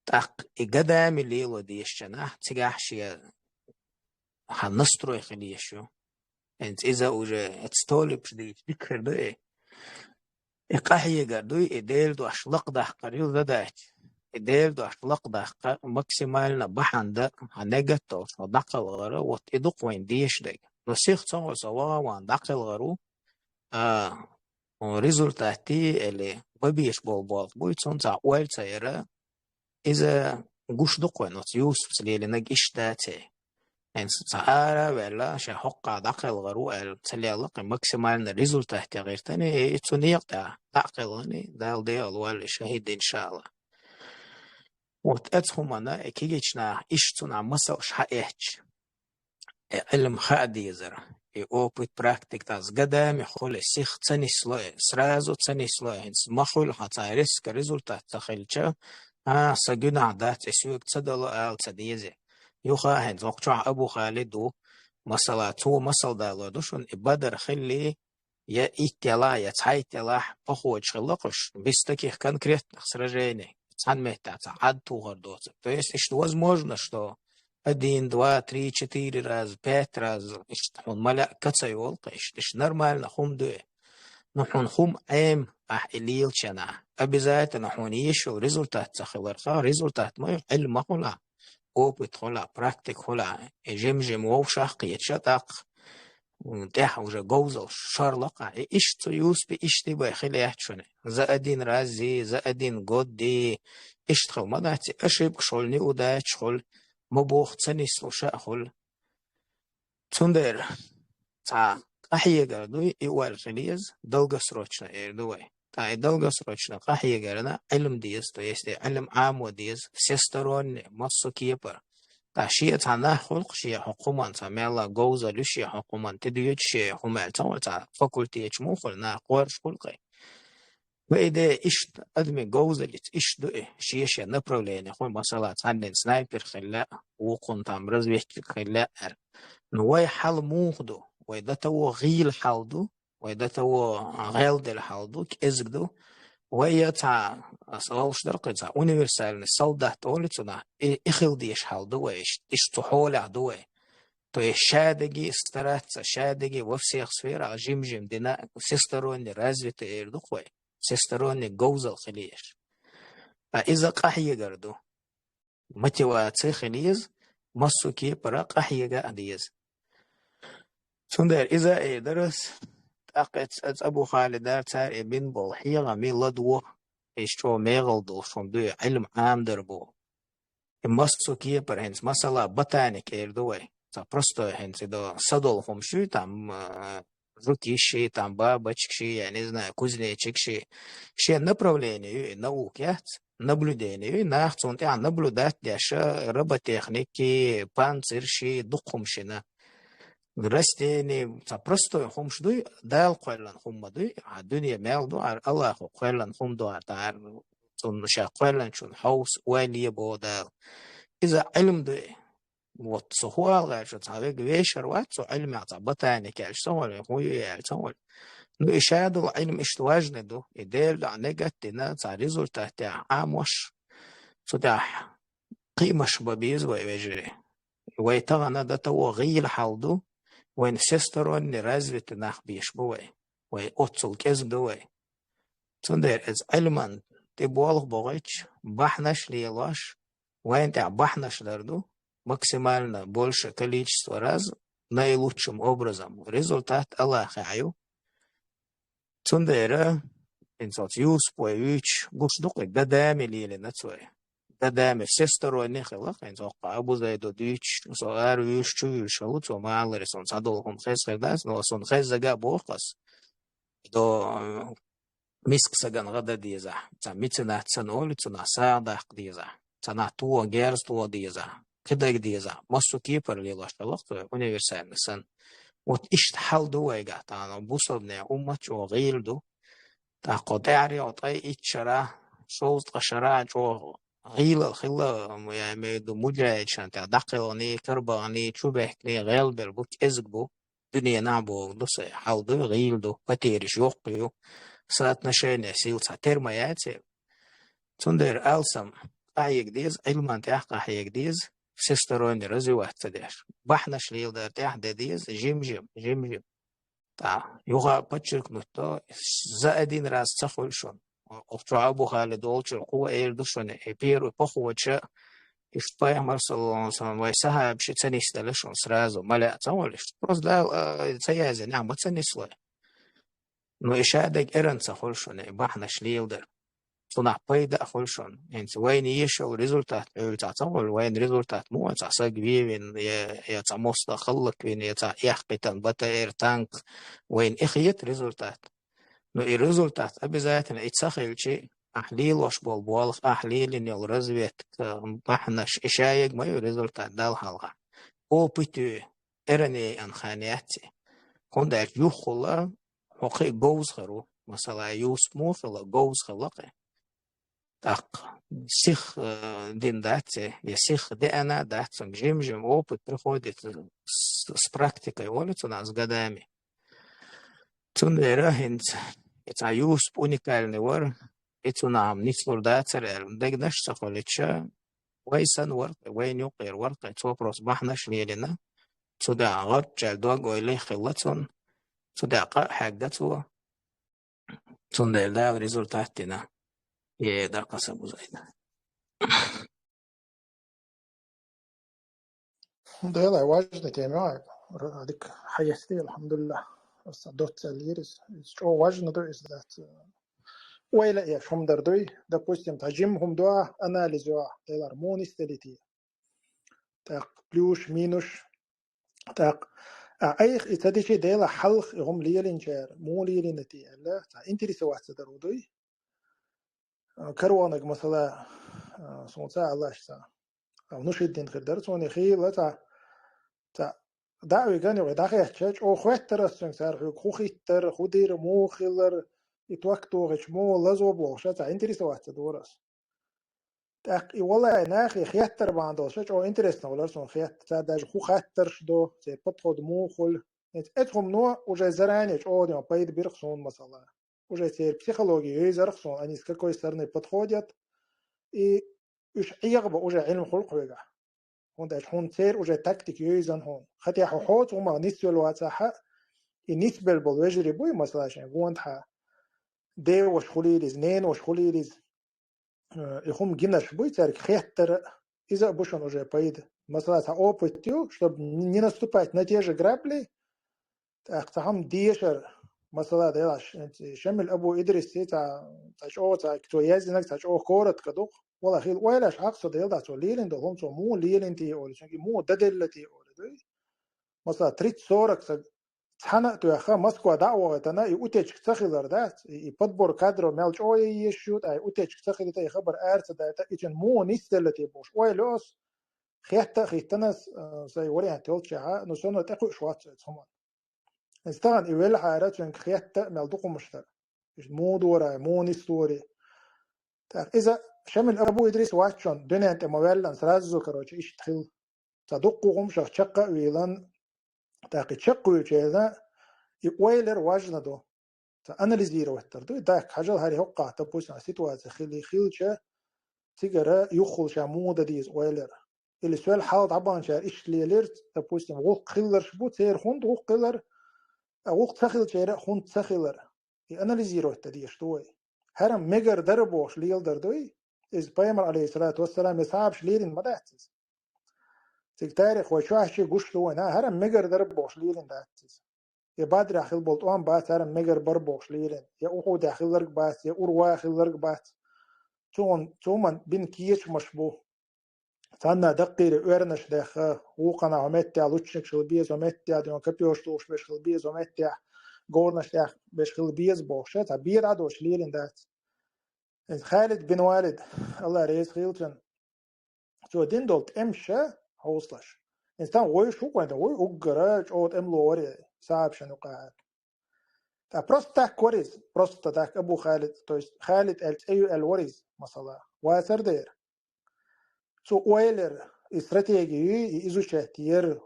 ТӀаккха и гадами лело дезачунна, цигахь шен хьан настрой хила езаш ю. ХӀинца иза уже эцу толипаш дийца дика хир ду и. И къахьегар дуй, и Делан дош лакхадаккхар ю задача. И Делан дош лакхадаккха максимально бахьана дан, хьан негативаш хьо дӀакхалхара, вот и ду-кх вайна дезаш дерг. Но сиха ца хьо со ваха ван дӀакхалхар ву, а, результатий или бан безаш болу болх буй, цунна цхьа ойла ца яра, иза гуш ду-кх вайна оцу Юсупца лелийнарг иштта дац. ХӀинца цхьа ара а ваьлла, ша хӀокхахь дӀакхалхар ву аьлла, ца лелла-кх и максимально результат тӀе гӀиртина, и цу некъа тӀехь дӀа а кхалхина, Дала декъал войла и шахӀид, иншааллахӀ. Вот эцу хӀуманна и кегийчу наха иштта цунах масалш хьаэцча, и Ӏилма хаа дезара, и опыт, практика, тӀаккха гадами хуьлий, сиха ца нислой, сразу ца нислой, хӀинца ма хуьлу хьан цхьа резко результат ца хилча, а, сан гуьнахь дац, и соьга ца дало ала ца деза. Юха а хӀинца хӀокху чохь Абу Халид ву, масала, цо масал далор ду шуна, и Бадар хиллий, я итт ялахь, я цхьайтта ялахь похочуш хилла-кх уьш, без таких конкретных сражений, цхьана меттехь цхьа Ӏад тухар доцург. То есть иштта возможно, что один, два, три, четыре раза, пять раз, иштта хьуна ма лаьа ка ца йолу-кх, иштта, иштта нормально хӀума ду и. Но хьуна хӀума Ӏема ахь и лелачу хенахь, обязательно хьуна езаш йолу результат ца хиларх, результат ма ю, Ӏилма ма хуьлу, опыт хуьлу, практика хуьлу, и жим-жима вовшах а кхеташ а тӀаккха, м, тӀехь уже говзалш шарло-кх, и иштта цу Юсупе иштта бен хила яц шуна. За один раз ди, за один год ди, иштта хила ма дац, и ошибкаш хуьлу, неудача хуьлу, ма боху ца нислуш а хуьлу. Цундела цхьа къахьегар дуй, и ойла хила еза, долгосрочно эр ду вай. Ткъа и долгосрочно къахьегарна Ӏилма деза, то есть и Ӏилма Ӏамо деза, всесторонне, массо кепара. Ткъа шен цхьа нах хуьлу-кх шен хӀокху хӀуманна, цхьа мелла говзалла ю шен хӀокху хӀуманна, тидоьду шен хӀума аьлла, цхьа вай цхьа факультеташ муха хуьлу, нах кхоьруш хуьлу-кх и. Ва и де иштта адамийн говзаллица иштта ду и, шен-шен направлени хуй, масала, цхьаннен снайпер хилла, вукхун там разведчик хилла аьлла. Ну, вай хьал муха ду, вай до того гӀийла хьал ду, вай до того гӀелделла хьал ду, кӀезиг ду. Вай я цхьа, аса олуш дара кхин цхьа универсальный солдат олу цунах, и, и хила дезаш хьал ду вай, иштта, иштта цу хьолехь ду вай. То есть шадерриге стараться, шадерриге во всех сферах жим-жим дина, всесторонне развитый эр ду-кх вай, всесторонне говзалла хила езаш. Ткъа иза къахьегар ду. Мотивация хила еза, массо а кепара къахьега а деза. Цундела иза а эр дара ас, тӀаккха эц-, эц Абу Халида цара и бина болу хьехам ладогӀа, иза чӀогӀа мегӀал долуш хӀума ду, и Ӏилма Ӏамадар бу. И массо а кепара хӀинца, масала, ботаник эр ду вай. Цхьа простой хӀинца и до садолу хӀума шу, там, а, жук йиш ши, там, бабочек ши, я не знаю, кузнечик ши. Шен направление ю и, наука яц, наблюдение ю, нах цунна тӀехь наблюдать деш, роботехники, панцирь ши, дукха хӀума шина. Растение, цхьа простой хӀумаш дуй, Дала кхоьллина хӀума ма дуй, а дуьне мел ду, ара Аллахо кхоьллина хӀума ду, ара цунна ша кхоьллинчун хьовса, ойла е бо Дала. Иза Ӏилма дуй. Вот, со хӀу ала гӀерташ, цхьа вега вешар вац, цу Ӏилмех цхьа ботаник аьлча ца гӀоле, хӀун ю аьлча ца гӀоле. Ну, и шадолу Ӏилма иштта важный ду, и Делан дуьхьа негатдина, цхьа результатехь Ӏамош, цу тӀехь кхиамаш бан беза вай, вежарий. Вай тахана до того гӀийла хьал ду, вайна всесторонне развитый нах беш бу вай. Вай оццул кӀезиг ду вай. Цундела иза Ӏилман тӀе болх бохуьйтуш, бахьанаш лелош, вайна тӀехь бахьанаш дар ду, максимально больше количество раз, наилучшим образом. Результат Аллахехь ю. Цундела, хӀинца оцу Юсуп вай вуьйцуш, гуш ду-кх и, Гадами лелина цо и. Гадами всесторонне хилла-кх, хӀинца хӀокху Абу Зайдо дуьйцуш, со ара вуьйцуш, чу вуьйцуш хилла, цо ма-аллара, суна цхьадолу хӀума хезна хир дац, но суна хеззарг а боху ас. До, э, миска стагана гӀа дан дезахь, цхьа меценат санна олу цунах, сагӀа даккха дезахь, цхьа нах тоха, герз тоха дезахь, кхидерг дезахь, массо а кепара лелош хилла-кх цо, универсальный санна. Вот иштта хьал ду вайгахь, тахана бусалбанийн уммат чӀогӀа гӀийла ду. ТӀаккха кху тӀаьхьарчу ткъе итт шарахь, шовзткъа шарахь чӀогӀа гӀийлалла хилла, я имею в виду, муджахӀидашна тӀехь дӀакхелхиний, карабаханий, чубехкиний, гӀелбелла бу, кӀезиг бу. Дуьненахь бохург ду сан, хьал ду, гӀийла ду, потеряш йоккха ю, соотношение сил цхьа тера ма яц и. Цундела алсам къахьега деза, Ӏилман тӀехь къахьега деза, всесторонне развиваться деш. Бахьанаш леладар тӀехь де деза, жим-жим, жим-жим. ТӀаккха юха а подчеркнуть до, за один раз ца хуьлу шуна. Оцу чохь Абу Халид волчуьра кхо эр ду шуна, и первый похоча, иштта Пайхамар, саллаллаху алейхи ва саллям, вай сахьабаш ца нисделла шуна сразу, ма лаьа ца волуш. Просто Дала, а, ца яздинехь ма ца нислой. Но и шадерг эрна ца хуьлу шуна, и бахьанаш леладар. Цунах пайда а хуьлу шуна. ХӀинца вайна еш йолу результат Ӏуьйра цхьа ца хуьлу, вайна результат ма вай, цхьа саг вевина, я, я цхьа мостагӀа хӀаллаквина, я цхьа эхь кхийтина БТР, танк, вайна и хета результат. Но и результат обязательно и ца хилчи, ахь лелош болу болх, ахь лелийна йолу разведка, бахьанаш, и шадерг ма ю результат Далла хьалха. Опыт ю, эрна яйъина хан яц и. ХӀунда аьлча юххула хьо кхин а говза хир ву. Масала, Юсуп муха хилла, говза хилла кхин. ТӀаккха сих, э, дина дац и, я сих деана а дац, цуьнга жим-жим опыт приходит с, с практикой, олу цунах, с годами. Цундела хӀинца и цхьа Юсуп уникальный вара, и цунах-м нислур дацара аьлла, дегнаш а ца хуьлуьйтуша, вай санна вара кхин, вайна юккъера вара кхин, цо просто бахьанаш лелийна, цу тӀехь гӀорччаьлла дог-ойла хилла цунна, цу тӀехь къа а хьегна цо. Цундела Дала результат дина. Е, даккха сан бузайна. Делай важна тема, р-, дика хьаестий, алхьамдулиллах. Аса доцца лирис, иза чӀогӀа важна ду, иза дац. Ойла еш хӀума дар дуй, допустим, цхьа жим хӀума дуа, анализ юа, делар мунис делити. ТӀаккха плюс, минус, тӀаккха, а, айхьа и ца дичи дела хьалха и хӀума лелинчара, муха лелина те аьлла, цхьа интересоваться дар ву дуй. А, каронаг, масала, а, суна ца аллаш ца. А, ну, шиддин хир дара, цуни хийла ца, ца, даъви гани вай дӀахаьчча, чӀо хӀоьттара ас цуьнга цара хьоьга хӀу хиттара, хӀу дира, муха хилар, и ток тохача муха лазо бохуш, цхьа интересоваться дора ас. ТӀаккха и валай нахе хеттар бан долуш, чӀо интересно валар суна хетта, цара даже хӀу хаттарш до, церан подход муха хуьлу. Эц-, эцхумно уже заранее чӀогӀа пайда бирх суна масала. Уже церан психология йойзарх суна, они с какой стороны подходят, и уьш Ӏеха бан уже Ӏилма хуьлу хьоьгахь. ХӀунда аьлча хьуна церан уже тактика йойзан хьуна. Хатя хьо хьоца хӀумах нисвелла вацахьа, и нисбелла болу вежарий буй, масала, шайн гондахьа, деваш хуьлийла иза, ненаш хуьлийла иза, э, и хӀума гинарш буй цаьрга хеттара, иза а бу шуна уже пайда. Масала, цхьа опыт ю, чтобы не наступать на те же грабли, тӀаккха цхьа хӀума дешар, масала, делаш, Шамил Абу Идрис, цхьа, цхьа чӀогӀа, цхьа, цо яздинарг цхьа чӀогӀа коротко ду-кх. Вала хила ойлаш Ӏа-кх со, дела дац, цо лелийна долу хӀума, цо муха лелийна те олу, цуьнга муха дан делла те олу, дуй? Масала, тридцать-сорок ца цхьана а тоьхна, Москва дӀа а вахийтина, и утечка ца хилар дац, и, и подбор кадров мел чӀогӀа ян езаш ю, ткъа и утечка ца хилийта, и хабар ара ца дайта, и цуьнан муха нисделла те бохуш ойла йо ас, хетта а хӀиттина ас, а, сайн вариант йолччехьа, ну, со но тӀекхуьуш вац оцу хӀуманна. Иза тахана и велхьара, цуьнга хетта а мел дукха хӀумаш дара. Иштта муха дора, муха нисдора. ТӀаккха иза Шамил Абу Идрис вац шуна, дуьнен тӀе ма ваьллина, сразу, короче, иштта хилла. Цхьа дуккха хӀумнашах чекх а вийлина, тӀаккха и чекхвуьйлучерна и ойлар важна ду. Цхьа анализировать дар ду. Даккха хьажал, хӀара хӀокхахь, допустим, а ситуация хили-, хилча, цигара юххул ша муха дан деза ойлар. Или соьл хьал дӀабаханчара иштта лелира, допустим, гӀуллакх хилларш бу, церан хӀунда гӀуллакх хилар, а гӀуллакх ца хиллачеран а хӀунда ца хилар. И анализировать дан дезаш ду вай. ХӀара мегар дара бохуш леладар дуй, иза пайхамар, алейхиссалату вассалам, я сахьабаш лелийна ма дац иза. Цига тарих вай чохь чу гуш ду вайна, хӀара мегар дара бохуш лелийна дац иза. Я Бадрехь хила болу тӀом бац, хӀара мегар бара бохуш лелийна, я Ухудехь хилларг бац, я Урвахь хилларг бац. Цуьнан, цу хӀуманна бина кечамаш бу. Цхьанна даккхийра оьрнаш дехха, вукхана хӀо меттехь лучнигаш хила беза, хӀо меттехь дуьйна копьёш тухуш берш хила беза, хӀо меттехь говраш тӀехь берш хила беза бохуш, цхьа бен дӀадоцуш лелийна дац. Иза Халид бин Валид, Алла реза хуьлда цунна, цо дина долу тӀемаш хьовсалаш. Иза тхан вуй шу кхойна, вуй уггара чӀогӀа тӀемало вара сахьабашна юкъахь. Ткъа просто так вара иза, просто так Абу Халид, то есть Халид аьлла цӀе ю аьлла вара иза, масала. Вацара дера. Цу ойлар, и стратегию, и изучать яр.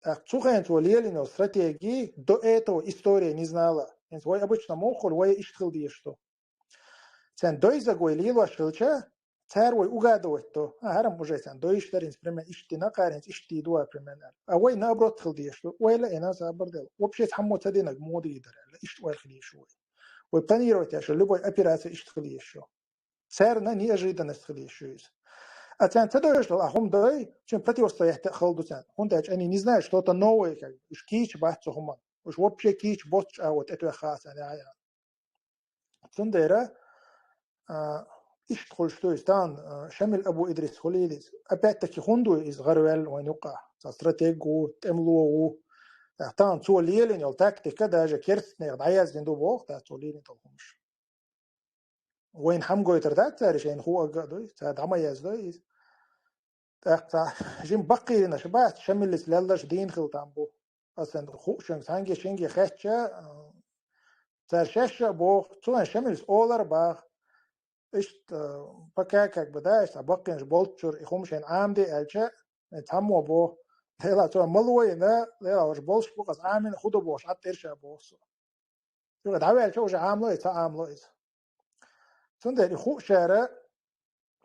ТӀаккха цу хенахь цо лелийна йолу стратегии до этого история не знала. ХӀинца вай обычно муха хуьлу, вай иштта хила дезаш ду. Царна дойзаг вай лелош хилча, цара вай угадывать до. А, хӀара-м уже царна дойзаш дара, хӀинца примерно иштта дина, кхара хӀинца иштта дийр ду, примерно, аьлла. А вай наоборот хила дезаш ду. Вай лаьцна сахьабаш дела. Вообще цхьаммо ца динарг муха дийр дара аьлла. Иштта ойла хила йиш ю вай. Вай планировать еш йолу любой операция иштта хила йиш ю. Царна неожиданность хила йиш ю иза. А царна ца дойзуш долу а хӀума дой, цуьнан противостоять а хала ду царна. ХӀунда аьлча они не знают, что-то новое, как бы. Уьш кийча бац цу хӀуманна. Уьш вообще кийча боццуш а вот тӀетоьхна а царна яхьа. Цундела, а, иштта хуьлуш ду иза. Тахана, а, Шамил Абу Идрис хуьлийла иза. Опять-таки хӀунда ву иза гӀараваьлла вайна юкъахь? Цхьа стратег ву, тӀемало ву. Тахана цо лелийна йолу тактика даже керстанех дӀаяздина ду боху, тӀаккха цо лелийна долу хӀумаш. Вайна хьамгойтар дац цара, шайна хӀу агга а дуй, цара дӀа ма яздой иза. ТӀаккха цхьа жима баккхийнаш бац, Шамилица лелларш дийна хила там бу. Аса хууш цхьаьнгге-шинге хетча, а, цара шаьш а боху, цо Шамилица олар а баха. Иштта, а, пока как бы, да, иштта баккхийнаш болччуьра и хӀума шайна Ӏамаде аьлча, цхьаммо боху, Дела, цо ма лойна, Дела, уьш болуш бу, аса Ӏамийна хӀу до бохуш, Ӏад тӀера ша боху со. Юха дӀаваьлча уже Ӏамало иза, ца Ӏамало иза. Цундела и хууш цара,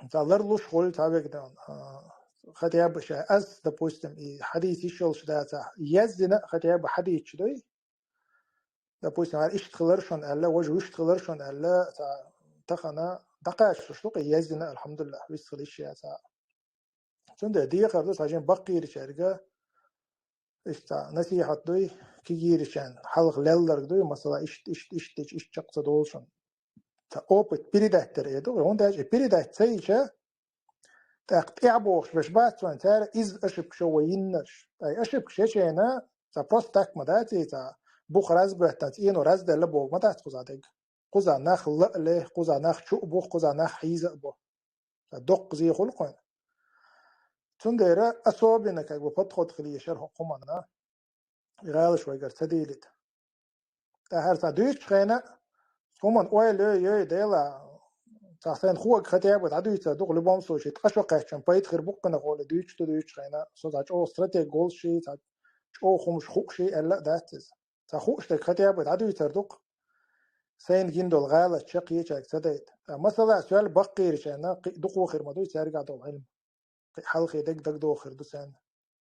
цхьа ларлуш хуьлу цхьа веган, а, хотя бы ша ас, допустим, и хьадис йиш йолуш дацахь, яздина а хотя бы хьадис чу дуй. Допустим, хӀара иштта хилар шуна аьлла, важа вуьшта хилар шуна аьлла, цхьа тахана дӀакхачалуш ду-кх и яздина, алхьамдулиллахӀ, вист хила йиш яц. Цундела дехар ду, цхьа жима баккхийрачаьрга, иштта насихьат дуй, кегийрачарна хьалха лелларг дуй, масала, иштта, иштта, иштта дича, иштта чекх ца долу шуна. Цхьа опыт передать дара, э, ду, хӀунда аьлча и передать ца йича, тӀаккха тӀаьхьа бохуш берш бац вайн, цара изза ошибкаш йо вай йиннарш. Ткъа и ошибкаш ечайна, цхьа просто так ма дац и, цхьа бух раз боьттина, цӀено раз делла боху ма дац кхуза дерг. Кхуза нах ла а ле, кхуза нах чу а бу, кхуза нах хьийза а бу. Ткъа доккха зе хуьлу кхуьнан. Цундела особенно, как бы, подход хила ешар хӀокху хӀуманна, и гӀалаш вайгара ца дийлийта. ТӀаьхьара цхьа дуьйцучу хенахь, Хьуман ойла йой, йой, дела, цхьа сайна хӀуъаг хатӀеб дӀадуьйцар ду-кх любом случае, ткъа шо кхаьччан пайда хир бу-кх кхунах олий, дуьйцуш ду, дуьйцуш хьайна. Со цхьа чӀогӀа стратег волуш ший, цхьа чӀогӀа хӀумаш хууш ший аьлла а дац иза. Цхьа хууш дерг хатӀеб дӀадуьйцар ду-кх. Сайна гина долу гӀалат чекхъечаьрга ца дайта. Ткъа масала, соьл баккхийрачарна кхин дукха хир ма дуй цаьрга долу Ӏилма. Кхин хьалхе дерг дагадогӀур ду царна.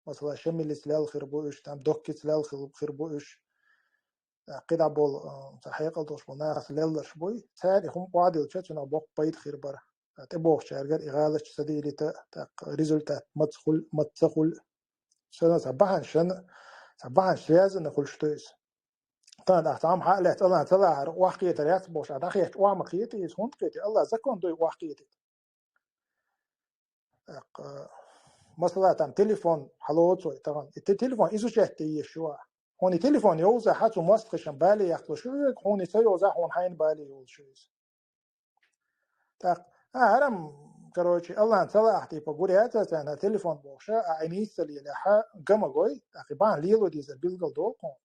Масала, Шамилица лелла хир бу уьш, там Доккица лелла хир, хир бу уьш. ТӀаккха кхидӀа болу, а, цхьа хьекъал долуш болу нахаца лелларш буй. Цара и хӀума охьадиллича, цунах боккха пайда хир бара. ТӀебогӀучаьргара и гӀалаташ ца дийлийта, тӀаккха результат маца хуьлу, маца ца хуьлу. Шена цхьа бахьана, шена цхьа бахьана связанный хуьлуш ду иза. Тахана ахь цхьа хӀума хьа а лаьцна, Аллахьна ца лахьара, охьакхетар яц бохуш, ахь дӀахетча, охьа ма кхета иза, хӀунда кхета? Аллахьа закон дуй охьакхетийта. ТӀаккха, масала, там телефон хьалоцу вай тахана. И те-, телефон изучать де езаш ю ахь. Хьуна и телефон йовзахь, цу мостагӀашна бале яккхалуш ю хьоьга, хьуна и ца йовзахь, хьуна хьайна бале йолуш ю иза. ТӀаккха, а, хӀара-м, короче, Аллахьна ца лаахь, типа, гур яц аса царна телефон бохуш, а, Ӏа нийса ца лелахь, ган ма гой, тӀаккха и бахьана лело дезар билггал долу хьуна.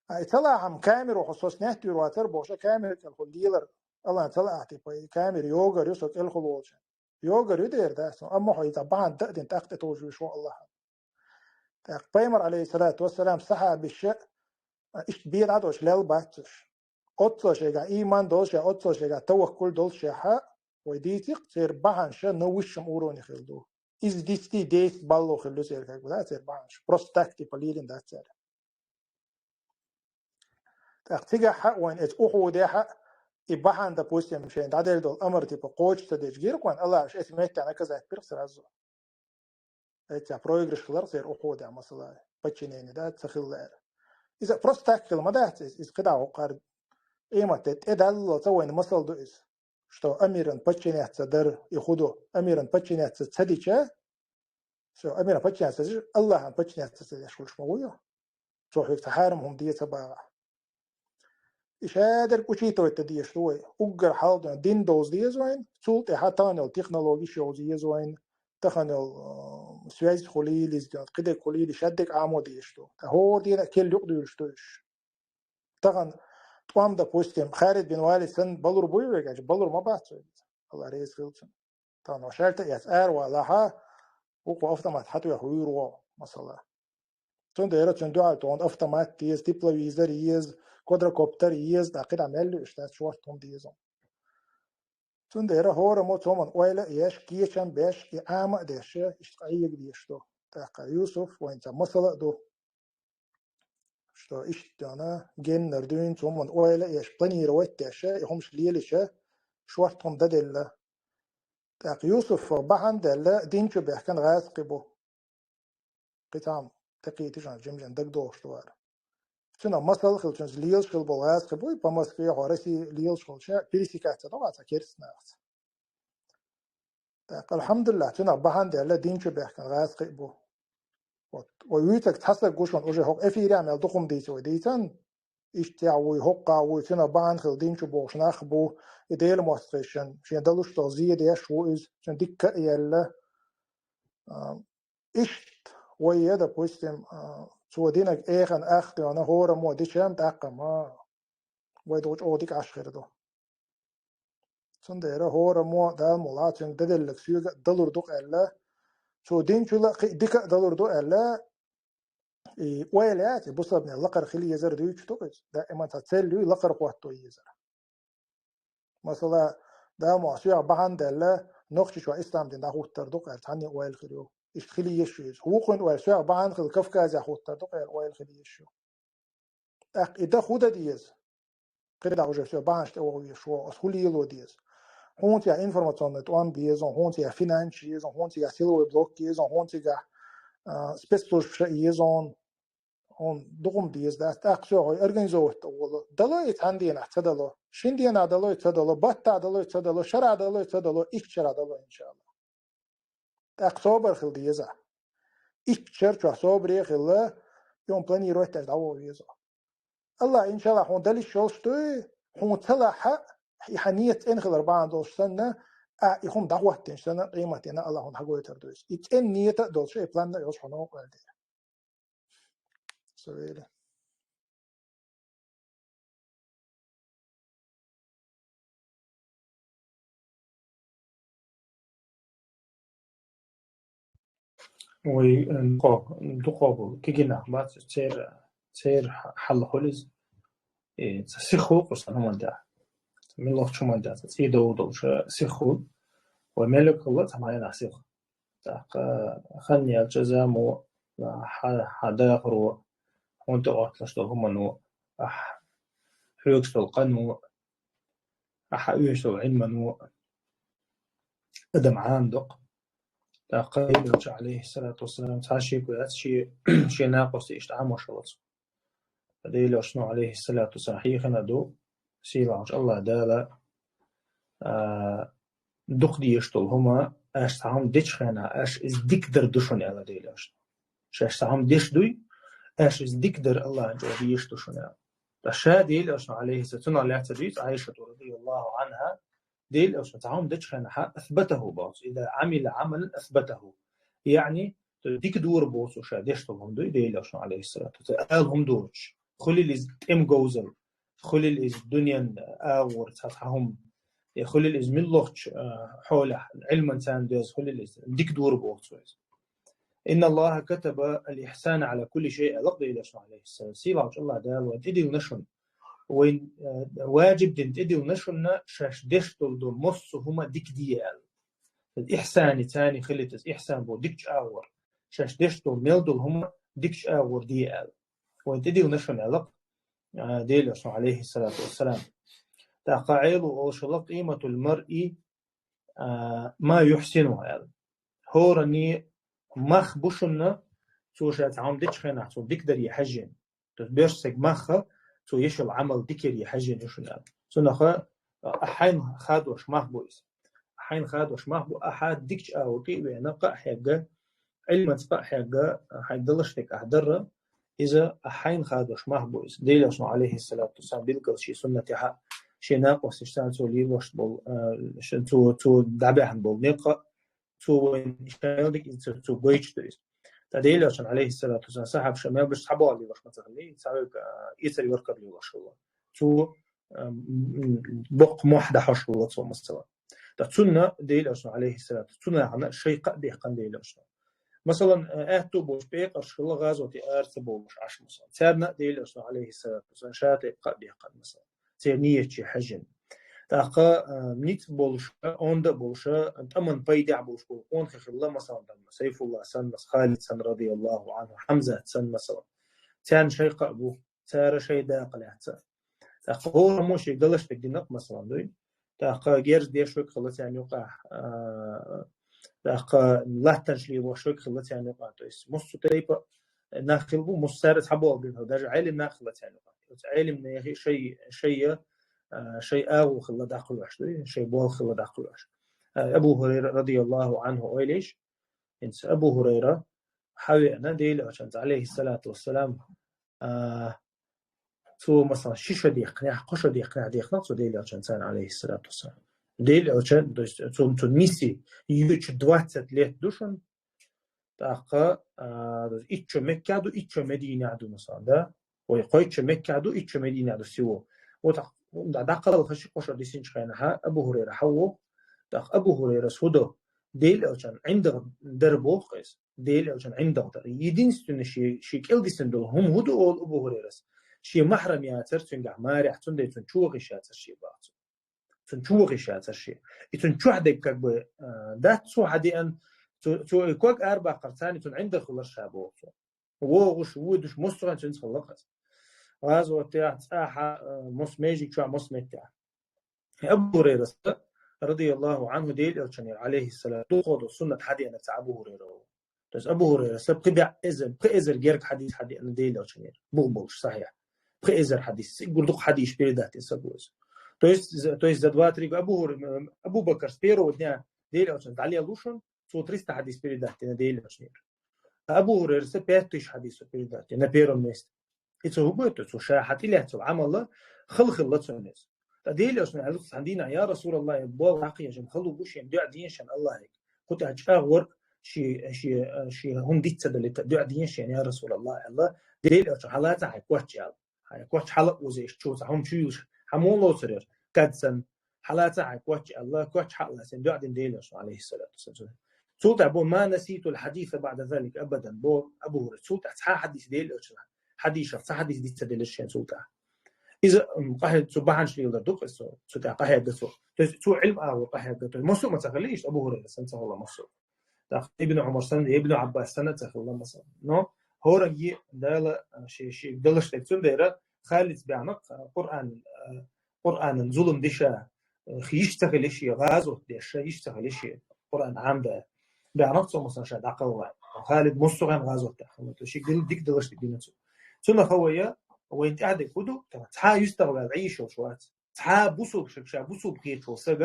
А, и ца лаахь-м камера хьо со снять вуьйр вацара бохуш, камера кӀел хьо лелар, Аллахьна ца лаахь, типа, и камера йогар ю со кӀел хьо волча. Йогар ю дера, да, со, амма хьо иза бахьана дан а дина, тӀаккха тӀетовжуьйтуш ву Аллахьа. ТӀаккха Пайхамар, алейхиссалату вассалам, сахьабаша, а, иштта бен дӀадоцуш лелла бац уьш. Оццул шайгахь ийман долуш а, оццул шайгахь таваккул долуш а, вай дийци-кх, церан бахьанаш на высшем уровне хир ду. Из десяти десять баллов хир ду церан, как бы, да, церан бахьанаш. Просто так, типа, лелийна дац цара. ТӀаккха цигахь а вайна эца Ухьудехь а и бахьана, допустим, шайна дӀаделла долу амар, типа, кхочуш ца дечу гира-кх вайна, Аллахьа уьш эца метте наказать бира-кх сразу. Эццехь проигрыш хилар-кх церан Ухьудехь, масала, подчинение, да, ца хилла аьлла. Иза просто так хила ма дац иза, иза кхидӀа хӀокхара къематде тӀедаллалца вайна масал ду иза, что амиран подчиняться дар и хӀу ду, амиран подчиняться ца дича, всё, амиран подчиняться ца дича, Аллахьан подчиняться ца деш хуьлуш ма вуй. Цо хьоьга цхьа хьарам хӀума де ца багӀахь. И шадерг учитывать дан дезаш ду вай. Уггар хьалха дин довза деза вайна, цул тӀаьхьа тахана йолу технологиш йовза еза вайна, тахана йолу, э, связь хуьлийла иза, кхидерг хуьлийла, шадерг Ӏамо дезаш ду. Ткъа хӀора дийнахь а керла юкъадуьйлуш ду уьш. Тахана тӀом, допустим, Халид бин Валид санна балур буй вайга, аьлча, балур ма бац вай иза. Аллах реза хила цунна. Тахана вай шаьрта а эцна аравалахь, вукхо автомат хьатоьхна вуьйр ву, масала. Цундела цунна дуьхьал тхуна автомат еза, тепловизор еза, квадрокоптер еза, тӀаккха кхидӀа мел луьйш дац, шорта хӀума деза. Цундела хӀораммо цоман ойла а еш, кечам беш, и Ӏама а деш, иштта къа Ӏега дезаш ду. ТӀаккха Юсуф вайна цхьа масала а ду, что иштта геннара дуьйна цоман ойла а еш, планировать а деш, и хӀумаш лелийча, шорта хӀума дан делла. ТӀаккха Юсуфа бахьана даьлла, дин чу баьхкина гӀазкхи бу. Кхин цхьа хӀума тӀекхийтича, жим-жим дагадогӀуш ду вара. Цуьнан масал хила, цуьнца лелаш хила болу гӀазкхи бу, и по Москве, хьо Россия лелаш хилча, пересекаться догӀа цхьа керста нахаца. ТӀаккха, алхьамдулиллахӀ, цуьнан бахьана даьлла, дин чу баьхкина гӀазкхи а бу. Вот. Вай вуьйцург цхьа стаг гуш ван, уже хӀокху эфирехь мел дукха хӀума дийца вай дийцан, иштта тӀехь вуй, хӀокху а вуй, цуьнан бахьана хила дин чу богӀуш нах а бу, и Делан мостагӀашна шен далуш долу зен деш а ву иза, цуьнан дика а елла. А, иштта вай я, допустим, а, цо динарг эхана ах а доьгӀна, хӀораммо дича-м тӀаккха-м вай долчу чӀогӀа дика Ӏаш хир ду. Цундела хӀораммо Дала мукъ лахь, цуьнга даделларг соьга а далур ду-кх аьлла, цо дин чуьра а кхин а дика а далур ду аьлла, и ойла яц, и бусалбанел лакхара хила езар дуьйцуш ду-кх иза. Даиман цхьа цель юй, лакхара хӀотто езар. Масала, Дала мукъ лахь, соьга бахьана даьлла, Нохчийчохь ислам дин дӀахӀуттар ду-кх аьлла, цхьанне ойла хир ю. Иштта хила езаш ю иза. Вукхунна ойла, соьга бахьана хила Кавказехь хӀуттар ду-кх аьлла, ойла хила езаш ю. ТӀаккха и дан хӀун дан деза? КхидӀа уже всё, бахьанаш тӀе ваха везаш ву, ас хӀун лело деза? Хьуна цигахь информационный тӀом беза, хьуна цигахь финанс еза, хьуна цигахь силовой блок еза, хьуна цигахь, а, спецслужбаш еза, хьуна дукха хӀума деза дац. ТӀаккха всё, хьо организовать дан волу. Дало и цхьана дийнахь, ца дало. Шина дийнахь дало и, ца дало. Баттахь дало и, ца дало. Шарахь дало и, ца дало. Итт шарахь дало, иншаллахӀ. ТӀаккха собар хила деза. Итт шар чохь собаре а хилла, и хӀума планировать деш дӀаваха веза. Аллах, иншаллах, хьуна дала йиш йолуш дуй, хьуна ца лахь а, и хьан нийят цӀена хилар бахьана долуш санна, а, и хӀума дӀахӀоттийна санна, къематдийнахь Аллах хьуна хьагойтур ду иза. И цӀена нийят а долуш, и план а йолуш хьуна вокъа ваьлла. Со вели. Вай, э, дукхо-, дукхо болу кегий нах бац, цер-, церан хьал хуьлу иза. Э, цхьа сиха хуьлу кху цхьана хӀуманна тӀехь. Цхьа муьлххачу хӀуманна тӀехь, цхьа цӀий довр долуш сиха хуьлу. Вай мел хилла цхьа хьенах сиха. ТӀаккха хан яьлча замо, хьан, хьан дахаро, хьуна тӀе отталуш долу хӀумано, ахь хьоьгуш долу къано, ахь хьан оьшуш долу Ӏилмано адам Ӏамадо-кх. ТӀаккха Элча, алейхиссалату вассалам, цхьа шеко яц, шен, шен накъостий иштта Ӏамош хилла цо. Делан Элчано, алейхиссалату вассалам, хьехина ду, сийлахьчу Аллах Дала, а, дукха дезаш долу хӀума, аша цхьа хӀума дечу хенахь, аша иза дика дар ду шуна, аьлла Делан Элчано. Шаьш цхьа хӀума деш дуй, аша иза дика дар Аллахьан чӀогӀа дезаш ду шуна, аьлла. Ткъа ша Делан Элчано, алейхиссалам, цунах лаьцна дуьйцу Ӏайшата, радияллаху анхьа, Делан Элчано цхьа хӀума дечу хенахь, асбатаху боху, иза Ӏамила Ӏамалан асбатаху. Яъни, дика дора боху цо ша деш долу хӀума дуй, Делан Элчано, алейхиссалату вассалам, ала хӀума доцуш. Хуьлийла иза тӀеман говзалла, хуьлийла иза дуьненан агӀор цхьа, цхьа хӀума, я хуьлийла иза муьлххачу, а, хьолехь, Ӏилманца царна доьзна хуьлийла иза, дика дора боху цо иза. «Инна Аллаха катаба ал-ихсана Ӏала кулли шай», аьлла Делан Элчано, алейхиссалам. Сийлахьчу Аллах Дала вайна тӀедиллина шуна. Вайна, э, важиб дина тӀедиллина шуна шаьш деш долу ду массо а хӀума дика де аьлла. Иза ихсани царна хилийта, иза ихсан боху дикачу агӀор. Шаьш деш долу мел долу хӀума дикачу агӀор де аьлла. Вайна тӀедиллина шуна аьлла, а, Делан Элчано, алейхиссалату вассалам. ТӀаккха Ӏело олуш хилла: «Къиматул маръи, а, ма юхьсину», аьлла. ХӀоранна мах бу шуна, цо ша цхьа хӀума дечу хенахь, цо дика даре хьаьжжина. То есть боьрша стеган мах, цо еш йолу Ӏамал дика яре хьаьжжина ю шуна аьлла. Цунах, а, хьайна хадош мах бу иза. Хьайна хадош мах бу, ахьа дикачу агӀор тӀе а веана, къа а хьегна, Ӏилманца къа а хьегна, хьайга далуш дерг ахь дарра, иза ахь хьайна хадош мах бу иза. Делан Элчано, алейхиссалату вассалам, билггал шен суннатехь, шен накъосташца цо лелош болу, а, ш-, цо, цо дӀабаьхьна болу некъ, цо вайна ша мел дика иза цо, цо гойтуш ду иза. Ткъа Делан Элчано, алейхиссалату вассалам, сахьабаш мел беш цхьаболу лелош ма ца хилла, цхьа вайга, а, эцар йоркар лелош хилла. Цо, а, м, м, боккха мохь дӀахьош хилла цо, масала. Ткъа цунна Делан Элчано, алейхиссалату, цу нахана шайн кхаъ бехкан Делан Элчано. Масалан, аьтту болуш пекъарш хилла гӀазоте ара ца бовлуш Ӏаш, масалан. Царна Делан Элчано, алейхиссалату вассалам, ша тӀе кхаъ бехкан, масалан. Церан нийятче хьаьжжина. ТӀаккха, а, ницкъ болуша, онда а болуша, тӀаман пайдехь болуш болу къонахий хилла, масалан, там, Сайфулла санна, Халид санна, радияллаху анху, Хьамзат санна, масалан. Царна шайн кхаъ бу, цара шайн дакъа лаьцна. ТӀаккха хӀораммо шен галаш дерг динарг, масалан, дуй. ТӀаккха герз деш верг хилла царна юкъахь, а, тӀаккха латтанаш лелош верг хилла царна юкъахь. То есть, массо а тайпа нах хилла бу, массо а цара цхьаболу бен хилла, даже Ӏелим нах хилла царна юкъахь. Оцу Ӏелимнех шай, шай, а, шай агӀо хилла дӀакхоьхьуш дуй, шай болх хилла дӀакхоьхьуш. А, Абу Хурайра, радияллаху анху, ойла йиш, хӀинца Абу Хурайра хьавеана Делан Элчанца, алейхиссалату вассалам, а, цо, масалан, ши шо дехкинехь, кхо шо дехкинехь, дехнарг цо Делан Элчанца, алейхиссалату вассалам. Делан Элчан, то есть, цо, цо миссия юьйцуш двадцать лет ду шуна, тӀаккха, а, итт шо Меккехь ду, итт шо Мединехь ду, масалан, да? Ой, кхойтта шо Меккехь ду, итт шо Мединехь ду всего. Вот, дӀакхалха ши-кхо шо дисинчу хенахь, Абу Хурайра хьавогӀу, тӀаккха Абу Хурайрас хӀун до? Делан Элчан ӀиндагӀ дар боху иза. Делан Элчан ӀиндагӀ дар. Единственный шен, шен кӀел дисина долу хӀума хӀун ду олу Абу Хурайрас? Шен махьрам яцара цуьнгахь марехь, цундела цунна чу ваха йиш яцара шен боху цо. Цунна чу ваха йиш яцара шен. И цунна чохь дерг как бы, а, дац цо хьадеана, цо, цо и ког арабаккхар царна, цунна ӀиндагӀ хилар ша боху цо. ВогӀуш, водуш, массо а хенахь цуьнца хилла-кх иза. ГӀазотехь, цӀахь, а, массо а межиг чохь, массо а меттехь. Абу Хурайрас, радияллаху анху, Делан Элчанера, алейхиссалам, дукха долу суннат хьадеанарца Абу Хурайра ву. То есть Абу Хурайрас пхи бӀе эзар, пхи эзар герга хьадис хьадеана Делан Элчанера. Бух болуш, сахьихь. Пхи эзар хьадис. Циггур дукха хьадис передать дина саг ву иза. То есть, за, то есть за два-три года Абу Хур-, Абу Бакр с первого дня Делан Элчанца дӀалелла ву шуна, цо триста хьадис передать дина Делан Элчанера. А Абу Хурайрас пять тысяч хьадис передать дина на первом месте. И цо хӀун гойту, цо ша хьан тӀелаьцна Ӏамал хала хилла цуьнан иза. Ткъа Делан Элчано аьлла цхьана дийнахь: «Я Расулаллах, я болх дӀакхехьа, хала ву шен, дуӀа де шен Аллахьига. ХӀун тӀехь чӀагӀ вара шен, шен, шен хӀума диц ца далийта, дуӀа де шен, я Расулаллах», аьлла. Делан Элчано: «Хьан лаца хьайн коч?» аьлла. Хьайн коч хьала а узийша, чу цхьа хӀума чу йолуш, хьан муха лоцур яра? Кад санна. Хьан лаца хьайн коч аьлла, коч хьа а лацийна, дуӀа дина Делан Элчано, алейхиссалату вассалам. Цул тӀехьа бо: «ما نسيت الحديث بعد ذلك أبدا», бо Абу Хурайра. Цул тӀехьа цхьа хьадис Делан Элчанан хьадисах, цхьа хьадис диц ца делира шен цул тӀехьа. Иза, м, къахьег-, цу бахьанаш леладар ду-кх из цо, цу тӀехьа къахьегна цо. То есть цо Ӏилма агӀор къахьегна. То есть массо а ма ца хилла иштта, Абу Хурайра санна ца хилла массо а. ТӀаккха Ибн Ӏумар санна, Ибн Ӏаббас санна ца хилла массо а. Но хӀаранга Дала, а, ши, ши далаш дерг. Цундела Халида баьхкаб, а, Къуръан, а, Къуръанан зулам деш, а, йиш ца хилча, гӀазот деш, йиш ца хилча, Къуръан Ӏамда. Баьхкаб цо, масала, ша дӀакхалхаваь. Халид массо а гӀазот даьд, хӀана аьлча шийга дика далаш дерг дина цо. Цунах вай, вайна тӀехь дерг фу ду? Цхьа юстагӀваьлла Ӏийша йолаш вац. Цхьа бусалба саг, ша бусалба кхеташ вола саг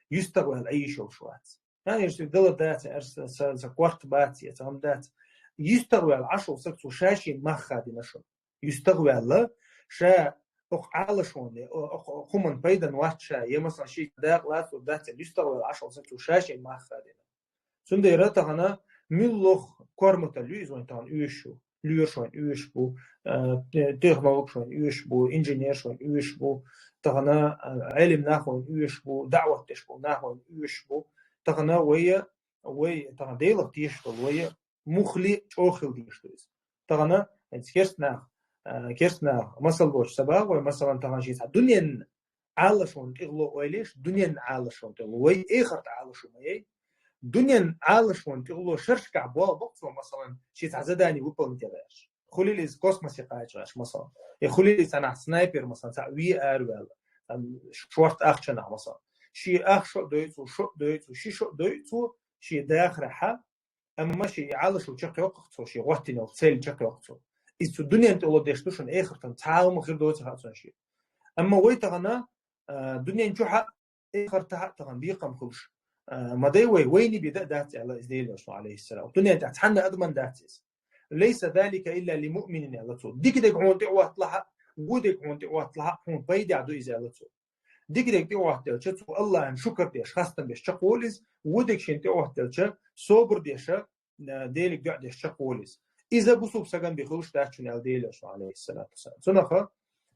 юстагӀваьлла Ӏийша йолаш вац. Яъни, иштта далар дац, эр са, са, са корта бац, е ца хӀама дац. ЮстагӀваьлла Ӏаш вола саг цо ша шийна мах хадийна шоана. ЮстагӀваьлла, ша окх Ӏалашонна, о-, окх, окх хӀуманна пайдана вац ша, е, масала, шийна дакъа лацар дац, юстагӀваьлла Ӏаш вола саг цо ша шийна мах хадийна. Цундела тахан муьлхха корматалла ю из вайна тахан оьшуш ю. Лоьраш вайна оьшуш бу, а, те-, технологаш вайна оьшуш бу, инженераш вайна оьшуш бу, тахан, а, Ӏилма нах вайна оьшуш бу, даӀват деш бола нах вайна оьшуш бу. Тахан вай, вай, тахан Делах тешаш дола вай мухли чӀоагӀа хила дезаш ду из. Тахан, хӀанз керста нах, а, керста нах, масал боацаш ца багӀа вай, масала, тахан шийца дунен Ӏалашонна тӀехула ойла еш, дунен Ӏалашонна тӀехула. Вай эхарта Ӏалашо ма яй. Дунен Ӏалашонна тӀехула шерашкахь болх бу-кх цо, масала, шийца задани выполнить яр аьлча. Хулил из космосе кхача гӀерташ, масала. Е хулил из цхьаннахьа снайпер, масала, цхьа ве араваьнна, там, шортта ахчанах, масала. Ший ах шо а дой цо, шо а дой цо, ши шо а дой цо, ший дахарехьа, амма ший Ӏалашо чакхйоаккх цо, ший гӀоттийна йола цель чакхйоаккх цо. Из цу дунен тӀехула деш ду шоана, эхартан цхьа хӀума хир доацар хац цунна ший. Амма вай тахан, а, дунен чухьа, эхартахьа тахан бекхам хуьлуш, а, ма дай вай, вайна беда а дац аьлла из Делан Элчано, Ӏалайхи ссалам. Дунен тӀа цхьанна адамна дац из. «ليس ذلك إلا للمؤمنين», аьлла цо. Дика дерг хьуна тӀе отталахь, во дерг хьуна тӀе отталахь, хьуна пайда а ду из, аьлла цо. Дика дерг тӀе оттаделча, цу Аллахьан шукар деш, хастам беш чакхволу из, во дерг шена тӀе оттаделча, собар деш, а, Деле доӀа деш чакхволу из. Иза бусалба сагана бен хуьлуш дац шуна, аьлла Делан Элчано, Ӏалайхи ссалату вассалам. Цунах,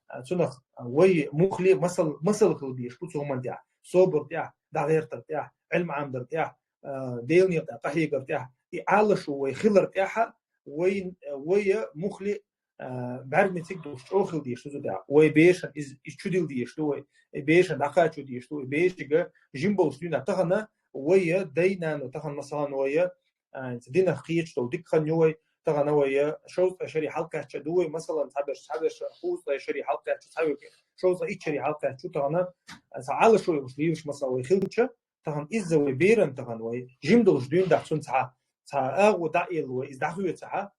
а, цунах вай мухли масал, масал хила дезаш бу цу хӀуманна тӀехь, собар тӀехь, дӀагӀертар тӀехь, Ӏилма Ӏамдар тӀехь, а, Делан некъа тӀехь къахьегар тӀехь, и Ӏалашо вай хилар тӀехь, вай, вай мухли а, бӀаьрг мецига долуш чӀогӀа хила дезаш ду цу тӀехь. Вай бешан из, из чу дилла дезаш ду вай. И бешан дӀакхачо дезаш ду вай. Бешига жима болуш дуьйна тахана вай дай-нано, тахана, масала, вай, а, динах кхеташ долу дика хан ю вай. Тахана вай шовзткъа шаре хьалакхаьчча ду вай, масала, цхьаберш, цхьаберш кхузткъа шаре хьалакхаьчча, цхьаверг шовзткъа итт шаре хьалакхаьчча, тахана, а, цхьа Ӏалашо йолуш лелаш, масала, вай хилча, тахана изза вай беран тахана вай жима долуш дуьйна дахь цунна цхьа, цхьа агӀо дӀаэлла вай, иза дӀахоьцахь,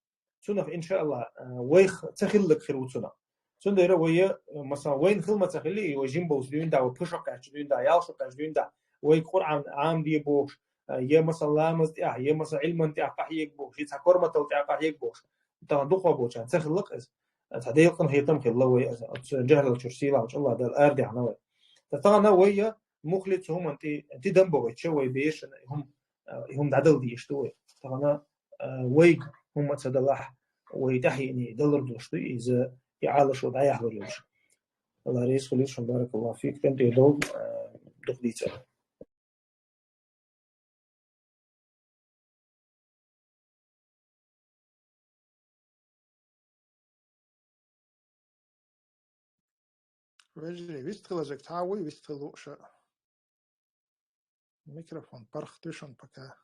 цунах, иншааллахӀ, а, вайх ца хилларг хир ву цунах. Цундела вай, а, масала, вайна хила ма ца хилли, и вай жима болуш дуьйна дахь, вай пхи шо кхаьчча дуьйна дахь, ялх шо кхаьчча дуьйна дахь, вайга Къуръан Ӏамаде бохуш, а, я, масала, ламаз тӀехь, я, масала, Ӏилман тӀехь къахьега бохуш, я цхьа корматалла тӀехь къахьега бохуш. Тахана дукхах болчарна ца хилларг иза. Цхьа Делан къинхетам хилла вай, а, оцу жахӀилаллин чуьра сийлахьчу АллахӀ Дала арадаьхна вай. Ткъа тахана вай, а, мухли цу хӀуманна тӀе, тӀе дам бохуьйтуш вай бешан и хӀума, а, и хӀума дӀадала дезаш ду вай. Тахана, а, вайга хӀума ца далахь, вай тӀаьхьенна далур долуш ду иза, и Ӏалашо дӀаяхьалур йолуш. АллахӀ реза хуьлийла шуна, баракаллахӀу фик, тӀе-, тӀе долу, а, дукха дийцар. Вежарий, вистхилазарг цхьа а вуй, вистхила лууш а. Микрофон паргӀатве шун пока.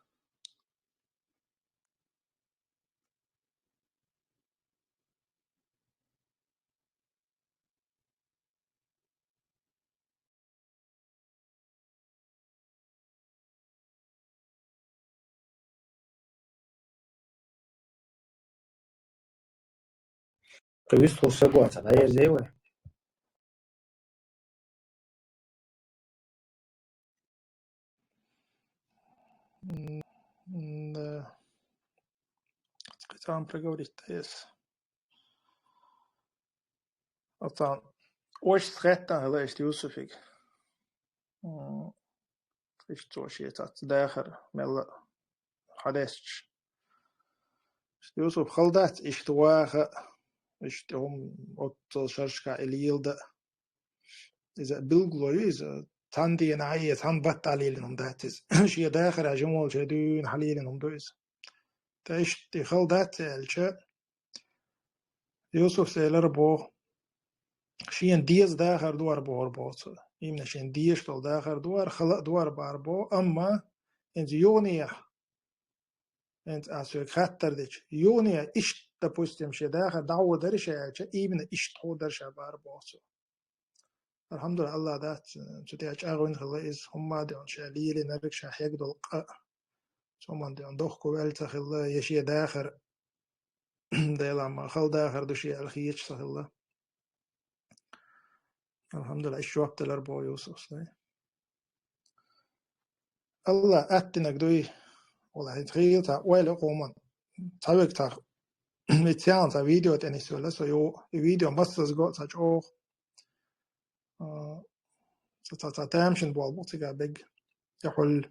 Кхин вистхуьлуш саг вацахь, дӀаерзий вай? М, м, да. Кхин цхьа хӀума проговорить дан еза. Оцу оцу хеттахь хила иштта Юсуфига. М, иштта цо шен цхьацца дахар мелла а хьалаьцча. Иштта Юсуф хала дац, иштта ваха, иштта хӀума оццул шерашкахь и леладан. Иза билгало ю, иза цхьан дийнахьа, цхьан баттахьа лелийна хӀума дац иза. Шен дахар жима волча дуьйна хьалелийна хӀума ду иза. ТӀаккха иштта хала дац аьлча, Юсуф Селар боху, шена деза дахар ду ара бохур боху цо. Именно шена дезаш долу дахар ду ара, хала а ду ара бохур боху, амма хӀинца юханехьа, хӀинца а соьга хаттар дича, юханехьа иштта, допустим, шен дахар дӀахьо дара ша аьлча, именно иштта хьо дара ша бохур боху цо. Алхьамдулиллахь, Аллах дац, цу тӀехь чӀагӀвина хилла иза, хӀумма а деана ша лелийнарг, ша хьегна долу къа. Цу хӀуманна деана дохко ваьлла ца хилла, я шен дахар, Делан ма хала дахар ду шен аьлла хеташ ца хилла. Алхьамдулиллахь, иштта жоп делар боху Юсуф Селар. Аллах аттинарг дуй, валлахӀи, хӀинца хийла цхьа ойла а къоман. Цхьа вега цхьа, и цхьаьна цхьа видео тӀе нисвелла со йо, и видео массаза го цхьа чӀогӀа. А, цхьа, цхьа, цхьа тамашийна болу бу цигахь бегга. Я хьул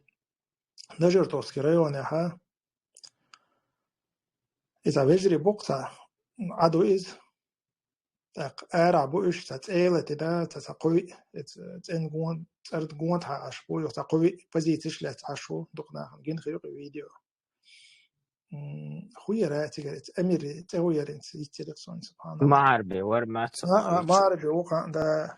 Нажертовский районехьа. Иза вежарий бу-кх цхьа, Ӏа ду иза. ТӀаккха арахь бу уьш, цхьа цӀе латийна, цхьа, цхьа кхуьй, иза цӀен гон-, цӀарна гонахьа Ӏаш бу, юха цхьа кхуьй позицеш лаьцна Ӏаш ву, дукха нахана гина хир ю-кх и видео. М, хӀу яра цигара, иза Амир цӀе хӀу яра, иза йицйира суна, субханаллахӀ. Марби вара, маца. А, а, Марби ву кхаъ, да.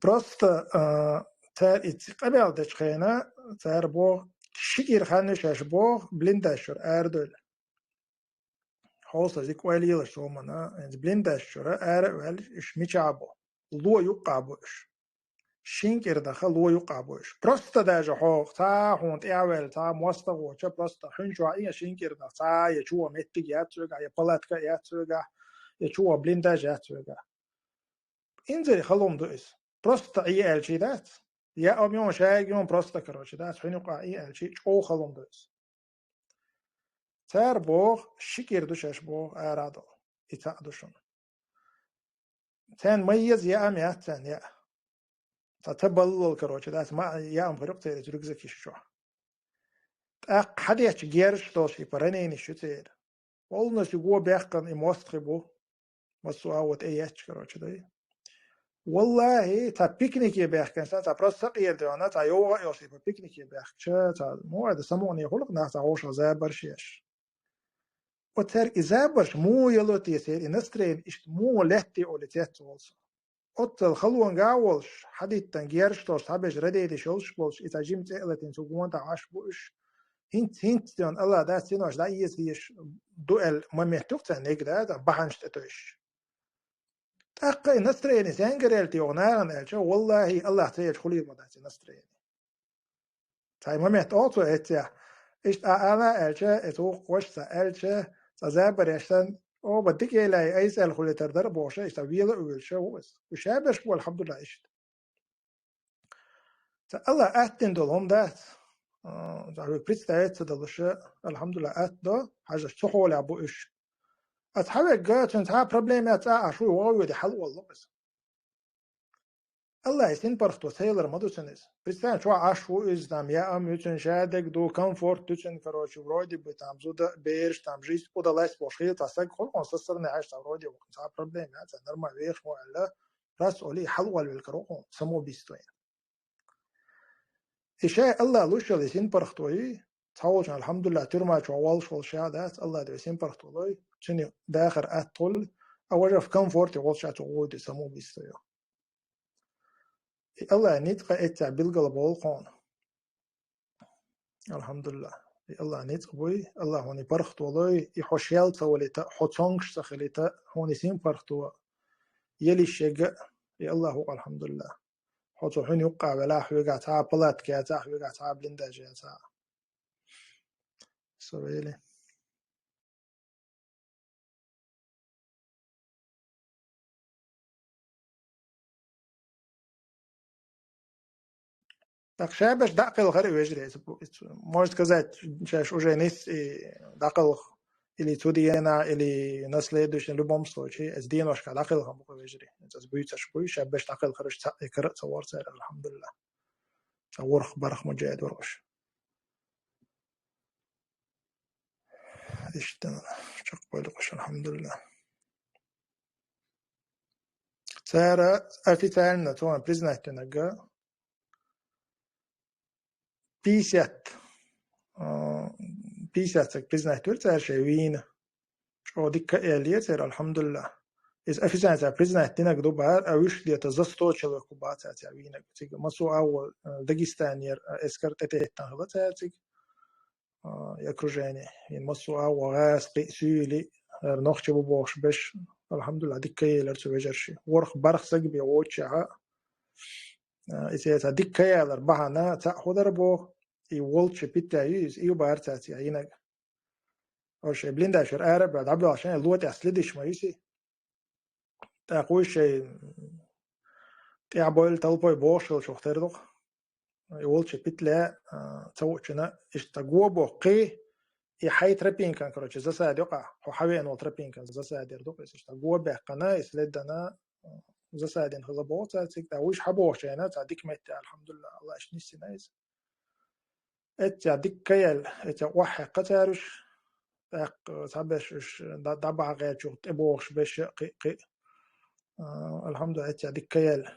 Просто, а, цара иза къамел дечу хенахь, цара боху, ши кӀира хан ю шаьш боху, блиндаж чуьра арадевлла. Хьовса дика ойла елаш цомана, хӀинца блиндаж чуьра ара а ваьлла, уьш мичахь бу? Ло юккъехь бу уьш. Шин кӀира даха ло юккъехь бу уьш. Просто даже хьо цхьа хьуна тӀаьхьаваьлла, цхьа мостагӀа воцуш, просто хьуьнчохь я шин кӀира даха цхьа, я чу ван меттиг яц вегахь, я палатка яц вегахь, я чу ван блиндаж яц вегахь. Инзаре хала хӀума ду иза. Просто Ӏе аьлчий дац. Я ам йон, шайга йон, просто, короче, дац. Хьуьнан юкъахь Ӏе аьлчий, чӀогӀа хала хӀума ду иза. Цара боху, ши кӀира ду шаьш боху, арахь долу. И цхьаъ ду шуна. Царна ма еза яа, ма яц царна яа. Цхьа ца баллал, короче, дац, ма яа ма хир ю-кх церан рюкзакаш чохь. ТӀаккха хьадетташ герзаш долуш, и паранениш ю церан. Полностью го баьккхина и мостагӀий бу. Массо а вот э етташ, короче, дай. ВаллахӀи, цхьа пикнике баьхкина санна, цхьа просто сакъера деана, цхьа йогӀу а йолуш, типа, пикнике баьхкича, цхьа, ну, айда самукъане хуьлу-кх нах, цхьа хьошалгӀа забарш еш. Вот цаьрга и забарш муха яло те, церан и настроение иштта муха лаьтта олий цецволу со. Оццул халонга а волуш, хьадиттина герзаш долуш, цхьаберш радейташ йолуш болуш, и цхьа жима цӀе а латийна цу гонахьа Ӏаш бу уьш. ХӀинца, хӀинца деана, Аллах дац, синош дӀаэца дезаш ду аьлла момент ю-кх царна, нигда, цхьа бахьанаш тӀетуьйсуш. ТӀаккха и настроение сенгара яьлла йогӀу нахана аьлча, валлахӀи, Аллах ца елча хуьлийла ма дац и настроение. Цхьа момент оцу эццехь. Иштта а ала аьлча, эца вукху ваша ца аьлча, цхьа забар еш санна, оба дика елай, айса аьлла хуьлийтар дара бохуша, иштта вела а вуьйлуша ву иза. Уьш шаберш бу, алхьамдулиллахӀ, иштта. Цхьа Аллах аттина долу хӀума дац. А, цхьа хьоьга представить ца далуша, алхьамдулиллахӀ, атта до, хьажаш цу хьолехь бу уьш. А цхьа вегга, цуьнан цхьа а проблема яц, цкъа а шу вогӀу веди хьал оллу иза. Аллахьан синпаргӀато ца ялар ма ду цуьнан иза. Представь, чохь Ӏаш ву иза, там, яа ма ю цуьнан, шадерг ду, комфорт ду цуьнан, короче, вроде бы, там, зуда, бераш, там, жизнь удалась бохуш хила цхьа стаг, хӀунда хьуна со сарне Ӏаш цхьа вроде бы, цхьа проблема яц, цхьа нормально вехаш ву аьлла, раз олий, хьал олвелла каро хьуна, самоубийство ян. И шай Аллах луш йолу и синпаргӀато ю, цхьаволчун, алхьамдулиллахӀ, тюрьма чохь волуш волу ша дац, Аллах дуьхьа синпаргӀато лой, цуьнан дахар атта хуьлу, а важа в комфорте волуш ша чу гӀур ду самоубийство йо. И Аллах ницкъ а эццехь билгал болу хьуна. АлхьамдулиллахӀ. И Аллах ницкъ буй, Аллах хьуна и паргӀато лой, и хьо шел ца валийта, хьо цонгаш ца хилийта, хьуна и синпаргӀато елиш ега, и Аллах ву, алхьамдулиллахӀ. Хьо цу хьуьнан юккъехь велахь, хьоьгахь цхьа а палатка яцахь, хьоьгахь цхьа а блиндаж яцахь. Со вели. Так, шаберш дӀакхелхара и вежарий, можно сказать, шаьш уже нис и дӀакхалха, или цу дийнахь, или на следующий, в любом случае, эца деношкахь дӀакхелхина бу-кх и вежарий. Эца буьйцуш буй, шаберш дӀакхелхараш цхьаъ и кара а ца вора церан, алхьамдулиллахӀ. Цхьа ворхӀ-бархӀ муджахӀид вара уьш. Иштта чекхбойла уьш, алхьамдулиллахӀ. Цара официально цунах признать динарг, пятьдесят, а, пятьдесят саг признать вира цара шайн вийна. ЧӀогӀа дика а яьлла церан, алхьамдулиллахӀ. Иза официально цара признать динарг ду бахьара, а вуьшта лета за сто человек бац цара вийнарг. Цига массо а агӀо, а, Дагестанера, а, эскар тӀететтина хилла цара цига. А, и окружение. Ин массо а агӀо гӀазкхи, кхин а суьйли, хӀара нохчий бу бохуш берш, алхьамдулиллахӀ, дика кхайелира цу вежаршна. ВорхӀ-бархӀ саг бен воччахьа, а, иза цхьа дика кхайалар бахьана, цхьаъ хӀун дара боху, и волча питлаь ю иза, и ю бахьара цара цига йинарг. Ош шайн блиндажера ара а баьлла, дӀабоьлхуш шайн ло тӀехь следиш ма юси. ТӀаккха вуй шайн тӀехь бойла толпой бохуш хилчух тера ду-кх. И волча питлаь, а, ца вучина, иштта го боккхий, и хьайн тропинкан, короче, засада ю-кх, хьо хьавеана волу тропинкан засада яр ду-кх иза, иштта го баьккхина, и следана, а, засадина хилла боху цара цига, тӀаккха вуьш хьан бохучу хенахь, цхьа дика метте, алхьамдулиллахӀ, Аллах иштта нисйина иза. Эццехь дика кхайелла, эццехь охьахьекха цара уьш, тӀаккха цхьаберш уьш дӀа-, дӀабахьа гӀертачух тӀебогӀуш берш а кхин, кхин. А, алхьамдулиллахӀ, эццехь дика кхайелла.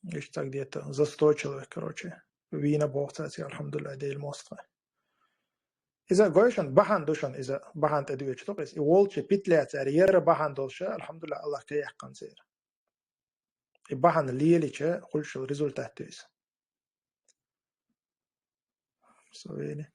Иштта стаг где-то за сто человек, короче, вийна боху цара цига, алхьамдулиллахӀ, Делан мостагӀий. Иза гой шуна, бахьана ду шуна, иза бахьана тӀедоьдуш ду-кх иза. И волча питлаь цара яра бахьана долуш, алхьамдулиллахӀ, Аллах кхайкхина церан. И бахьана лелича, хуьлуш йолу результат ду иза. Со вели.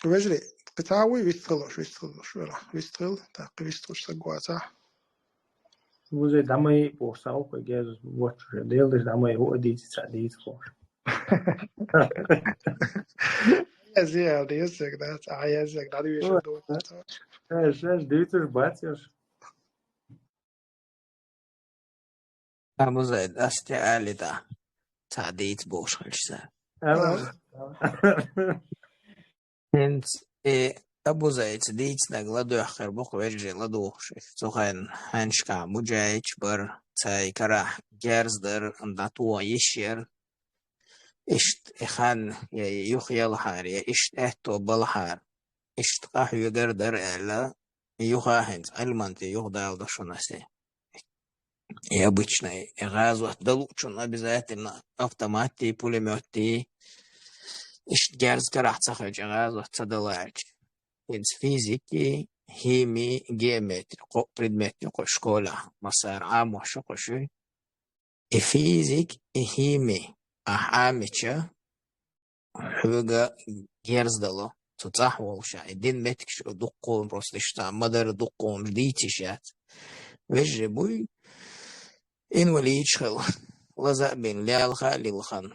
Вежарий, кхин цхьа вуй вистхилла, вистхилла, вистхилла, тӀаккха вистхуьлуш стаг вацахь. Вузай дӀа ма йиъ бохуш, сан укхо герз воцчуьра. Делдаш дӀа ма йиъ, хӀуъа дийца, цхьаъ дийца бохуш. Язъял дийца сагна, цхьа язъяг дӀадуьйшур ду. Аш, аш, дийцаш бац аш. Абузай, ас те али да. Цхьаъ дийца бохуш хилча цара. Ала. ХӀинца и Абузайца дийцинарг ладоьгӀна хир бу-кх вежарий ладугӀуш. Цу хенахь хьаьнашкахь муджаьхӀидаш бара, цаьргара герз дара, дӀатоха йиш яра. Иштта и хан я юха елхьара, я иштта аьтто балхьара, иштта къахьоьгур дара аьлла, юха хӀинца Ӏилманца юха дала до шуна аса. И обычный, и гӀазот далучунна обязательно автоматти, пулемётти, иштта герз карахь ца хилча, гӀазот ца даларча. ХӀинца физики, хими, геометри, кхо предмет ю кху школехь, массара Ӏамош ю кху шуьй. И физик, и хими ахь Ӏамича, хьоьга герз дало, цу цӀахь волуш, и дин меттигаш дуккха а просто иштта ма-дарра дуккха а дийца йиш яц. Вежарий буй, инвалидаш хила, лаза а бина, лелха а лилхина,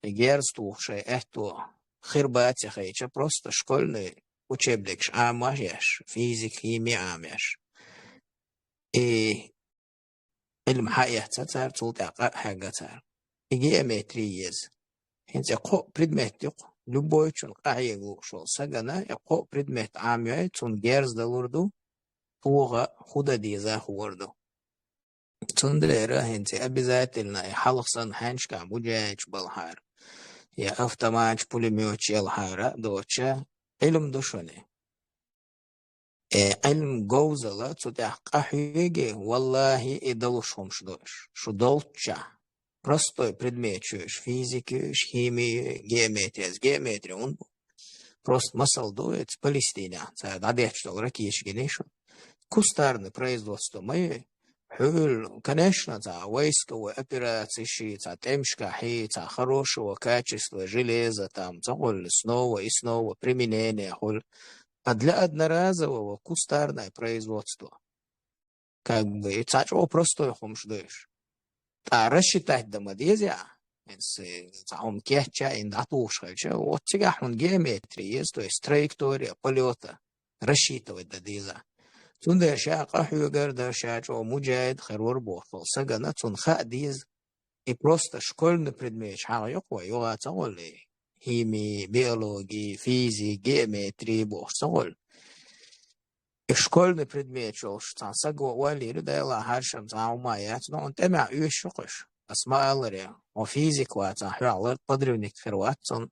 и герз тухуш шайн аьтто хир бац а хетча, просто школьный учебникаш Ӏамош еш, физик, хими Ӏамош. И Ӏилма хьаэцна цара, цул тӀаьхьа къа а хьегна цара. И геометри еза. ХӀинца и кхо предмет ю-кх, любойчунна къахьега лууш волу сагана, и кхо предмет Ӏамайой, цунна герз далур ду, тоха хӀун дан деза хуур ду. Цундела хӀинца и обязательно, и хьалха санна хьаьнашкахь муджаьхӀидаш балхьара, я автоматаш, пулемёташ елхьара а доцуша, Ӏилма ду шуна. Э, Ӏилма говзалла, цу тӀехь къахьоьгий, валлахӀи, и далуш хӀумаш ду уьш. Шу долччахь, простой предмет ю уьш, физика ю уьш, хими ю, геометри, ас геометри хӀунда бу? Просто масал ду, эца Палестинехь, цара дӀадетташ долу ракеташ гиний шу? Кустарный производство ма ю? Хьуьлла, конечно, цхьа войсковой операци ши, цхьа тӀемашкахь хи, цхьа хорошего качества железа, там, ца хуьлу, снова и снова применение хуьлу. А для одноразового кустарное производство. Как бы, и цхьа чӀогӀа простой хӀумаш ду уьш. ТӀаккха рассчитать дан ма деза, я? Эс, э, цхьа хӀума кечъян, дӀатухуш хилча, вот цигахь хьуна геометри еза, то есть траектория полёта рассчитывать дан деза. Цундела ша къахьоьгур дар, ша чӀогӀа муджаьхӀид хир вар бохуш волу сагана, цунна хаа деза, и просто школьный предметаш хьагӀ йоккху вай, юха ца гӀоллий, хими, биологи, физик, геометри бохуш ца гӀоллу. И школьный предметаш йолуш цхьана саго ойла йира, Дела хьаршам цхьа хӀума яц, но хьуна тӀамехь оьшуш ю-кх уьш. Ас ма-аллара, хьо физик вацахь, хьоьгахь лар подрывник хир вац цунна,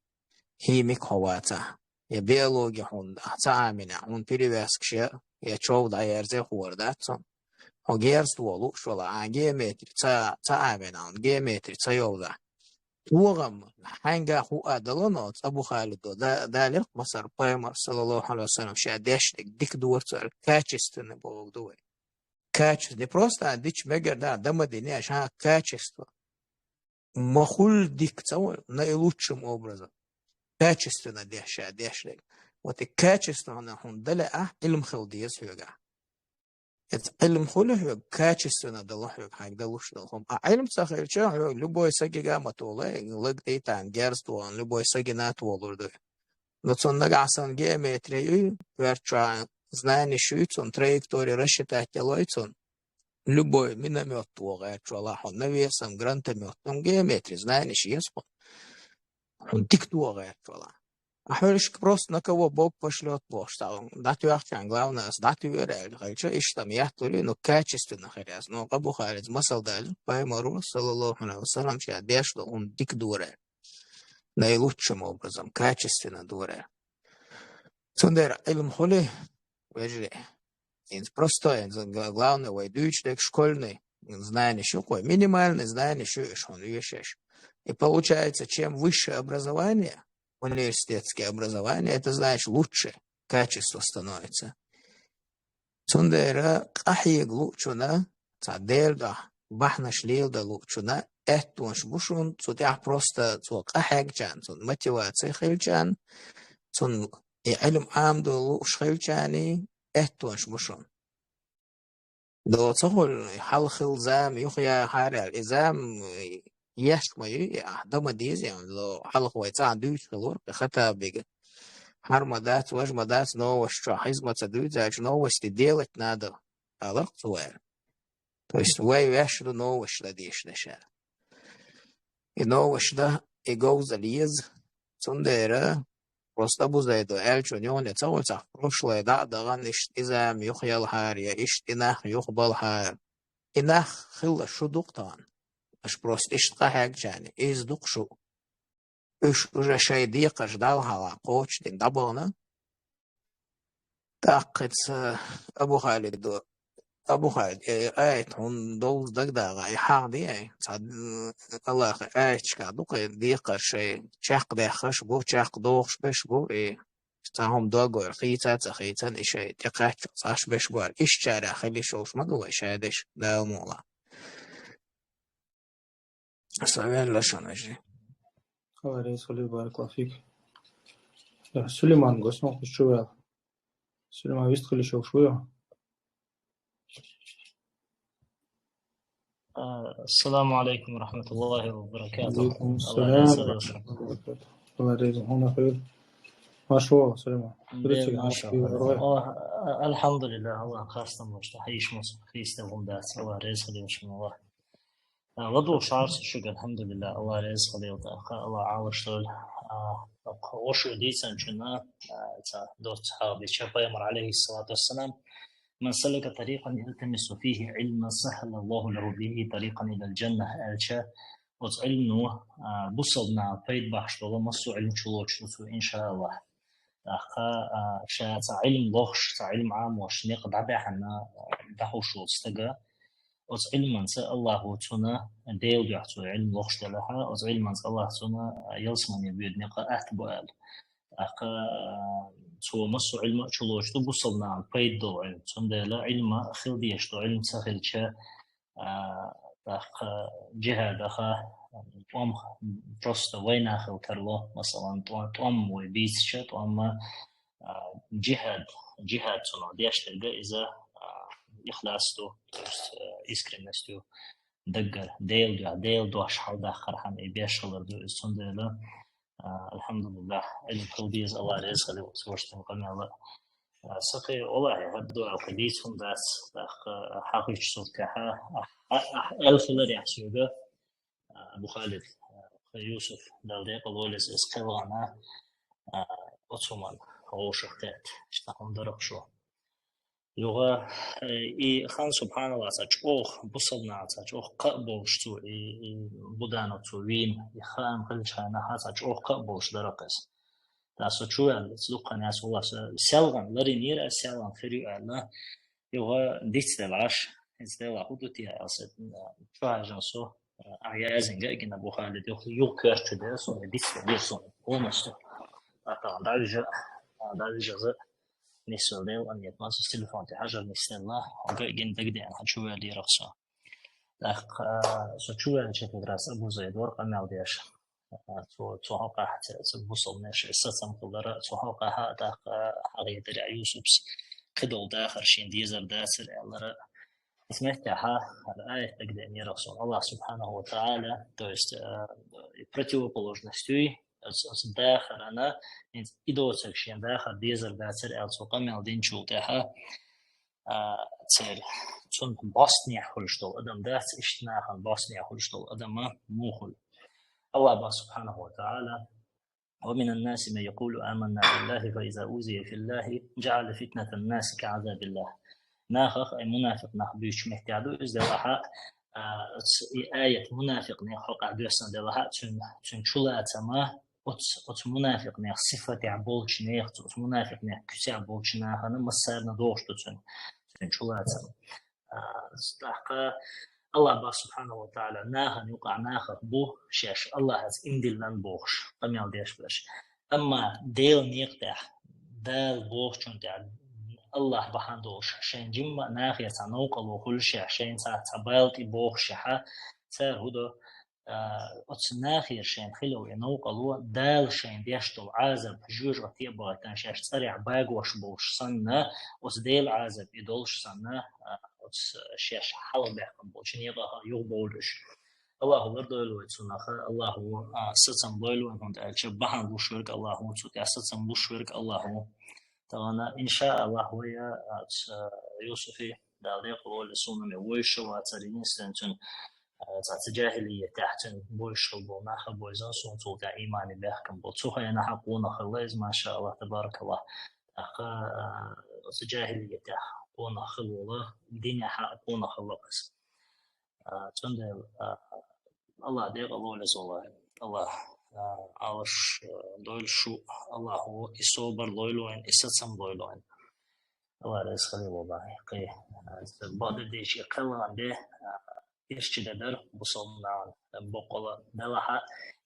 химик хьо вацахь. я биологи хьуна ца Ӏамина, хьуна перевязкаш я, я чов дӀаерзе хӀора дац цунна. Хьо герз тоха лууш валахь, а геометри ца, ца Ӏамина, хьуна геометри ца йовзахь. ТогӀам хьаьнга хӀуъа дало, но Абу Халидо да-, далерх масар пайхамар, саллаллаху Ӏалайхи ва саллам, ша дешниг дика дора цо аьлла, качественный боху ду вай. Качество. Не просто а дича мегар да, дама дини, а ша качество. Ма хуьлу дика ца вай, наилучшим образом. Качественно деш ша дешниг. Вот и качественно хьуна дале а, Ӏилм хила деза хьоьгахь. Эцу Ӏилм хуьлу хьоьга, качественно дало хьоьга хьайга далуш долу хӀума. А Ӏилм ца хилча, хьоьга любой сагига а ма толу, лаг тӀе а тахана герз тохана, любой сагина а толур ду. Но цунна нагахь санна геометрия ю, коьртачохь знаниш ю, цунна траектория рассчитать делой цунна. Любой миномёт тоха гӀерташ валахь хьо, навесом, гранатомётом, геометрия знаниш еза хьуна. Хьуна дика тоха гӀерташ валахь. А хьоьгашка просто на кого Бог пошлёт бохуш, цхьа дӀатоьхчарна, главное, ас дӀатоьхур аьлла хилча, иштта ма ятталур, ну, качественно хир яц. Ну, Абу Халида масал далира, пайхамаро, саллаллаху Ӏалайхи ва саллам, ша деш долу хӀума дика дора аьлла. Наилучшим образом, качественно дора аьлла. Цундела Ӏилм хуьлу, вежарий. ХӀинца простой, хӀинца гла-, главное, вай дуьйцуш дерг школьный знаниш ю, кхой, минимальный знаниш ю уьш хьуна вешаш. И получается, чем высшее образование, университетское образование, это значит лучше качество становится. Цундела къахьега луучунна, цхьа Делан дуьхьа бахьанаш леладан луучунна аьттонаш бу шуна, цу тӀехь просто цо къахьегчарна, цунна мотивация хилчарна, цунна и Ӏилм Ӏамадо лууш хилчарна аьттонаш бу шуна. До ца хуьлу, хьалха хилла зама юхаяхьара аьлла, и зама еш ма ю, и ахь дан ма деза, и хьалха вай цхьаьна дуьйцуш хилла вара, кхин Хаттабига. ХӀара ма дац, важа ма дац, новосташ чохь хӀинца ма ца дуьйцу, аьлча новости делать надо, аларх цо аьлла. То есть вай ваьш ду новосташ дан дешнаш аьлла. И новосташ дан, и говзалла еза, цундела просто Абу Зайдо аьллачунна юхана ца хуьлу цхьа прошлое дӀа а дахана, иштта и зама юхаялахьара, я иштта и нах юхабалахьара. И нах хилла шу ду-кх тахана. Аша просто иштта къахьегчарна, иза ду-кх шу. Уьш уже шайн декхарш далахьалха кхочушдина дӀабахана. ТӀаккха ица Абу Халидо, Абу Халид, э, аят хьуна довза дагадогӀий, хьахаде, ай, цхьа, м, Аллахьан аяташкахь ду-кх и декхарш шайн чекхдехаш бу, чекхдохуш берш бу, и цхьа хӀума догойла хийца а ца хийцан, и шайн тӀекхаччалц Ӏаш берш бу аьлла, иштта шарахь хила йиш йолуш ма ду вай шадерш, Дала мукъ лахь. Сан ваьлла шуна, вежарий. Алла реза хуьлийла, баракаллаху фик. Я, Сулейман, госнах чу ваьлла. Сулейман, вист хила йиш йолуш вуй? А, ассаламу алейкум ва рахматуллахи ва баракатух. Алейкум Алла ассалам. Реза хуьлда. Алла реза хьуна хуьлда. Марша вогӀийла, Сулейман. Де, Хьуьрциг марша хьан вогӀийла. Аллах, а, альхамдулиллах, Аллах хастам башта. Хьийш мус, хьийста гӀум дац. Алла реза хуьлда шуна, Аллах. А, ладугӀуш хьарса шуьга, альхамдулиллах, Алла реза хуьлда, тӀаккха Алла Ӏалаш дойла. А, тӀаккха ошу дийцанчунна, а, ца доцца хьалха дича, пайхамар, алейхиссалату вассалам, «Ман салака тарикъан ялтамису фихи илман саххала Аллаху лаху бихи тарикъан илал джанна», аьлча, оцу Ӏилмано, а, бусалба наха пайда бахьаш долу массо а Ӏилма чулоцуш ду цо, иншааллах. ТӀаккха, а, ша цхьа Ӏилма лохуш, цхьа Ӏилма Ӏамош некъ дӀабаьхьана, а, дӀахьуш волу стага, оцу Ӏилманца Аллахо цунна, Делан дуьхьа цо Ӏилма лохуш делахьа, оцу Ӏилманца Аллах цунна, а, ялсамане боьду некъ атта бу аьлла. ТӀаккха, а, цо массо а Ӏилма а чулоцуш ду, бусалба нахана пайда долу Ӏилма. Цундела Ӏилма хила дезаш ду, Ӏилма ца хилча, а, тӀаккха джихӀадаха, тӀом просто вайна хила тарло, масалан, тӀо-, тӀом вай бийцича, тӀомма, а, джихӀад, джихӀад цунах деш дерг иза, а, ихлас ду, то есть, а, искренность ю, даггара, Делан дуьхьа, Делан дош хьалдаккхархьама и беш хилар ду иза, цундела, а, альхамдулиллах, Ӏилма хила деза, Алла реза хуьлда, цу ваштан къамела. А, сакхи, валлахӀи, хӀара дуьхьал кхин дийца хӀума дац, тӀаккха хьахуьйчу суртехьа, а, а, а, аьлла хилар яхь соьга, а, Абу Халид, а, Юсуф, Дала декъала волийла иза кхелхана, а, оцу хӀуманна вовшах кхетта, иштта хӀума дара-кх шу. Юха, э, и хан, субханаллах, цхьа чӀогӀа бусалба наха цхьа чӀогӀа кхаъ болуш цо, и, и Буданов цо вийна, и хаам хилча хьайнахьа цхьа чӀогӀа кхаъ болуш дара-кх иза. ТӀаккха со чу ваьлла, цу дуккха яц валлахӀи, со селхан ларийнера, селхан хир ю аьлла, юха дицделла Ӏаш, хӀинца Дела хӀу ду те аьлла, со чу хьежна со, а, яздина гина Бухарийда, юха, юха коьрта чу дера, со дицделла дера со полностью. ТӀаккха дӀавижа, дӀавижаза, нисвелла Дела къинхетамца, со телефон тӀа хьажар нисделла, гина дагадеана, хьан чу ваьллера со. ТӀаккха, а, со чу ваьлча как раз Абу Зайд вар къамел деш. А, цо, цо хьалха ца, ца бусалба нешан сацам хилара, цо хьалха, тӀаккха, хьагӀетарехь Юсупс кхыдола дахар шена дезар дацар аьллара. Из меттехь хӀара аят дагадеанера сона. АллахӀ субхьанаху ва тагӀала, то есть, а, противоположность юй, оцу, оцу дахарана, хӀинца и доцург шена дахар дезар дацар аьлла цо къамел динчул тӀаьхьа, а, церан, цунах бӀостанехьа хуьлуш долу адам дац, иштта нахана бӀостанехьа хуьлуш долу адам а муха хуьлу. АллахӀ боху субхьанаху ва тагӀала: «ومن الناس من يقول آمنا بالله فإذا أوذي في الله جعل فتنة الناس كعذاب الله». Нахах, ай, мунафикъ нах буьйцучу меттехь ду иза делахь, а, оцу и аят мунафикъ нехан хьокъехь доьссина делахь, цуьнан, цуьнан чулацам а, оцу, оцу мунафикъ нехан сифатехь болчу нехан, оцу мунафикъ нехан куьцехь болчу нахана массарна догӀуш ду цуьнан, цуьнан чулацам. А, тӀаккха АллахӀ боху субхьанаху ва тагӀала, нахана юкъахь нахах бу шаьш АллахӀаца ийман диллина бохуш, къамел деш берш. Амма Делан некъа тӀехь, Дала бохучунна тӀехь, АллахӀ бахьана долуш, шайн жимма а нахера цхьа новкъарло хуьлуш а, шайна цхьа, цхьа бала тӀе бохуш а, цара хӀу до, а, оцу нахера шайна хилла и новкъарло, Дала шайна деш долу Ӏазап, жоьжахате а бахийтина, шаьш цӀарехь багош болуш санна, оцу Делан Ӏазап и долуш санна, а, оцу шаьш хьалхабаьккхина болчу некъах юхабовлуш. АллахӀа лардойла вай цунах, АллахӀа, а, сацам лойла вайн, хӀунда аьлча бахьана луш верг АллахӀа, цу тӀехь сацам луш верг АллахӀа. Тахана, иншааллахӀ, вай, а, оцу, а, Юсуфи, Дала декъала волуш, суна ме вуьйш вацара, единственный цуьнан, а, цхьа ца жахӀилиятехь цуьнан бовзуш хилла болу нах а бовзийна, суна цул тӀаьхьа иймане баьхкина болу. Цу хенахь къонах хилла иза, машааллахӀ, табаракаллахӀ. ТӀаккха, а, оцу жахӀилиятехь къонах хилла волу, динехь а къонах хилла иза. А, цундела, а, АллахӀа декъала волуш, валлахӀи, АллахӀа, а, Ӏалаш, а, дойла шу, АллахӀа и собар лойла вайн, и сацам лойла вайн. АллахӀ реза хуьлийла вайн. Кхин, а, бакъдерг дийцича, кхелхана де, а, ирча де дара бусалбанашна, боккъала делахь а,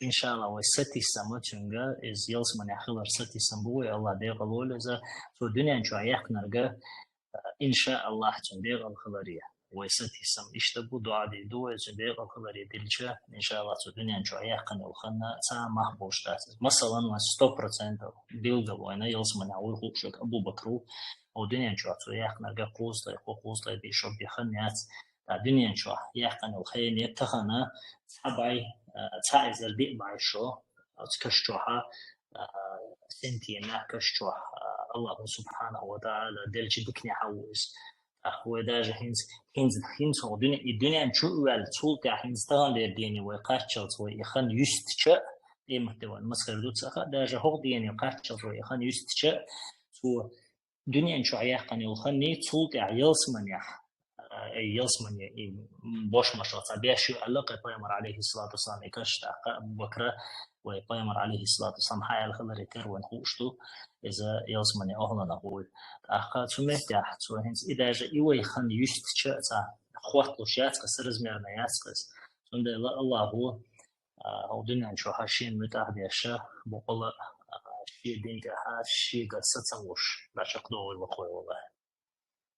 иншааллахӀ, вай сатийсам а цуьнга, иза ялсаманехь хилар сатийсам бу вай, АллахӀа декъала волуш иза, цо дуьнен чохь яьккхинарг, а, иншааллахӀ, цуьнан декъала хиларе. Вай сатийсам иштта бу, дуӀа дийр ду вай, цуьнан декъала хиларе дилча, иншааллахӀ, цо дуьнен чохь яьккхина йолу хан цхьа а мах болуш дац иза. Масалан, вайн сто процентов билггал вайна ялсаманехь вуй хууш верг Абу-Бакр ву, хӀокху дуьнен чохь цо яьккхинарг кхузткъе, кхузткъе бен шо бен хан яц. Ткъа дуьнен чохь яьккхина йолу хене тахана цхьа бӀе, а, цхьа эзар диъ бӀе шо оцу каш чохь, а, синтемехь каш чохь, а, АллахӀа субхьанаху ва тагӀала деллачу диканехь ву иза. ТӀаккха вай даже хӀинца, хӀинца, хӀинца хӀокху дуьне-, и дуьнен чу а ваьлла, цул тӀаьхьа хӀинца тахана дерг дене вай кхаччалц вай и хан юьстича, къематде вайн маца хир ду ца хаьа, даже хӀокху дене кхаччалц вай и хан юьстича, цо дуьнен чохь яьккхина йолу хан, цул тӀаьхьа ялсаманехь, а, э, ялсамане, и бошмашах цхьа беш ю аьлла, кхин пайхамар, алейхиссалату вассалам, и каш, тӀаккха Абу-Бакра, вай пайхамар, алейхиссалату вассалам, хьаяьлла хиларе терра вайн хууш ду, иза ялсамане охӀланах вуй. ТӀаккха цу меттехь, цо хӀинца и даже и вай хан юьстича, цхьа хотталуш яц кхин, соразмерно яц кхин иза. Цундела АллахӀа, а, хӀокху дуьнен чохь шена муьтӀахь деш, боккъала, а, шен дин тӀехь, шега сацам луш, дӀачекхдохуьйтур ву вай, валлахӀи.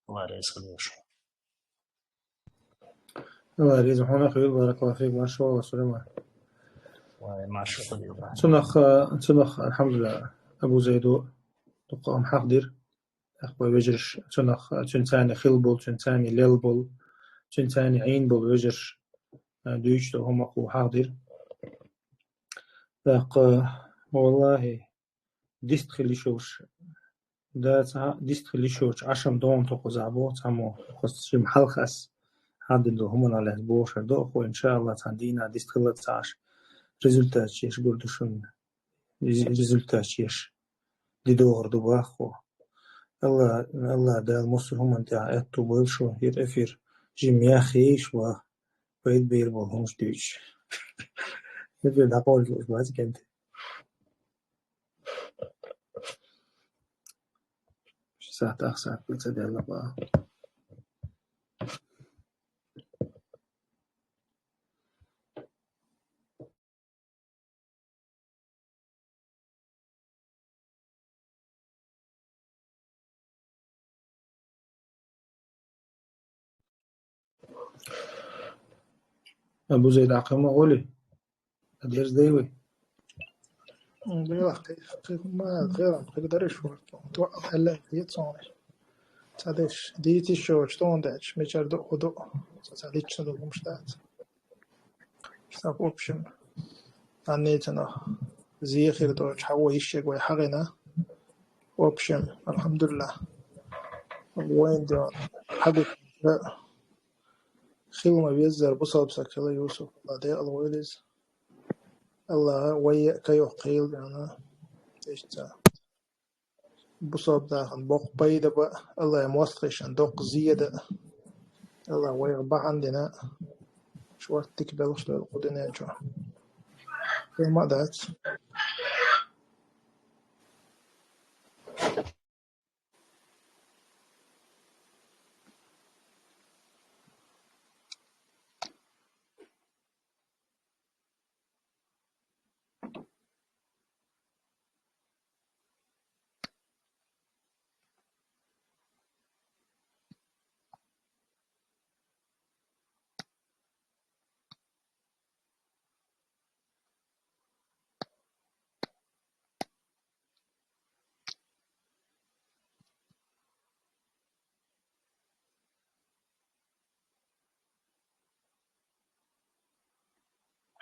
АллахӀ реза хуьлийла шуна. АллахӀ реза хьуна хуьлийла, баракаллаху фик, маршалла, Сулейман. Вай, маршалла хуьлийла. Цунах, а, цунах, алхьамдулиллахӀ, Абу Зайдо дуккха а хьахдира. ТӀаккха вай вежарш цунах, цуьнан царна хилла болу, цуьнан царна лелла болу, цуьнан царна Ӏийна болу вежарш, а, дуьйцуш долу хӀума кху хьахдира. ТӀаккха, валлахӀи, дистхила йиш йолуш, да, цхьа дистхила йиш йолчу Ӏашан догӀна тӀе кхузахь боху цхьаммо, кхуза жима хьалха ас хьахдина долу хӀуманах лаьцна бохуш хир ду, хӀокхо, иншааллахӀ, цхьана дийнахь дистхила а ца Ӏаш, результат еш гур ду шуна. Рез-, результат еш де догӀур ду боху. АллахӀ, АллахӀ Дала массо а хӀуманна тӀехь аьтту бойла шун, хӀара эфир жимма яхйийша, ваха, пайда бер болу хӀуманаш дуьйцуш. Эфир дӀакхочуш бац кӀентий. цхьаъ тӀаккха цхьаъ ца делла баха. Абу Зайд, Ӏа кхы ма гӀоли? Дерзадой вай? М, дела, кхы-, кхы-, ма, дела, кхы дариш вар. Ту хӀалла дийца сона. Цхьа деш, дийца йиш йолча тӀа даьлча, мичара ду, хӀу ду. Цхьа, цхьа лично ду хӀумаш дац. Ца, в общем, аннецана зехир доча хьаво йиш йолга вай хьагӀина. В общем, алхьамдулиллахӀ. Вайн ден хьагу хила ма веззара бусалба саг хила, Юсуп, АллахӀ декъала войла из. АллахӀа вай кайох кхийла дена. Иштта. Бусалба нахана боккха пайда ба, АллахӀа моастагӀашна доккха зе да. АллахӀа вайга бахьан дина, шортта дика белхаш дойла кху дунен чу. Хила ма дац.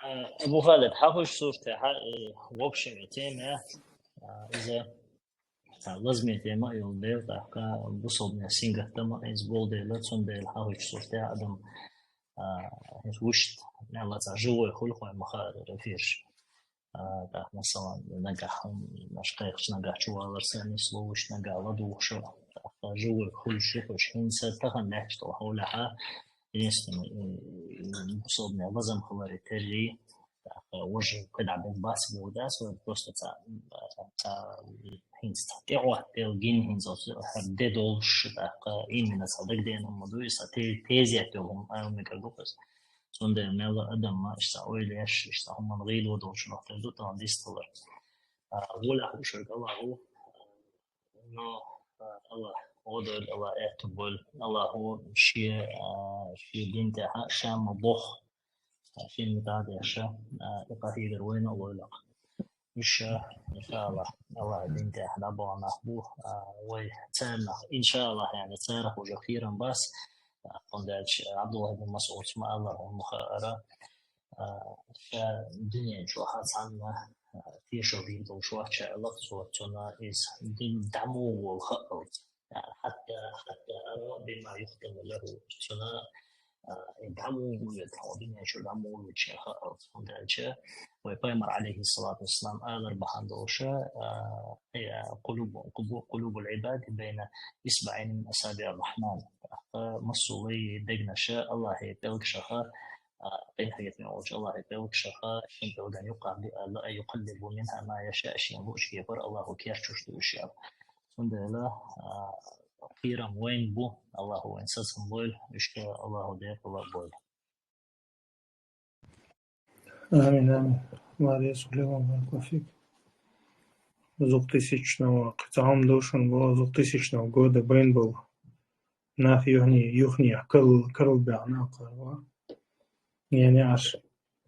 Э, Абу Халид, хьахуш сурте, хьа-, э, в общем, тема, э, из, э, лазаме тема йола дела, тӀаккха бусалба наьха сингаттам из бола дела, цундела хьахуш сурте адам, э, вуш, мел цхьа живой хул хьона ма хаара эфираш. А, тӀаккха, масала, нагахь, м, аш кхайкхаш, нагахь чувалар санна, слово аш нагахь ладувгӀаш, тӀаккха живой хуьлуш ю хӀуш, хӀинца тахан лаьтташ долу хьолехьа, единственно, м, бусалба наьха лазам хиларе терра, тӀаккха важа кхидӀа бен бац бохург дац, вай просто цхьа, цхьа, хӀинца цхьа тӀеӀоттаделла гина хӀинца оцу хӀара де долуш, тӀаккха именно цхьа дагадеана хӀума ду, и цхьа те-, тезет йолу хӀума ала мегар ду-кх иза. Цундела мел адам ма иштта ойла еш, иштта хӀуманна гӀийла долчунах тера ду тахана дистхилар. А, гӀолехь хӀушарг АллахӀ ву, но, а, АллахӀ гӀо дойла, АллахӀ аьтту бойла, АллахӀ ву шен, а, шен дин тӀехь ша ма бохху, а, шен муьтӀахь а деш, а, и къахьегар вайна а лойла-кх. Уьш, иншааллахӀ, АллахӀа дин тӀехь дӀабахана нах бу, а, вай царнах, иншааллахӀ, яъни царах уже кхерам бац, а, хӀунда аьлча ӀабдуллахӀ ибн МасӀуда ма аьлла, хӀунда ма хаара, а, ша дуьнен чохь цхьанна, а, тешал дийр долуш вац ша аьлла, цо, цунна иза дин дӀа муха волу хаалц. حتى، حتى أرى بما يختم له. Цунна, а, и дӀа муха ву иза, хьо дуьнен чу дӀа муха ву иза шен хаалц. ХӀунда аьлча вай пайхамар, Ӏалайхиссалату вассалам, алар бахьана долуша, а, я, قلوب، قبو-، قلوب العباد بين إصبعين من أصابع الرحمن. ТӀаккха массо а лай дегнаша АллахӀе пӀелгашха, а, къинхетаме волчу АллахӀе пӀелгашха, шен пӀелган юккъехь ду аьлла, يقلب منها ما يشاء, шен луучу кепара АллахӀа керчош ду уьш аьлла. Цундела, а, кхерам вайн бу, АллахӀа вайн сацам лойла, иштта АллахӀа декъала бойла. Амин, амин. Молодец, Сулейман, баракаллаху фик. Двухтысячного, кхин цхьа хӀума ду шуна боху, двухтысячного года байн болу. Нах юхни-, юхнех карл-, карл баьхна кхара. Не, не аш,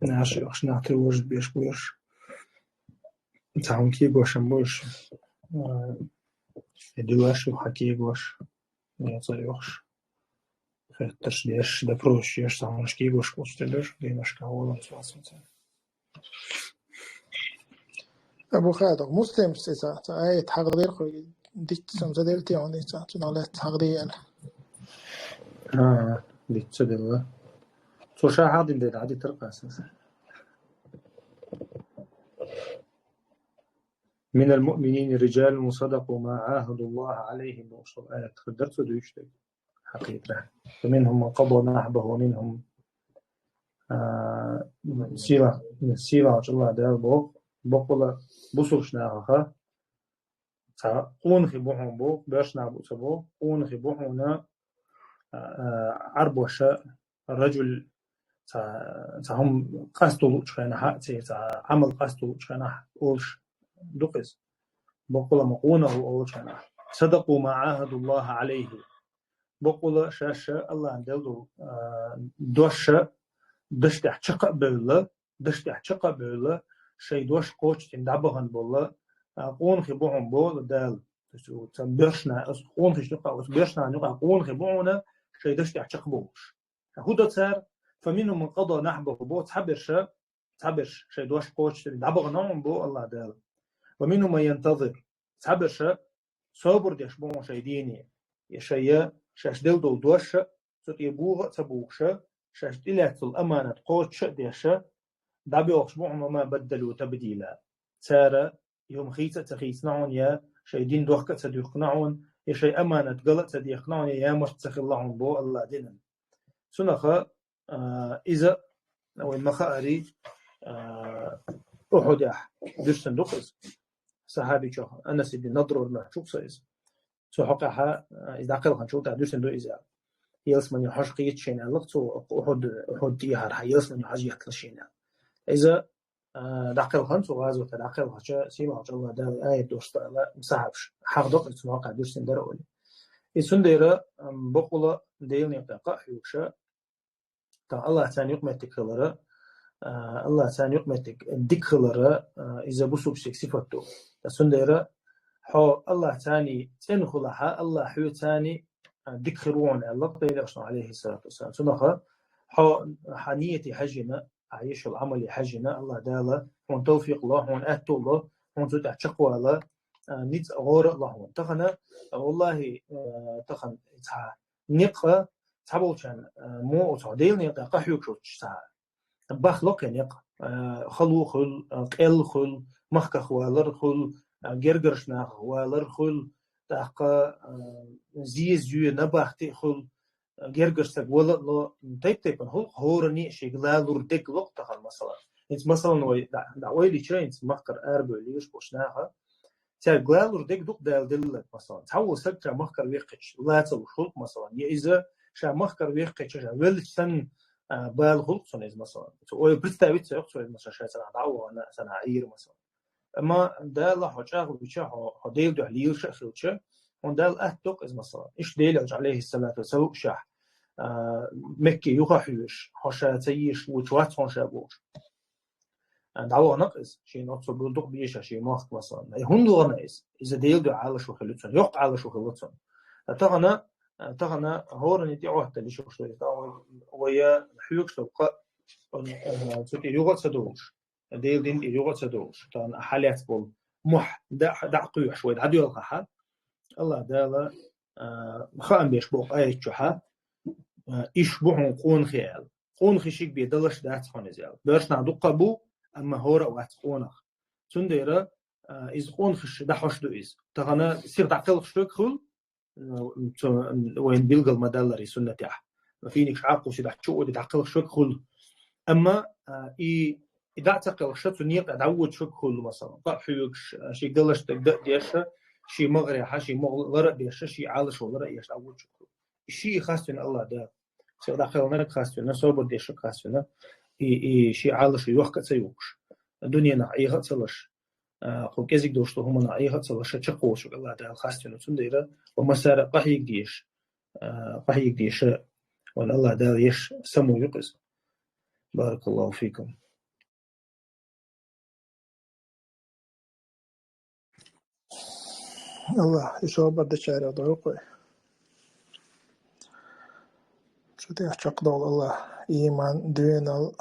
не аш, аш нах тревожить беш беш. Цхьа хӀума кегош ам бу уьш. А, и дилаш ю хьан кегош. Не цӀа йохуш. Хеттарш деш, допросаш еш, цхьа хӀуманаш кегош кхочу тӀе деш, дийнашка волан цо аса ца. Абу Хадов, Муслимс иза, цхьа аят хьахадира кхуьга, дицца ца делла те хьуна иза, цунах лаьцна хьахадийра аьлла. А, дицца делла. Цо ша хьахдина дела, хьадитар кхасса. من المؤمنين رجال صدقوا ما عاهدوا الله عليه, бохуш долу аят хир дара цо дуьйцуш дерг. Хьакъикъа. فمنهم من قضى نحبه ومنهم, а, сийлахь-, сийлахьчу АллахӀ Дала боху, баккъала бусулбачу нахаха, цхьа къонахий бу хьуна бо, боьрша нах бу ца бо, къонахий бу хьуна, а, а, Ӏарбоша раджул, цхьа, цхьа хӀума къасто луучу хенахь, цхьа Ӏамал къасто луучу хенахь олуш ду-кх иза. Баккъала ма къонах ву олучу хенахь. صدقوا ما عاهدوا الله عليه. Баккъала шаьш АллахӀна делла долу, а, дош, дашна тӀехь чекх а бевлла, дашна тӀехь чекх а бевлла, шайн дош кхочушдина дӀабахана болу, а, къонахий бу хьуна бо Дала. То есть, цхьа боьрша нах, оцу къонахашна юкъахь, оцу боьрша нахана юкъахь къонахий бу хьуна шайн дашна тӀехь чекхбовлуш. ХӀун до цара? فمنهم من قضى نحبه бо, цхьаберш, цхьаберш шайн дош кхочушдина дӀабахана хьуна бо АллахӀ Дала. ومنهم من ينتظر. Цхьаберш собар деш бу хьуна шайн дийне. Я шайн, шаьш делла долу дош цу тӀе богӀу а ца богӀуш, шаьш тӀелаьцна долу аманат кхочуш а деш, дӀабоьлхуш бу хьуна, وما بدلوا تبديلا. Цара и хӀума хийца а ца хийцина хьуна, я шайн дин дохка а ца дуьхкина хьуна, я шайн аманат гала а ца дехкина хьуна, я ямарт ца хилла хьуна бо АллахӀ динан. Цунах, а, иза, вайн ма-хаарий, а, Ухьудехь дуьсина ду-кх иза. Сахьабичух Анас ибн Надр вара моьттуш ву-кх со иза. Цу хьокъехь, а, иза дӀакхелхинчул тӀаьхьа дуьсина ду иза. Ялсамане хьожа кхетта шена аьлла-кх цо, Ухьуд, Ухьуд тӀехьара ялсамане хьожа етталаш шена аьлла. Иза, а, дӀакхелхина цу гӀазоте, дӀакхелхича, сийлахьчу АллахӀ Дала аят доссадо аьлла, сахьабаша хьахадо-кх иза цу хьокъехь дуьсина дара олий. И цундела, ам, баккъала Делан некъа тӀе къа а хьоьгуш, тхан АллахӀ царна юкъаметтиг хилар, а, АллахӀ царна юкъаметтиг дика хилар, а, иза бусулба стеган сифат ду. Ткъа цундела хьо АллахӀ царна цӀена хилахь, АллахӀ хьоьца, а, дика хир ву хьуна аьлла-кх Делан Элчано, Ӏалайхи ссалату вассалам. Цунах хьо хьан нийяте хьаьжжина, хьан еш йолу Ӏамале хьаьжжина, АллахӀ Дала хьуна тавфикъ ло, хьуна аьтто ло, хьуна цу тӀехь чекхвала, а, ницкъ гӀора а ло хьуна. Тахана, валлахӀи, а, тахана цхьа некъ цхьаболчарна, а, мо оцу Делан некъа тӀе къа хьоьгуш волчу цхьа бахло кхин некъ, а, хало хуьлу, а, къел хуьлу, махках валар хуьлу, а, гергарчу нахах валар хуьлу, тӀаккха, а, зеза, набахти хуьлу, а, гергарчу стаг вала а ло, тайп-тайпана хуьлу-кх, хӀоранна а шега лалур дерг ло-кх тахана, масала. ХӀинца, масала, вай дӀа-, дӀа ойла йича, хӀинца махкара арабевлла лелаш болчу наха, цаьрга лалур дерг ду-кх Дала делларг, масала. Цхьаволу стаг ша махкара вехкича лаца луш хуьлу-кх, масала. Я иза ша махкара вехкича, ша веллачу санна, а, бала хуьлу-кх цунна иза, масала. Цо ойла представить ца йоккху цо иза, масала, ша царахь дӀа а вахана, царахь Ӏийра, масала. Амма Дала хьо чӀагӀвича, хьо, хьо Делан дуьхьа лелаш а хилча, хьуна Дала атта до-кх иза, масала. Иштта Делан Элча, Ӏалайхи ссалату вассалам, ца луъушехь, а, Мекке юха а хьоьжуш, хьо ша ца езаш вуьйцуш вац хьуна ша бохуш. А, дӀавахана-кх иза, шена оццул дукха безаш шен мохк, масала. И хӀунда вахана иза? Иза Делан дуьхьа Ӏалашо хилла цунна, йоккха Ӏалашо хилла цунна. А тахана, а, тахана хӀоранна тӀе Ӏотталуш ю, что иза вай, вай хьоьгуш долу къа, а, цу тӀе юха а ца долуш, Делан дин тӀе юха а ца долуш, тахана хьалаьцна болу мохь дӀа, дӀа а кхоьхьуш вай дӀадоьлхахь, АллахӀ Дала, а, хаам беш боху аят чохь, а, иш бу хьуна къонахий аьлла. Къонахий шиъ бен далуш дац хьуна иза аьлла. Боьрша нах дуккха а бу, амма хӀора а вац къонах. Цундела, а, иза къонахий дӀахьош ду иза. Тахана сиха дӀакхелхаш верг хуьлу, а, цу, вайна билгал ма-даллара и суннатехь. Финикаш Ӏакхуссий дӀа чу а оьдий дӀакхелхаш верг хуьлу. Амма, а, и, и дӀа а ца кхелхаш, цу некъа тӀе дӀавоьдуш верг хуьлу, масала. Къа а хьоьгуш, шен далуш дерг дан а деш, шен магӀарехь, шен могӀа лар а беш, шен Ӏалашо лар а еш дӀавоьдуш верг хуьлу. И шиъ хастийна АллахӀ Дала. Сиха дӀакхелхинарг хастийна, собар дешнарг хастийна, и, и шен Ӏалашо йохка а ца юхуш, дуьненах Ӏеха а ца луш, а, кху кӀезиг долуш долу хӀуманах Ӏеха а ца луш, ша чекхволуш верг АллахӀ Дала хастийна. Цундела вай массара а къахьега дезаш, а, къахьега дезаш, вайн АллахӀ Дала еш само ю-кх иза. Баракаллаху фикум. АллахӀ и собар дечарех дойла вай. Цу тӀехь чекхдовла АллахӀ ийман, доьналла,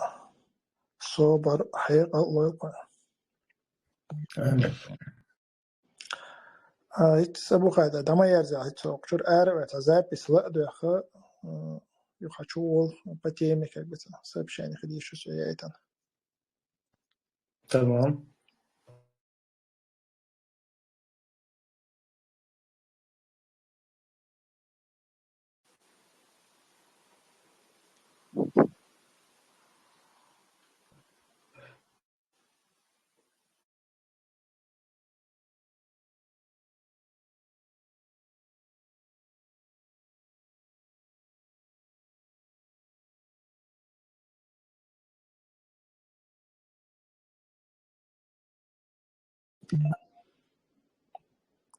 собар, хьекъал лойла вай. Амин. А, итт са бу хайда, дама ярза, итт сокъ чур ара ваьца, запись ла а доьхха, м, юха чу вол по теме, как бы, сообщение хилийша со яйтан. Тамам.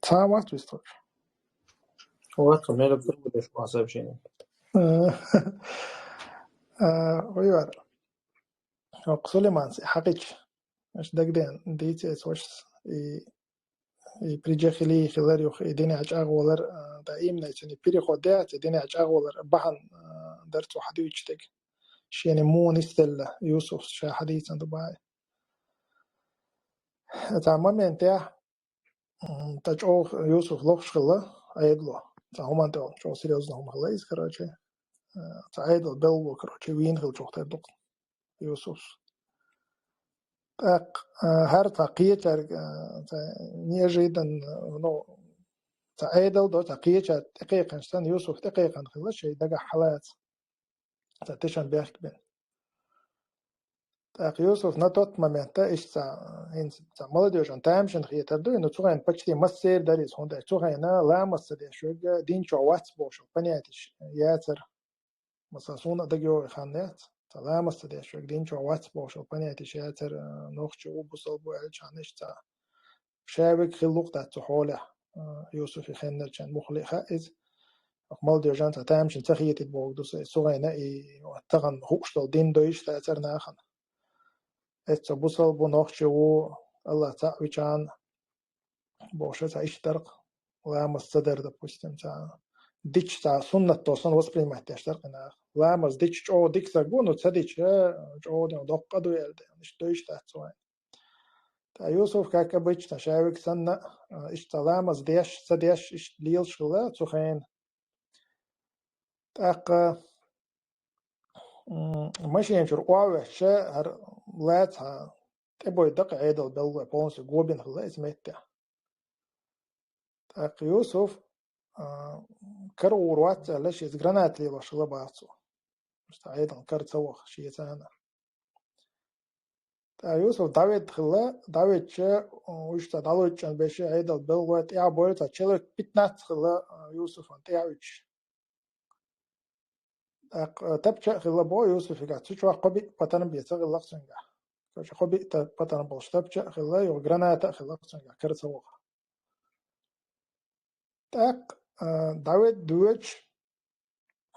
Цхьа а вац вистхуьлуш. Вот, у меня тут будешь по сообщениям. Э, э, ой, вар. Ок, Сулейманс, хьакъич. Аш дагден, дийцес вашас. И, и приджа хили, хилар юх, и динехь чӀагӀвалар, э, да имна цуни переход яц, и динехь чӀагӀвалар бахьан, э, дар цу хьадуьйчу дег. Шена муха нисделла Юсуф ша хьадийцан Дубай. Цхьа моментехь, м, тӀа чӀогӀа Юсуф лохуш хилла Ӏедало. Цхьа хӀуманна тӀехула чӀогӀа серьёзно хӀума хилла иза, короче. Э, цхьа Ӏедал белло, короче, вийна хилла чӀогӀа тера дукха Юсуф. ТӀаккха, э, хӀара цхьа кхечаьрга, э, цхьа неожиданно, ну, цхьа Ӏедал до, цхьа кхечаьрга тӀекхайкхинчу санна Юсуф тӀекхайкхина хилла шайн дагахь хьалаца. Цхьа тешан бехк бен. ТӀаккха Юсуф на тот момент, да, иштта цхьа, хӀинца цхьа молодёжан тамашийна хетар ду, но цу хенахь почти массеран дара иза, хӀунда аьлча цу хенахь ламаз ца деш верг дин чохь вац бохуш понятеш яцара. Масала, суна а дагайогӀу хан яц, цхьа ламаз ца деш верг дин чохь вац бохуш понятеш яцара, нохчи ву, бусалба ву аьлча, хьанна иштта цхьа. Ша верг хилла ву-кх дац цу хьолехь, а, Юсуфе хеннарчан муххале а хаьа иза. Оха молодёжан цхьа тамашийна ца хетийта бохург ду сан. Цу хенахь и тахана хууш долу дин дойуш дацара нахана. Эцца бусалба ву, нохчи ву, Аллах цхьаъ вича, бохуш цхьа иштта дара-кх. Ламаз ца дара, допустим, цхьа дича цхьа суннат долу санна воспринимать деш дара-кх и наха. Ламаз дича чӀогӀа дика стаг ву, но ца дича чӀогӀа дина доккха къа ду аьлла, иштта дойуш дац цу хенахь. Ткъа Юсуф, как обычно, ша верг санна, а, иштта ламаз деш, ца деш, иштта лелаш хилла цу хенахь. ТӀаккха, м, машен чуьра охьавоьссича, хӀара лаца тӀебойда-кх Ӏедал беллой, полностью гобина хилла иза меттехь. ТӀаккха Юсуф, а, кара гӀур вац аьлла, шеца граната лелош хилла бах цо. Просто Ӏедал кара ца ваха шеца а. Ткъа Юсуф дӀаведда хилла, дӀаведча, уьш цхьа дӀалоьцучун беши Ӏедал беллой тӀаьхьа бойла, цхьа человек пятнадцать хилла, а, Юсуфан тӀаьхьа уьдуш. ТӀаккха, а, тапча а хилла боху Юсуфигахь, цу чохь кхо-биъ патарм бен ца хилла-кх цуьнгахь. Короче, кхо-биъ та-, патарм болуш тапча а хилла, юха граната а хилла-кх цуьнгахь, кара ца ваха. ТӀаккха, а, дӀаведда воьдуш,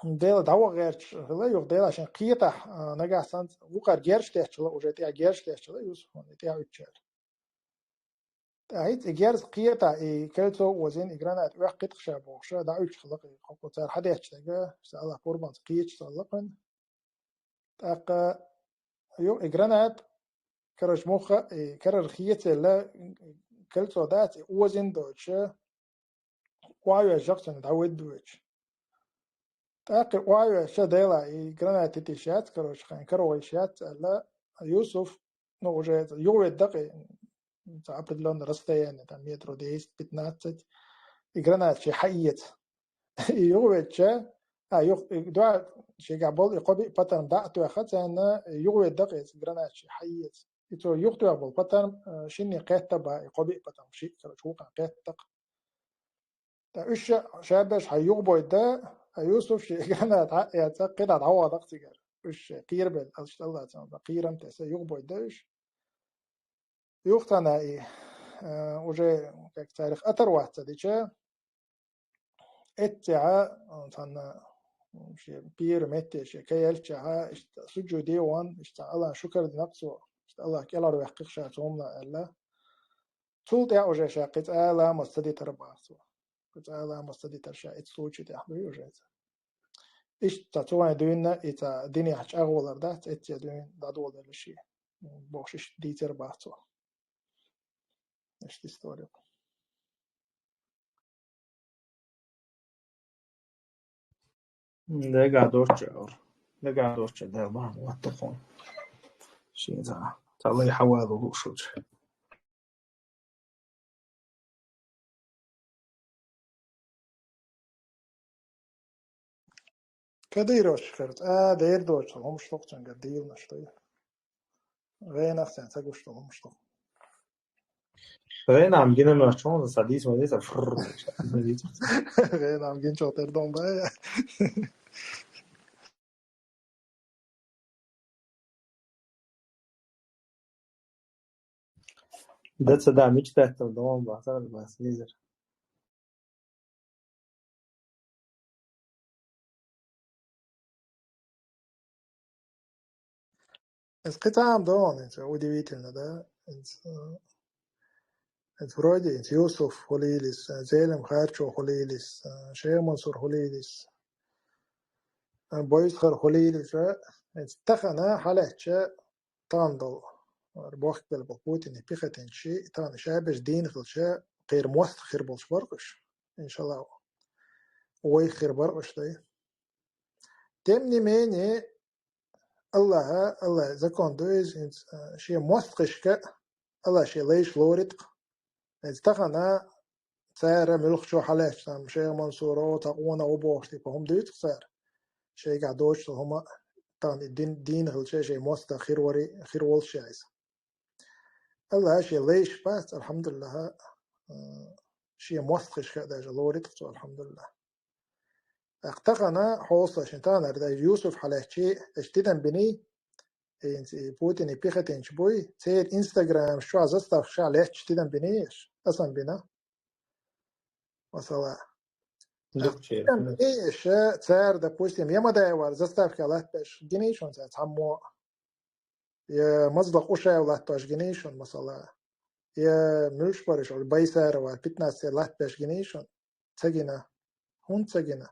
Дела дӀаваха гӀерташ хилла, юха Дела шен кхетахь, а, нагахь санна вукхара герз тетташ хилла, уже тӀаьхьа герз тетташ хилла Юсуфан, и тӀаьхьа уьдучара. ТӀаккха хӀинца и герз кхетахь, и кольцо озийна, и граната оьккхуьйту-кх ша бохуш, дӀауьдуш хилла-кх и кхо-кхо цара хьадетташ дерг, ша Аллах пурбанца кхеташ ца хилла-кх вайн. ТӀаккха ю-, и граната, короче, муха, и карара хецаелла, кольцо дац, и озийна доцуш, охьавоьжжа-кх цунна дӀаведда воьдуш. ТӀаккха и охьавоьжча, Дела, и граната йита йиш яц, короче, хьайн кара ваха йиш яц аьлла, Юсуф, ну, уже юхаведда-кх и, цхьа определённое расстояние, там, метров десять-пятнадцать, и граната шен хьаэца. И юхаведча, а, юха, и дуьхьа шегахь болу и кхо-биъ патарм дӀа а тоьхна, царна юхаведда-кх иза граната шен хьаэца. И цо юхатоьхна болу патарм, а, шинне кхетта бах и кхо-биъ патарм, шиъ, короче, вукхарна кхетта-кх. ТӀаккха уьш ша, ша берш хьан юхабойда, а Юсуф шен граната хьаэца, кхидӀа дӀавахана-кх цигара. Уьш шайн кхерабелла, аьлча, Аллах царна кхерам тесна, юхабойда уьш. Юха царна и, а, уже, как царах оторваться дича, эццехьа, а, царна шен первый метте шен кхаьччехьа, иштта сужуде вахана, иштта Аллахьна шукар дина-кх цо, иштта Аллах кӀелхьарваьккхи-кх ша цу хӀуманах аьлла. Цул тӀаьхьа уже ша кхин цкъа а ламаз ца дитар бах цо. Кхин цкъа а ламаз ца дитар ша, эцу случай тӀехь дуй уже иза. Иштта цу вайн дуьйна и цхьа динехь чӀагӀвалар дац, эццехьа дуьйна дӀадоладелла шен, бохуш иштта дийцар бах цо. Иштта история. Дагахь доцуш, дагахь доцуш, Дела бахьана латта хьуна. Шен цхьа, цхьа лай хьавалур ву шуьца. Кадыровс хир, а, дера доцуш, хӀумаш лохцун гар дийланаш ду. ГӀенах цен ца гуш ду хӀумаш лох. ГӀенам гина моьтту хьуна, сан дийца ма дийца, фррр. ГӀенам гин чохь тера дон бай. Да, ца да, мечтать там, да, он бахтар, бас, низер. Эс кхетам дон, это удивительно, да? Это, э, это вроде это Юсуф хулилис, э, Зелим Харчо хулилис, э, Шейх Мансур хулилис, э, Бойсхар хулилис, э, это тахана халача тандал. Бохкел бо Путин пехотинчи, тан шабеш дин хилча, кхер мост хир болш баргаш. Иншаллах. Ой хир баргаш дай. Тем не менее, Аллаха, Аллах закон дуйз, инц, э, ши мостхишка, Аллах ши лейш лоритк. Эз тахана цара мюлхчо халеш там, Шейх Мансуро, та уна обох, типа, хум дуйт цар. Шейга доч, хума, тан дин, дин хилча, ши моста хир вари, хир волшайз. Аллах ши лейш пас, алхамдулиллах, э, ши мостхишка даже лоритк цо, алхамдулиллах. Ахтахана хоса шин танар да Юсуф халачи, эштидан бини, инц, и Путин и пехотинч буй, цер Инстаграм, шо застав ша леч тидан бини, асан бина. Масала. Дукче. Тидан бини, ше, цер, допустим, ямадай вар, заставка латпеш, гинишон цер, цаммо. Я мазлах ушай латташ гинишон, масала. Я мюш бариш, ол Байсарова, пятнадцать латташ гинишон. Цагина. Хун цагина.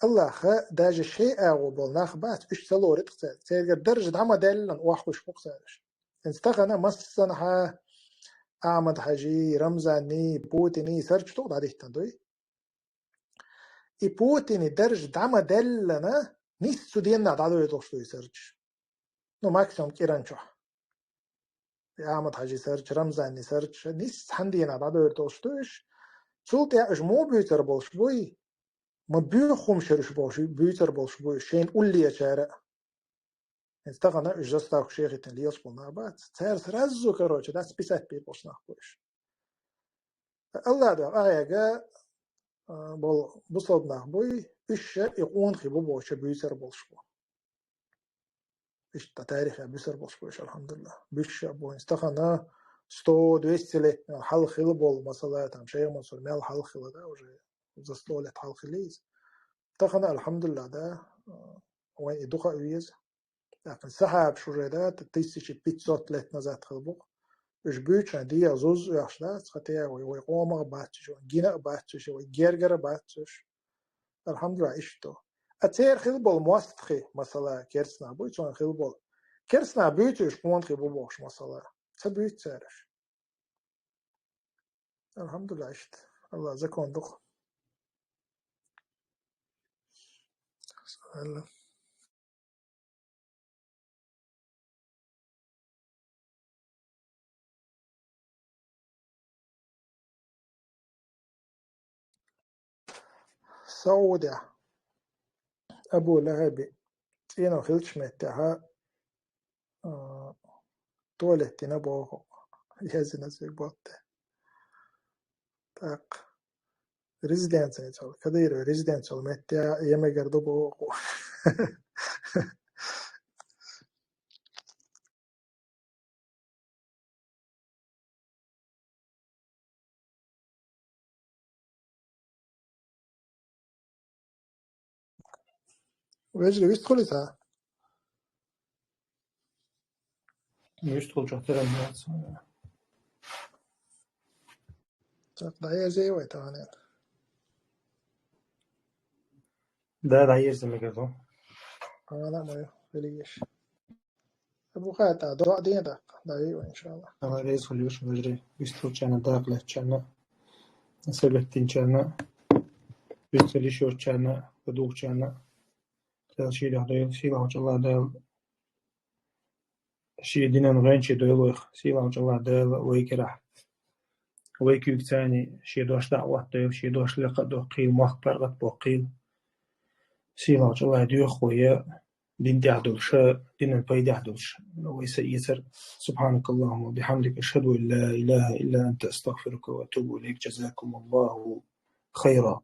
Аллаха даже шей агу бол нах бац, уш цалорит хца. Цергер дарж дама деллан, уахуш хуксариш. Инстахана массанха Ахмад Хажи, Рамзани, Путини, сарч тух дадиттан дуй. И Путини дарж дама деллана, нис цу денна дадуй тухштуй сарч. Ну, максимум киранчо. Ахмад Хажи сарч, Рамзани сарч, нис цхьан денна дадуй тухштуйш. Цул тя уж му бюйцар болш буй, ма бюхум шерш болш, бюйцар болш буй, шейн уллия чара. Инстахана уж заставка шейхитин лиос полна бац. Цер сразу, короче, да, списать пи полш нах буйш. Аллах да, аяга, а, бол бусалб нах буй, уж ша и къунхи бу боча бюйцар болш бу. Ишта тарих я бюйцар болш буйш, алхамдулиллах. Бюйш ша бу инстахана сто двести лет, а, хал хил бол, масала, там, Шейх Мансур мял хал хила, да, уже за сто лет хал хилиз. Тахана, алхамдулиллах, да, а, вай и духа уез. Сахаб шужеда, тысяча пятьсот лет назад хилбук. Уж бючан дия зуз уяхшда, цхатя вай, вай къомах баччу, гина баччу, вай гергара баччу. Алхамдулиллах, ишто. А цер хилбол мостхи, масала, керсна буй, цон хилбол. Керсна бючуш, мон хи бу бохш, масала. Ца бюйцараш. Алхамдулиллах, ишт. Аллах закон дух. Аллах. Саудя. Абу Лахаби цӀено хилча меттехьа, а, туалет дина боху. Язина цӀе ботте. Так. Резиденция цал. Кадыров резиденция метте емегар ду боху. Вежливо вистхулиса? Вистхулча терен. Так, да, я зевай, та нет. Да, да, есть за микрофон. А, да, мой, или есть. Абу Хата, да, да, да, да, и, иншаллах. Ама рейс хулюш, вежри, вистхулчана, да, клячана. Сабеттинчана. Вистхулишочана, подухчана. Тел шилах дойл, силах чалла дойл. Ши динан гӀенчи дойлойх, силах чалла дойл вайкирах. Вайкуьг цани ши дош даъват дойл, ши дош лекха доххил, махк паргъат боххил. Силах чалла дуьх вая, дин тӀехь долуша, динан пайдехь долуша. Вай са ийцар. سبحانك اللهم وبحمدك، أشهد أن لا إله إلا أنت، أستغفرك وأتوب إليك. جزاكم الله خيرا.